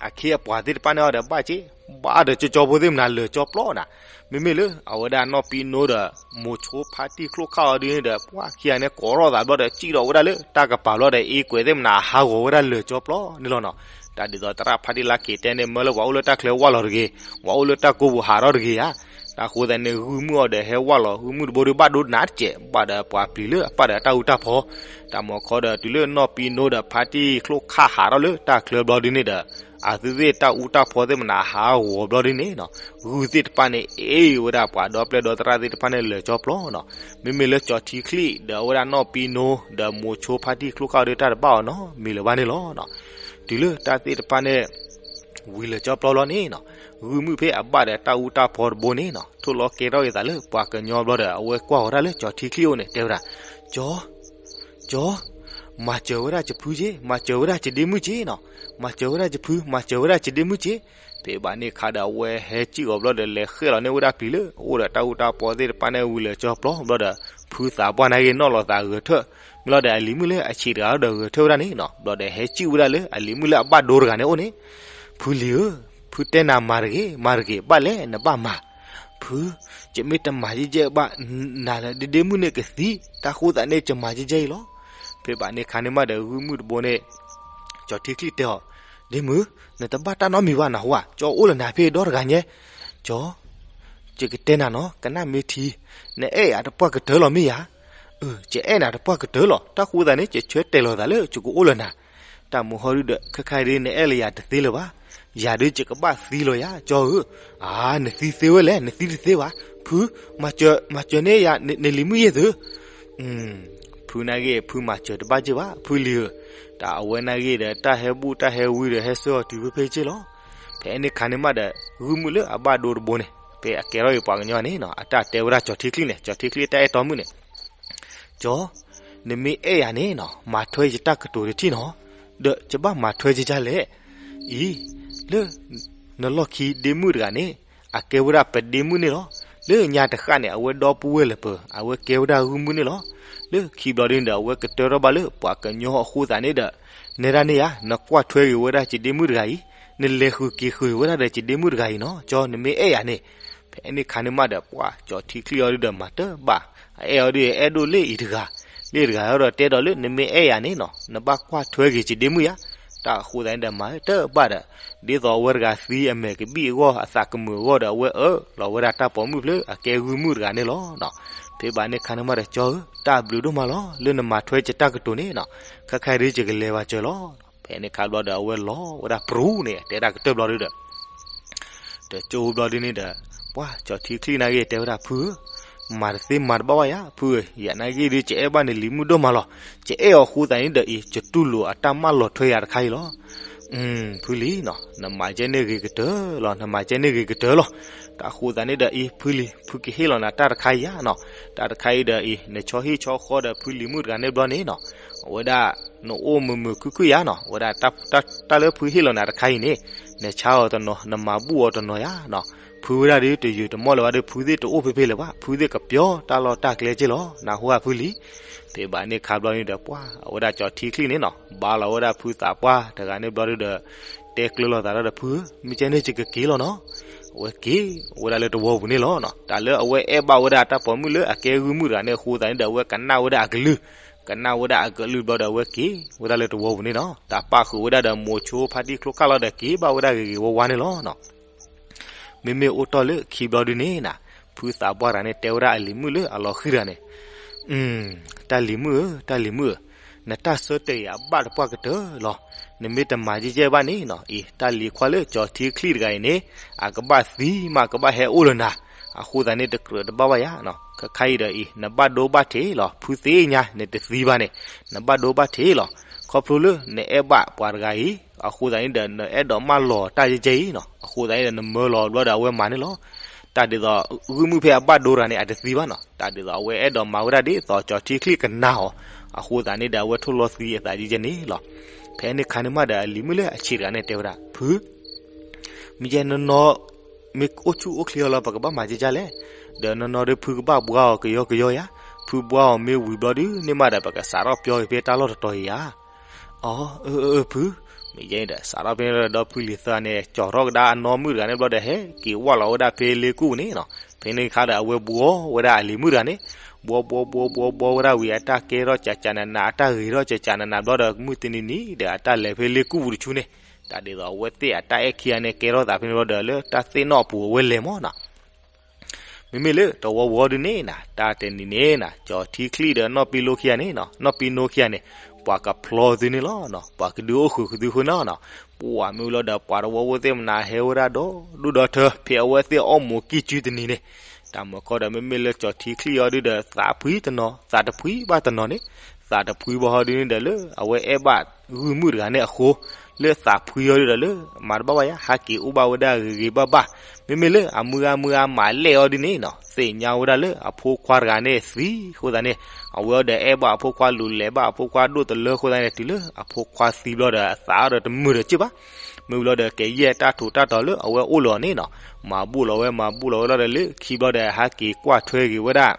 အခ့အပှၤသ့ၣ်တဖၣ်န့ၣ်အီၤဒီးဘၣ်စ့ၢ် ဘၣ်ဒီးကၠီကၠီဖိသ့ၣ်မနၤလၢာ်ကၠီပျီနၤ မ့မ့ၢ်လၢအဝဲဒၣ်နီၢ်ပံနိဒီး မိၤဆိဖါတံၢ်ချိၣ်ခၣ်အီၤဒုန့ၣ်ဒီး ပှၤခံဂၤန့ၣ်ကိးထီၣ်သးဘျီဒီး စံၣ်ထီၣ်ဝဲဒၣ်လၢတၢ်ကပၤဘျီဒီး အ့ကွဲးသ့ၣ်မနၤဟးဂီၤဝဲဒၣ်လၢာ်ကၠီပျီန့ၣ်လီၤနီၤ. တၢ်ဒ်သိးသရၣ်ဖါတံၢ်လါခ့ၤတဲန့ၣ် မၢလၢပှၤအိၣ်လၢတၢ်ချၢဝၣ်လီၤတဂ့ၤ, ပှၤအိၣ်လၢတၢ်ကိးပူၤဟးထီၣ်တဂ့ၤဧါ. တၢ်ဃိသတးန့ၣ် ဂုၢ်မုၣ်အီၤဒီးဟဲဝၣ်လီၤ, ဂုၢ်မုၣ်တဘိဒုးဘၣ်ဒိနးတစဲး, ဘၣ်ဒီးပှၤပျံၤလၢအပၣ်ဒီးတၢ်အူတၢ်ဖီ, တၢ်မၤခီဒီးတုၤလၢနီၢ်ပံနိဒီးဖါတံၢ်ချိၣ်ခၣ်ဟးထီၣ်လၢတၢ်ချၢဘျီဒုန့ၣ်ဒီး အဝဲသ့ၣ်တၢ်အူတၢ်ဖီသ့ၣ်မနၤဟးဂီၤဘျီဒုန့ၣ်နီၤ, ဂုၢ်သ့ၣ်တဖၣ်န့ၣ် အ့ၣ်ဝဲဒၣ်ပှၤဒီပျဲၢ်ဒီသရၣ်သ့ၣ်တဖၣ်န့ၣ်လၢာ်ကၠီပျီနီၤ. မ့မ့ၢ်လၢကၠီၤထံချံၣ်ဒီးအဝဲဒၣ်နီၢ်ပံနိဒီးမိၤဆိဖါတံၢ်ချိၣ်ခၣ်အီၤဒီး တၢ်တဘၣ်အီၤနီတမံၤလၢၤဘၣ်န့ၣ်လီၤ. တုၤလၢတၢ်သ့ၣ်တဖၣ်န့ၣ် ဝံၤလၢာ်ကၠီပျီလီၤန့ၣ်နီၤ, ဂုၢ်မုၣ်ဖဲအဘၣ်ဒီးတၢ်အူတၢ်ဖီတဘိန့ၣ်နီၤ ထိၣ်လီၤကဲထီၣ်က့ၤသးလၢပှၤကညီဘျီဒီး အဝဲကွၢ်ဃီၤတၢ်လၢကၠီၤထံချံၣ်အိၣ်န့ၣ် တဲဝဲဒၣ်, ကၠီၤ ကၠီၤ, မၤစၢၤဝဲဒၣ်ကဖုက့, မၤစၢၤဝဲဒၣ်ကဒ့မုၣ်က့နီၤ, မၤစၢၤဝဲဒၣ်ကဖု, မၤစၢၤဝဲဒၣ်ကဒ့မုၣ်က့. ဖဲဘၣ်န့ၣ်ခါဒီး အဝဲဟဲစံၣ်အီၤဘျီဒီး လဲၤဃဲၣ်လီၤန့ၢ်ဝဲဒၣ်ပျံၤလၢအအိၣ်ဒီးတၢ်အူတၢ်ဖီသ့ၣ်တဖၣ်န့ၣ် ဝံၤလၢာ်ကၠီပျီဘျီဒီး ဖုသးပှၢ်နာ်က့ၤနီၣ်လီၤသးဂဲၤထၢၣ်, မ့ၢ်လီၤဒီးအလံၤမုၣ်လၢအဆံးတဂၤဒီးဂဲၤထၢၣ်ဝဲဒၣ်န့ၣ်နီၤ, ဘျီဒီးဟဲစံၣ်ဝဲဒၣ်လၢအလံၤမုၣ်လၢအဘၣ်ဒိတဂၤန့ၣ်အိၣ်န့ၣ်, ဖုလံၤဧၢ, ဖုတဲနၤမၤတဂ့ၤ, မၤတဂ့ၤ, ဘၣ်လဲၣ်နဘၣ်မၤ ဖု, ယမ့ၢ်တမၤယဲၢ်ယဲၢ်ဘၣ်, နၤလၢဒဒ့မုၣ်န့ၣ်ကသံ, တၢ်ဃိသတးန့ၣ် ယမၤယဲၢ်ယဲၢ်အံၤလီၤ. ဖဲဘၣ်န့ၣ်ခါန့ၣ်မးဒီး ဂုၢ်မုၣ်တဘိန့ၣ် ကၠီၤထံချံၣ်တဲအီၤ, ဒ့မုၣ်, နတဘၣ်တၢ်နီတမံၤဘၣ်နဟူဧါ, ကၠီအိၣ်လၢနၤဖဲဒီတဂၤညါ, ကၠီၤ, ယကတဲနၤနီၤ, ကနၣ်မ့ၢ်ထံ, နအဲၣ်ယၤတပှၢ်ကတၢၢ်လီၤမ့ၢ်ဧါ. အၢ ယအဲၣ်နၤတပှၢ်ကတၢၢ်လီၤ, တၢ်ဃိသတးန့ၣ် ယဆၢတဲာ်လီၤသးလၢယကအိၣ်လၢနၤ တၢ်မုၢ်ဟီဒုဒီး ခဲခါအံၤဒု နအဲၣ်လၢယၤတသ့လၢၤဘၣ်. ယၤဒု ယကဘၣ်သံလီၤယၤ, ကၠီၤဧၢ, အါ နသံသ့ဝဲလဲၣ်, နသံတသ့ဘၣ်. ဖု, မၤစၢၤ, မၤစၢၤန့ၢ်ယၤ နလံၤမုၣ်ယဲၢ်သု. ဖုနာ်ဂ့ၤ ဖုမၤစၢၤတဘၣ်က့ၢ်ဘၣ်, ဖုလံၤဧၢ, တၢ်အဝဲနာ်ဂ့ၤဒီး တၢ်ဟဲဘူၣ်တၢ်ဟဲဝံဒီး ဟဲဆှၢအီၤတုၤဖဲဖဲက့ၢ်လီၤ. ဖဲန့ၣ်ခါန့ၣ်မးဒီး ဂုၢ်မုၣ်လၢအဘၣ်ဒိတဘိန့ၣ် ဖဲအကဲထီၣ်အံၤပှၤကညီန့ၣ်နီၤ အတၢ်တဲဝဲဒၣ်ကၠီၤထံချံၣ်န့ၣ်, ကၠီၤထံချံၣ်တၢ်အဲၣ်တီမုၣ်န့ၣ် ကၠီၤ, နမ့ၢ်အဲၣ်ယၤန့ၣ်နီၤ မၤထွဲယတၢ်ကတိၤတထံၣ်နီၤ, ဒီးယဘၣ်မၤထွဲယကလဲၣ်. အံၤ, လၢ နလီၢ်ခံဒ့မုၣ်တဂၤန့ၣ် အကဲဝဲဒၣ်ပဒ့မုၣ်န့ၣ်လီၤ. လၢညါတဃၣ်န့ၣ် အဝဲဒီပုၢ်ဝဲၢ်လၢပၢၤ အဝဲကဲဝဲဒၣ်ဂုၢ်မုၣ်န့ၣ်လီၤ. လၢခံဘျီဒ်န့ၣ်ဒီး အဝဲကတၢၢ်ထီၣ်ဘၣ်လၢပှၤကညီအဃိသတးန့ၣ်ဒီး နဲဒၣ်န့ၣ်ဧါ နကွၢ်ထွဲက့ၤဝဲဒၣ်ယဒ့မုၣ်တဂၤအံၤ, နလဲၤဃုာ်က့ၤဃုာ်ဝဲဒၣ်ဒီးယဒ့မုၣ်တဂၤအံၤနီၤ, ကၠီၤ နမ့ၢ်အဲၣ်ယၤန့ၣ်. ဖဲန့ၣ်ခါန့ၣ်မးဒီး ပှၤကၠီၤထံချံၣ်အီၤဒုဒီးမၤတဘၣ်, အအဲၣ်အီၤဒုအဲၣ်ဒိၣ်လၢအံၤတဂၤ, လၢတဂၤအီၤဒီးတဲဒီးလၢနမ့ၢ်အဲၣ်ယၤန့ၣ်နီၤ နဘၣ်ကွၢ်ထွဲက့ၤယဒ့မုၣ်ယါ. တၢ်အဃိသတးန့ၣ်ဒီးမၤတဘၣ်ဒီး ဒ်သိးအဝဲတဂၤသံအမဲာ်ကဘံၣ်အဂီၢ် အသးကမုာ်အဂီၢ်ဒီး အဝဲအၢၣ်လီၤဝဲဒၣ်တၢ်ပိာ်မုၣ်ဖျၢၣ် အကဲဂုၢ်မုၣ်တဂၤန့ၣ်လီၤ. ဖဲဘၣ်န့ၣ်ခါန့ၣ်မးဒီး ကၠီၤဧၢ, တၢ်ဘျုးဒိၣ်မးလီၤ လၢနမၤထွဲယတၢ်ကတိၤန့ၣ်နီၤ, ခဲခါအံၤဒုယကလဲၤဘၣ်စၢၤလီၤ. ဖဲန့ၣ်ခါဘျီဒီး အဝဲလီၤဝဲဒၣ်ပြူၤန့ၣ် တဲဒၣ်ကတၢၢ်ဘျီဒုဒီး တကၠိဘျီဒုန့ၣ်ဒီး ပှၤကၠီၤထံချံၣ်နာ်ဂ့ၤတဲဝဲဒၣ် ဖုဧၢ, မၤတသ့မၤတဘၣ်ဘၣ်ယါ ဖုဧၢ, ယနာ်ဂ့ၤဒု ယအဲၣ်ဘၣ်နလံၤမုၣ်ဒိၣ်မးလီၤ. ယအဲၣ်အီၤအဃိသတးန့ၣ်ဒီးအံၤ ယတူၢ်လိာ်အတၢ်မၢလီၤထွဲယၤတခါအံၤလီၤ. ဖုလံၤနီၤ, နမၤကဲန့ၢ်ဂ့ၤကတၢၢ်လီၤ, နမၤကဲန့ၢ်ဂ့ၤကတၢၢ်လီၤ. တၢ်အဃိသတးန့ၣ်ဒီးအံၤ ဖုလံၤ ဖုကဟ့ၣ်လီၤနၤတၢ်တခါအံၤယါနီၤ. တၢ်တခါအံၤဒီးအံၤ နဆီဟံၣ်ဆီဃီဒီးဖုလံၤမုၣ်တဂၤန့ၣ်ဘျီန့ၣ်နီၤ, အဝဲဒၣ် နအိၣ်မုာ်မုာ်ခုၣ်ခုၣ်ယါနီၤ, အဝဲဒၣ်တၢ်လၢဖုဟ့ၣ်လီၤနၤတခါအံၤန့ၣ် နဆါအီၤတနီၤ နမၤဘူၣ်အီၤတနီၤယါနီၤ. ဖုဝဲဒၣ်ဒုတယုာ်တမီၢ်လၢၤဘၣ်ဒီး ဖုသ့ၣ်တအိၣ်ဖဲဖဲလၢၤဘၣ်, ဖုသ့ၣ်ကပျီတၢ်လီၢ်တၢ်ကျဲက့ၢ်လီၤ. နၢ်ဟူဧါဖုလံၤ. ဖဲဘၣ်န့ၣ်ခါဘျီန့ၣ်ဒီး ပှၤအဝဲဒၣ်ကၠီၤထံချံၣ်န့ၣ်နီၤ, ဘါလီၤဝဲဒၣ်ဖုသးပှၢ်တဂၤန့ၣ်ဘျီဒုဒီး တဲကျၢၤလိာ်သးဒီးဖုဧၢ, မ့ၢ်ကဲန့ၣ်ယကက့ၤလီၤနီၤ. အဝဲက့ၤဝဲဒၣ်လၢတဝီပူၤန့ၣ်လီၤ. တၢ်လၢအဝဲအဲၣ်ဘၣ်ဝဲဒၣ်တၢ်ပိာ်မုၣ်လၢအကဲဂုၢ်မုၣ်တဂၤန့ၣ်အဃိသတးန့ၣ်ဒီး အဝဲကနၣ်ဝဲဒၣ်အကလုၢ် ကနၣ်ဝဲဒၣ်အကလုၢ်ဘျီဒီး အဝဲက့ၤဝဲဒၣ်လၢတဝီပူၤန့ၣ်နီၤ. တၢ်ပာ်ဃုာ်ဝဲဒၣ်ဒီးမိၤဆိဖါတံၢ်ချိၣ်ခၣ်လီၤဒီး က့ၤဘၣ်ဝဲဒၣ်ဂ့ၤဂ့ၤဝါဝါန့ၣ်လီၤနီၤ. မ့မ့ၢ်အိၣ်တီၢ်လၢခံဘျီဒုန့ၣ်နီၤ, ဖုသးပှၢ်တဂၤန့ၣ် တဲဝဲဒၣ်အလံၤမုၣ်လၢအလီၤဃံၤတဂၤန့ၣ်, တၢ်လံၤမုၣ်ဧၢ, တၢ်လံၤမုၣ်ဧၢ, နတၢ်ဆၢတဲာ်အံၤအဘၣ်တပှၢ်ကတၢၢ်လီၤ. နမ့ၢ်တမၤယဲၢ်ယဲၢ်ဘၣ်န့ၣ်နီၤ, အံၤ တၢ်လံၤခွါလၢကၠီၤထံချံၣ်တဂၤအံၤန့ၣ် အကဘၣ်သံမး ကဘၣ်ဟဲအိၣ်လၢနၤ, အဃိသတးန့ၣ် တကြၢးတဘၣ်ဘၣ်ယၤနီၤ. ခဲခါအံၤဒီးအံၤ နဘၣ်ဒိဘၣ်ထံးလီၤ, ဖုသ့ၣ်ညါ နတသံဘၣ်န့ၣ်, နဘၣ်ဒိဘၣ်ထံးလီၤ. ခီဖျိလၢနအဲၣ်ဘၣ်ပှၤတဂၤအံၤ အဃိသတးန့ၣ်ဒီး နအဲၣ်ဒိးမၢလီၤတၢ်ယဲၢ်ယဲၢ်အံၤနီၤ, အဃိသတးန့ၣ်ဒီး နမၢလီၤဘျီဒီး အဝဲမၤန့ၣ်လီၤ. တၢ်ဒ်သိး ဂုၢ်မုၣ်ဖဲအဘၣ်ဒိတဂၤန့ၣ် အတသံဘၣ်နီၤ, တၢ်ဒ်သိးအဝဲအဲၣ်ဒိးမၤဝဲဒၣ်ဒ်သိးကၠီၤထံချံၣ်ကနာ်အီၤ, အဃိသတးန့ၣ်ဒီး အဝဲထိၣ်လီၤသံအသးယဲၢ်ယဲၢ်န့ၣ်လီၤ. ဖဲန့ၣ်ခါန့ၣ်မးဒီး အလံၤမုၣ်လၢအဆံးတဂၤန့ၣ် တဲဝဲဒၣ်, ဖု မ့ၢ်ယဲၢ်နီၢ်နီၢ် မ့ၢ်အိၣ်ဆူၣ်အိၣ်ချ့အီၤလီၤ ပကဘၣ်မၤကဲကဲလဲၣ်, ဒီးနီၢ်နီၢ်ဒီး ဖုကဘၣ်ဘှါအီၤကယီကယီယၤ, ဖုဘှါအီၤမ့ၢ်ဝံၤဘျီဒုန့ၣ်မးဒီး ပကစးထီၣ်ပျီက့ၤဖဲတၢ်လီၢ်တတီၤအံၤယၤ. အၢ အၢ အၢ ဖု, မ့ၢ်ယဲၢ်ဒီး စးထီၣ်ဖဲန့ၣ်ဒီး ဖုလံၤသၢဂၤန့ၣ် ကၠီၤထီၣ်ကဒါအနီၢ်မုၣ်တဂၤန့ၣ်ဘျီဒီး ဟဲက့ၤဝၢ်လီၤဝဲဒၣ်ဖဲလ့ကူၣ်ပူၤန့ၣ်နီၤ. ဖဲန့ၣ်ခါဒီး အဝဲဘှီဝဲဒၣ်အလံၤမုၣ်တဂၤန့ၣ်, ဘှီဘှီဘှီဘှီဘှီဝဲဒၣ်ဝံၤ အတၢ်ကဲထီၣ်ကးကးနးနး အတၢ်ဂ့ၤထီၣ်ကးကးနးနးဘျီဒီး မုၢ်တနံၤနံၤဒီး အတၢ်လဲၤဖဲလ့ကူၣ်ပူၤတဆူန့ၣ်, တၢ်ဒ်သိးအဝဲသ့ၣ်အတၢ်အဲၣ်ခံဂၤန့ၣ် ကဲထီၣ်သးဖဲန့ၣ်ဘျီဒီး လၢတၢ်သ့ၣ်နီၣ်အပူၤအဝဲလဲၤမးနီၤ. မ့မ့ၢ်လၢတဝီဝီဒုန့ၣ်နီၤ, တၢ်တနံၤန့ၣ်နီၤ, ကၠီၤထံချံၣ်ဒီးနီၢ်ပံလိခံဂၤန့ၣ်နီၤ, နီၢ်ပံလိခံဂၤန့ၣ် ပှၤကဖျီသုန့ၣ်လီၤနီၤ, ပှၤကဒုးအိၣ်ဃုာ်သုဃုာ်နီၤနီၤ. ပှၤမ့ၢ်ဝံၤလီၤဒီး ပှၤတဝီဝီသ့ၣ်မနၤဟဲဝဲဒၣ်ဒီဒူၣ်ဒီထၢ ဖဲအဝဲသ့ၣ်အီၣ်မူးကံၢ်ကုတနံၤန့ၣ်, တၢ်မၢခီဒီး မ့မ့ၢ်လၢကၠီၤထံချံၣ်အီၤဒုဒီး သးဖှံတနီၤ သးတဖှံဘၣ်တနီၤန့ၣ်, သးတဖှံဘၣ်ဟီဒုန့ၣ်ဒီး လၢအဝဲအဲၣ်ဘၣ်ဂုၢ်မုၣ်တဂၤန့ၣ်အဃိ လၢသးဖှံအီၤဒုဒီး လၢမၤတဘၣ်ဘၣ်ယၤ ဟဲက့ၤအိၣ်ဘၣ်ဝဲဒၣ်ဂ့ၤဂ့ၤဘၣ်ဘၣ်. မ့မ့ၢ်လၢအမုၢ်ဂၤမုၢ်ဂၤမၤလဲၣ်အီၤဒုန့ၣ်နီၤ, သ့ၣ်ညါဝဲဒၣ်လၢအဖိခွါတဂၤန့ၣ်သံအဃိသတးန့ၣ်, အဝဲအီၤဒီးအဲၣ်ဘၣ်အဖိခွါ လူၤလဲၤဘၣ်အဖိခွါဒိၣ်တလၢအဃိသတးန့ၣ် တုၤလၢအဖိခွါသံဘျီဒီး အသးအီၤဒီးတမုာ်ဒီးစ့ၢ်ဘၣ်. မ့ၢ်ဝံၤလီၤဒီး ကယဲၢ်တၢ်ထူးတၢ်တီၤလၢအဝဲအိၣ်လီၤန့ၣ်နီၤ, မၤဘူၣ်လီၤဝဲ မၤဘူၣ်လီၤဝဲလီၤဒီး လၢခံဘျီဒီး ဟဲက့ၤကွၢ်ထွဲက့ၤဝဲဒၣ်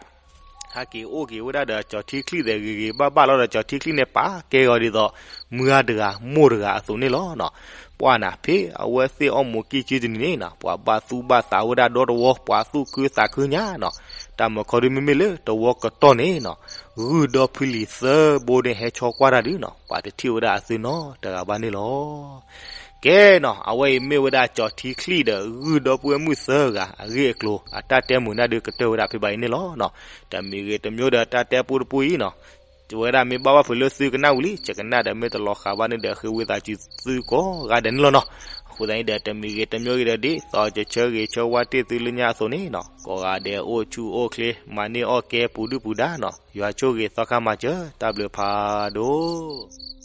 ဟဲက့ၤအိၣ်က့ၤဝဲဒၣ်ဒီးကၠီၤထံချံၣ်သ့ၣ်ဂ့ၤဂ့ၤဘၣ်ဘၣ်လီၤဒီး ကၠီၤထံချံၣ်န့ၣ် ပာ်ကဲအီၤဒ်သိး မုၢ်ဂၤတဂၤ မိၢ်တဂၤအသိးန့ၣ်လီၤနီၤ. ပှၢ်နၤ ဖဲအဝဲသ့ၣ်အီၣ်မူးကံၢ်ကုတနံၤန့ၣ်နီၤ, ပှၤဘၣ်သူၣ်ဘၣ်သးဝဲဒၣ်ဒီတဝီ ပှၤသူၣ်ခုသးခုညါနီၤ. တၢ်မၢခီဒု မ့မ့ၢ်လၢတဝီကတီၢ်န့ၣ်နီၤ, ဂုၢ်ဒီဖုလံၤသၢဘိန့ၣ် ဟဲဆီကွၢ်တၢ်ဒုနီၤ, ပှၤတထံၣ်ဝဲဒၣ်အသုနီတဂၤဘၣ်န့ၣ်လီၤ. ကဲနီၤ, အဝဲအံၤမ့ၢ်ဝဲဒၣ်ကၠီၤထံချံၣ်ဒီး ဂုၢ်ဒီပုၢ်ဝဲၢ်မုၣ်သၢဂၤ အဂ့ၢ်အကျိၤ အတၢ်တဲမုာ်နၢ်ဒု ကတၢၢ်ဝဲဒၣ်ဖဲဘၣ်အံၤန့ၣ်လီၤနီၤ. တမံၤဂ့ၤတမံၤဒီး တၢ်တဲပူတပူအံၤနီၤ, ဝဲဒၣ်မ့ၢ်ဘၣ်ဘၣ်ဖုးလၢသုကနၣ်ဝံၤလံ ယကနၣ်ဒီး မ့ၢ်တလီၤဃာ်ဘၣ်န့ၣ်ဒီး ဃ့ဝံသးစူၤသုကိးဂၤဒဲးန့ၣ်လီၤနီၤ. အဃိသတးန့ၣ်ဒီး တမံၤဂ့ၤတမံၤဂ့ၤဒီး ဒ်သိးကဆၢဂ့ၤဆၢဝါတ့ၢ်သုလၢညါအသိးန့ၣ်နီၤ, ကိးဂၤဒဲးအိၣ်ဆူၣ်အိၣ်ချ့ မၤန့ၢ်အီၣ်ကဲပူၤဒုၣ်ပူၤဒါနီၤ, ယွၤဆိၣ်ဂ့ၤသီခါမၤစၢၤ တၢ်ဘျုးဖးဒိၣ်.